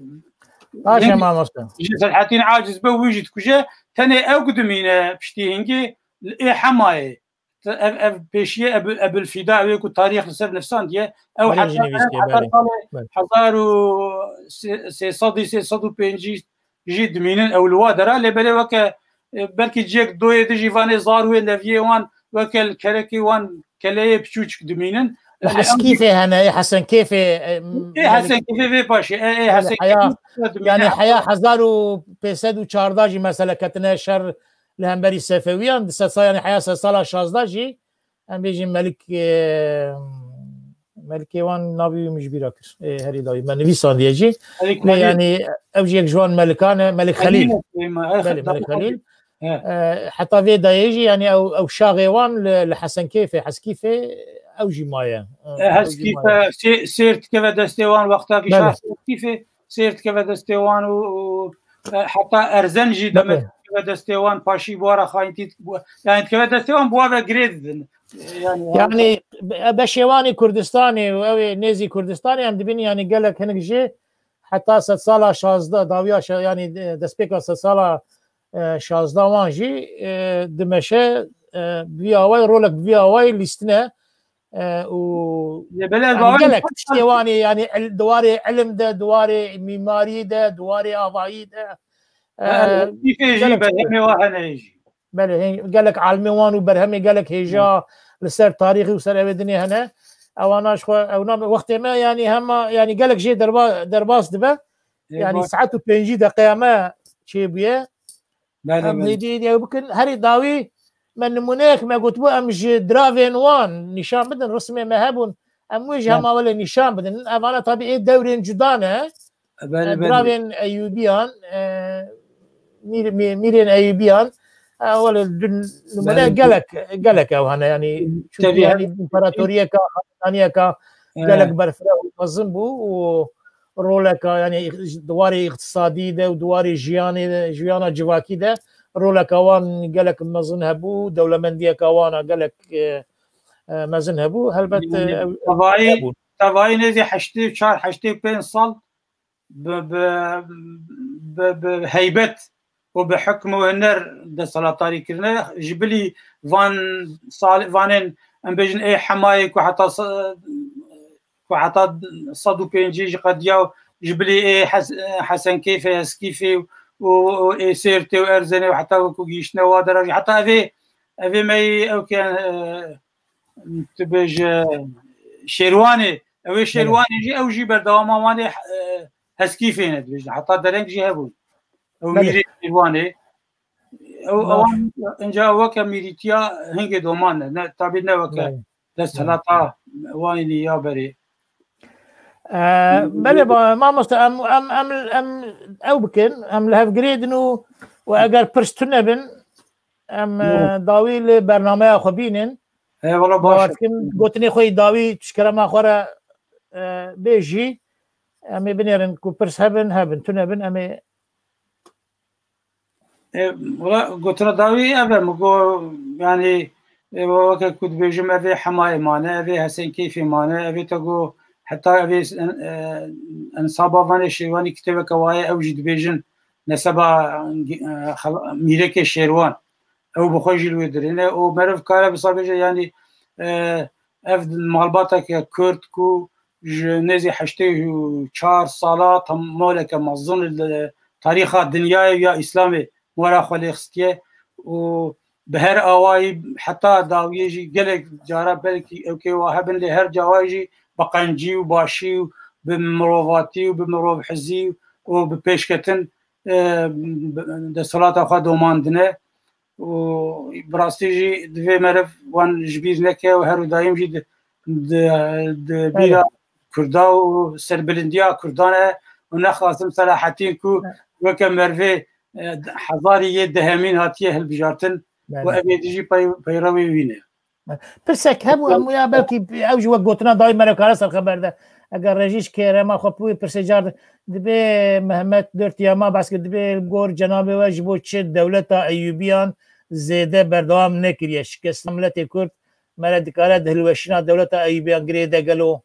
Baş e mamoste. Ji Selahattin aciz be, wî jî dikuje, tenê ew ku dimîne piştî hingê, li ê Hemayê. Ev, ev pêşiyê Ebu-, Ebul Fîda, ew ê ku tarîx li ser nivsandiye, ew Belê, heta, jî nivîstiye, heta belê. salê Belê. hezar û sê sed û sê sed û pêncî jî dimînin ew li wa dera, lê belê weke, e, belkî ciyek doyê dijî vanê zar wê neviyê wan, weke li kerekî wan keleyê piçûçik dimînin. Li Lê ew Heskîfê hene, ê Hesenkêfê, e, Ê belê. Hesenkêfê vê paşê, e, ê Belê, Hesenkêfê heya, dimîne. yani heya hezar û pênc sed û çardeh jî mesela ketine şer li hemberî Sefewiyan, di sed sa-, yani heya sedsala şazdeh jî, em bêjin Melik, e, Melikê wan navî wî min ji bîra kir. Ê, herî dawî me nivîsandiye jî. Melik Lê Xelîl. yani ew jî yek ji wan melikan e, Melik Xelîl. Xelîl, e, Belê, Melik Xelîl. He. E, heta vê dayê jî yani ew, ew şaxê wan li, li Hesenkêfê, Heskîfê ew jî maye. E, E, ew jî Heskîfe, maye. Sê-, Sêrt dikeve destê wan wexta ki Belê. şax Heskîfê, Sêrt dikeve destê wan û, û, e, heta Erzen jî Belê. demek dikeve destê wan, paşî bi wa re xayintî, bu-, yani dikeve destê wan bi wa ve girê didin. E, yani, Yani be-, beşê wan ê Kurdistanê û ew ê nêzî Kurdistanê em dibînin yani gelek hinek jî heta sedsala şazdeh, dawiya şa-, yani, e, destpêka sedsala, e, şazdeh wan jî, e, dimeşe, e, bi vî awayî, rolek bi vî awayî lîstine, e, û Lê belê yani bawer gelek tiştê wan ê, yani il-, di warê ilim de, di warê mîmarî de, di warê avahî de, e, Ha, Lîfê jî gelek berhemê wa hene jî. Belê, hê-, gelek almê wan û berhemê gelek hêja Hı. li ser tarîxî û ser ew ê dinê hene. Ewana ji xwe ew nabe wextê me, yanî hema, yanî gelek jê derba-, derbas dibe. Ê, yanî baş. Saet û pêncî deqeya me çêbûye. Belê, em belê. Hêdî hêdî ew bikin. Herî dawî me nimûneyek me gotibû, em ji diravên wan nîşan bidin, rismê me hebûn. Em wê ji Belê. hema welê nîşan bidin. Evana tabî ê dewrên cuda ne. Belê, E, belê. Diravên Eyûbiyan, e, mîr-, mî-, mîrên Eyûbiyan, e, welê dun-, nimûne Belê. gelek, gelek ew hene, yanî, çünkü Tabii, yanî hem imparatoriyeka, hanedaniyeka He. gelek berfireh û mezin bû û roleka, yanî, di warê îqtisadî de û di warê jiyanê de, jiyana civakî de roleka wan gelek mezin hebû, dewlemendiyeka wana gelek, e, e, mezin hebû. Helbet, e, Yanî, ew, tevayî, hebûn. tevayî nêzî heştê û çar, heştê û pênc sal bi, bi, bi, bi heybet û bi hikm û huner desthilatdarî kirine. Ji bilî van sal-, vanên, em bêjin, ê hemayê ku heta se-, ku heta sed û pêncî jî qediya û ji bilî ê Hes-, Hesenkeyfê, Heskîfê û, û ê Sêrtê û Erzenê û heta wekû gihîştine wa dera jî. Heta evê, evê me yî ew ke, e, tu bêje Şêrwanê, ew ê Belê. Şêrwanê jî, ew jî berdewama wan ê, e, Heskîfê ne dibêjin. Heta dereng jî hebûn. Ew Belê. mîrê Şêrwanê. Ew, Baş. ewan inca weke mîrîtiya hingê doman ne. Ne, tabî ne weke Belê. desthilata Belê. wanî ya berê. E, belê, ba, mamoste, em, em, em, em ew bikin, em li hev girêdin û, û eger pirs tune bin, em, e, Belê. dawî li bernameya xwe bînin. Eyvallah, baş Bawer e. dikim, gotinê xwe yî dawî tu ji kerema xwe re, e, bêjî, em ê binêrin ku pirs hebin, hebin, tune bin, em ê E, wela gotina dawî ev e, min got, yanî, e, weke ku dibêjim, ev ê Hemayê mane, ev ê Hesenkeyfê mane, ev ê te got, heta ev ê, e, ensaba vanê Şêrwanî kitêbeke wa ye, ew jî dibêjin neseba, e, xela-, mîrekê Şêrwan. Ew bi xwe jî li wê dirêne û meriv kare wisa bêje, yanî, e, ev malbateke Kurd ku ji nêzî heştê û çar sala tam moleke mezin li tarîxa dinyayê ya Îslamê wera xwe lê xistiye û bi her awayî heta dawiyê jî gelek cara belkî ew kê wa hebin lê her cawayî jî bi qencî û başî û bi mirovatî û bi mirovhizî û bi pêşketin, e, bi, desthilata xwe domandine. Û bi rastî jî divê meriv wan ji bîr neke û her û daîm jî di, di, di Belê. bîra Kurda û serbilindiya Kurdan e û nexasim Selahettîn ku Evet. weke mervê, e, hezarî yê dehemîn hatiye hilbijartin û Belê. ev êdî jî pey-, peyrewê wî ne. Pirsek hebû, em ya belkî ew jî wek gotina dayî me re kare ser xeber de. Eger rejî ji kerema xwe bi wê pirsê car de, dibê Mehmet Dört Yama behs kir, dibê gor cenabê we ji bo çi dewleta Eyûbiyan zêde berdewam nekiriye? Şikestina miletê Kurd me re dikare di hilweşîna dewleta Eyûbiyan girê de gelo?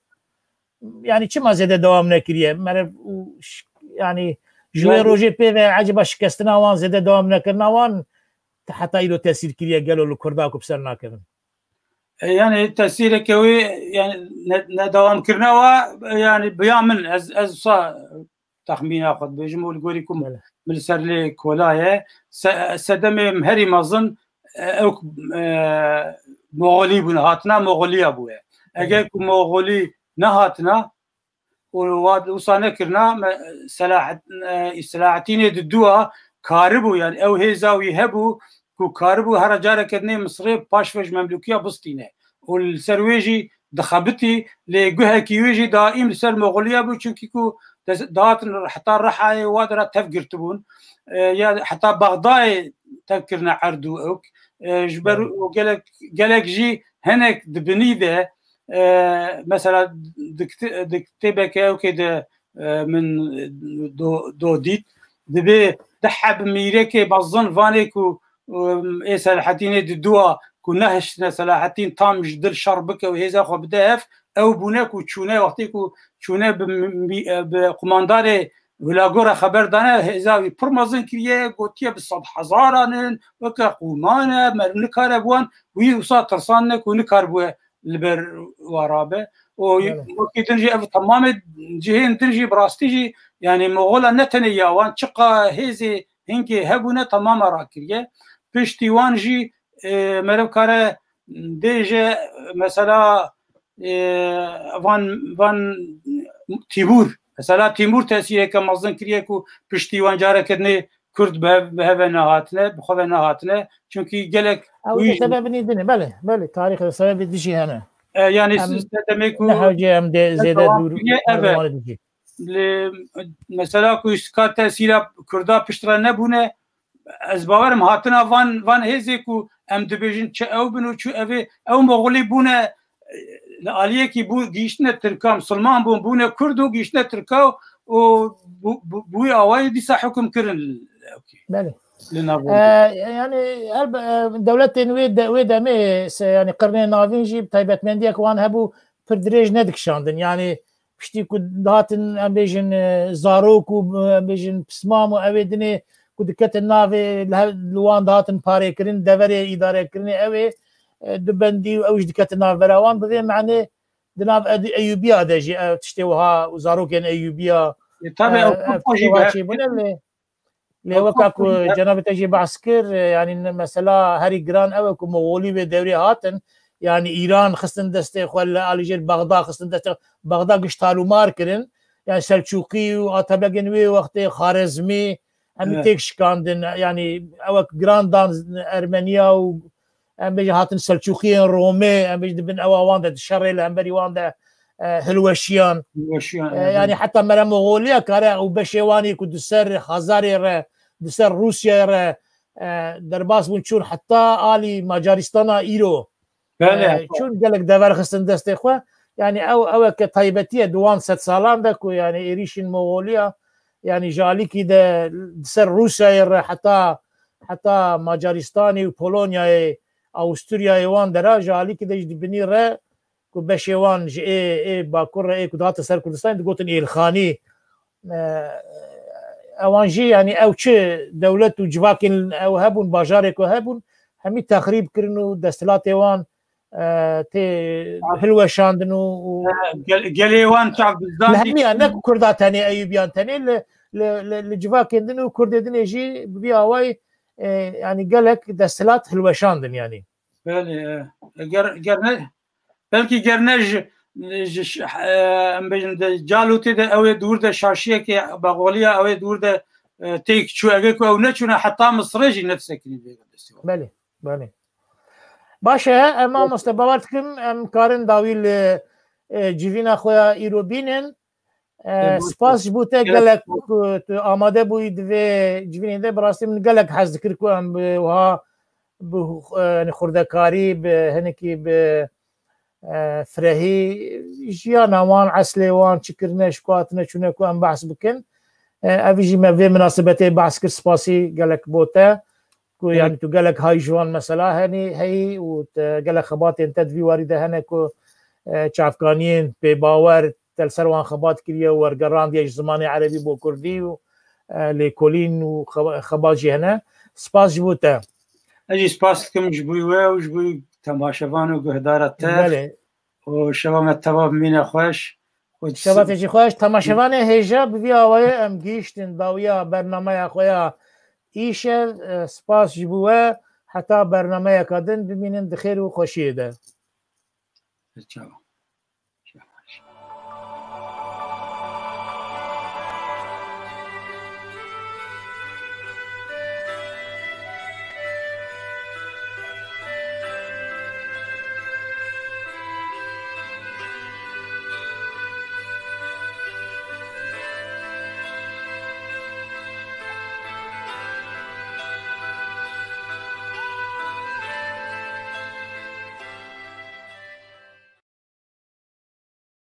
Yanî çima zêde dewam nekiriye? Me re û ş-, yanî ji wê Yanî rojê pê ve eceba şikestina wan, zêde dewam nekirina wan heta îro tesîr kiriye gelo li Kurda ku bi ser nakevin? E, yani tesîreke wê, yani ne, nedewamkirina wa, yani biya min, ez, ez wisa texmîna xwe dibêjim û li gorî ku Belê. min li ser lê kola ye, se-, sedemê herî mezin, e, ew, e, Moxolî bûne, hatina Moxoliya bûye. Eger Belê. ku Moxolî nehatina, û wa wisa nekirina, me, Selahet-, e, Selahatînê di dua karibû, yani ew hêza wî hebû ku karibû hera careke dinê Misirê paş ve ji Memlûkiya bistîne. Û li ser wê jî dixebitî, lê guhekî wê jî daîm li ser Moxoliya bû, çunkî ku des-, dihatin heta Rihayê wa dera tev girtibûn. E, ya heta Bexdayê tev kirine erd û ewk. E, ji ber Evet. û gelek, gelek jî hinek di binî de, e, mesela di kti-, di kitêbeke ewkê de, e, min do-, do dît, dibê di heb mîrekê mezin vanê ku, e, ê Selahatînê di dua ku nehiştine Selahatîn tam ji dil şer bike û hêza xwe bide hev, ew bûne ku çûne, wextê ku çûne bi mi-, bi qumandarê Hulago re xeber dane, hêza wî pir mezin kiriye, gotiye bi sed hezaran in, weke qûman e, meriv nikare bi wan, wî wisa tirsandine ku nikaribûye li ber wa rabe. Û Belê. wekî din jî ev temamê cihên din jî bi rastî jî, yani Moxola ne tenê ya wan, çiqa hêzê hingê hebûne temama rakiriye. Piştî wan jî, e, meriv kare bêje, mesela, e, van, van Tîmûr. Mesela Tîmûr tesîreke mezin kiriye ku piştî wan careke dinê Kurd bi hev, bi hev ve nehatine, bi xwe ve nehatine. Çunkî gelek Ew wî de sebebinî din e. Belê, belê. Tarîxê de sebebê dijî hene. E, yani Em s-, s-, demê ku ne hewce em de zêde dewam dûr kiriye, ev e. Li, mesela ku îstika tesîra Kurda pişt re nebûne, ez bawerim hatina van, van hêzê ku em dibêjin çi ew bin û çi ev ê, ew Moxolî bûne, li aliyekî bû, gihîştine Tirka, Misilman bûn, bûne Kurd û gihîştine Tirka û bû, bû, bûyî awayî dîsa hukm kirin li, Belê. li nav Ee, yani her, e, dewletên wê de, wê demê se, yani qirnê navîn jî taybetmendiyek wan hebû, pir dirêj nedikişandin. Yani piştî ku dihatin, em bêjin, e, zarok û, em bêjin, pismam û ew ê dinê ku diketin navê li hev-, li wan dihatin parêkirin, deverê îdarekirinê ew ê, e, dubendî û ew jî diketin navbera wan. Bi vê menê di nav Ed-, Eyûbiya de jî ev tiştê wiha û zarokên Eyûbiya, E, tabii, e, ew ev tiştê wiha çêbûne lê, lê weka ku cenabê te jî behs kir, e, yani ne, mesela herî giran ew e ku Moxolî vê dewrê hatin, yani Îran xistin destê xwe, li alî jêr Bexda xistin destê xwe, Bexda giş talûmar kirin, yani Selçûqî û Atabegên wê wextê, Xarezmî, hemî Evet. têk şikandin, yani ew e ku giran dan Ermeniya û em bêjin hatin Selçûqiyên Romê, em bêjin di bin ewa wan de di şerê li hemberî wan de, e, hilweşiyan. Hilweşiyan, E, evet. yani heta mere Moxoliya kare û beşê wanî ku di ser Xezarê re, di ser Rûsyayê re, e, derbas bûn çûn heta alî Macaristana îro. Belê. E, çûn gelek dever xistin destê xwe. Yani ew, ew eke taybetî ye di wan sedsalan de ku yani êrîşên Moxoliya yani ji alîkî de di ser Rûsyayê re heta, heta Macaristanê û Polonyayê, Awisturyayê wan dera ji alîkî de jî di binî re ku beşê wan ji ê, ê Bakur re ê ku dihate ser Kurdistanê digotin Êlxanî. E, ewan jî yani ew çi dewlet û civakên ew hebûn, bajarê ku hebûn, hemî texrîb kirin û desthilatê wan, e, tê hilweşandin û, û E, gel-, gelê wan çav li dizdan hemiya, ne ku Kurda tenê, Eyûbiyan tenê, li, li, li, li civakên din û Kurdê dinê jî bi vî awayî, e, yani gelek desthilat hilweşandin yani. Belê, e, ger, ger ne, belkî ger ne ji, ji ş-, e, em bêjin de Calotê de ew ê dûr de şaşiyekê Bexoliya ew ê dûr de, e, têk çû, ege ku ew neçûne heta Misirê jî nedisekinî vê destê wan. Belê, belê. Baş e, em mamoste bawer dikim, em karin dawî li, e, civîna xwe ya îro bînin. E, Spas ji bo te gelek ku tu amade bûyî di vê civînê de, bi rastî min gelek hez dikir ku em bi wiha, bi, e, yani xurdekarî, bi hinekî, bi, e, firehî jiyana wan, eslê wan çi kirine, ji ku hatine çûne ku em behs bikin. E, ev jî me vê minasebetê behs kir, spasî gelek bo te. Ku Evet. yani tu gelek hay ji wan mesela henî heyî û te gelek xebatên te di vî warî de hene ku, e, çavkaniyên pêbawer te li ser wan xebat kiriye û wergerandiye ji zimanê erebî bo kurdî û, e, lêkolîn û xeba-, xebat jî hene. Spas ji bo te. Ez jî spas dikim ji bo we û ji bo temaşevan û guhdara te. Belê. Û şeva me teva bimîne xweş. Û Şeva te jî xweş. Temaşevanê hêja, bi vî awayê em gihîştin dawiya bernameya xwe ya îşev. E, spas ji bo we. Heta bernameyeka din bimînin di xêr û xweşiyê de. Çawa.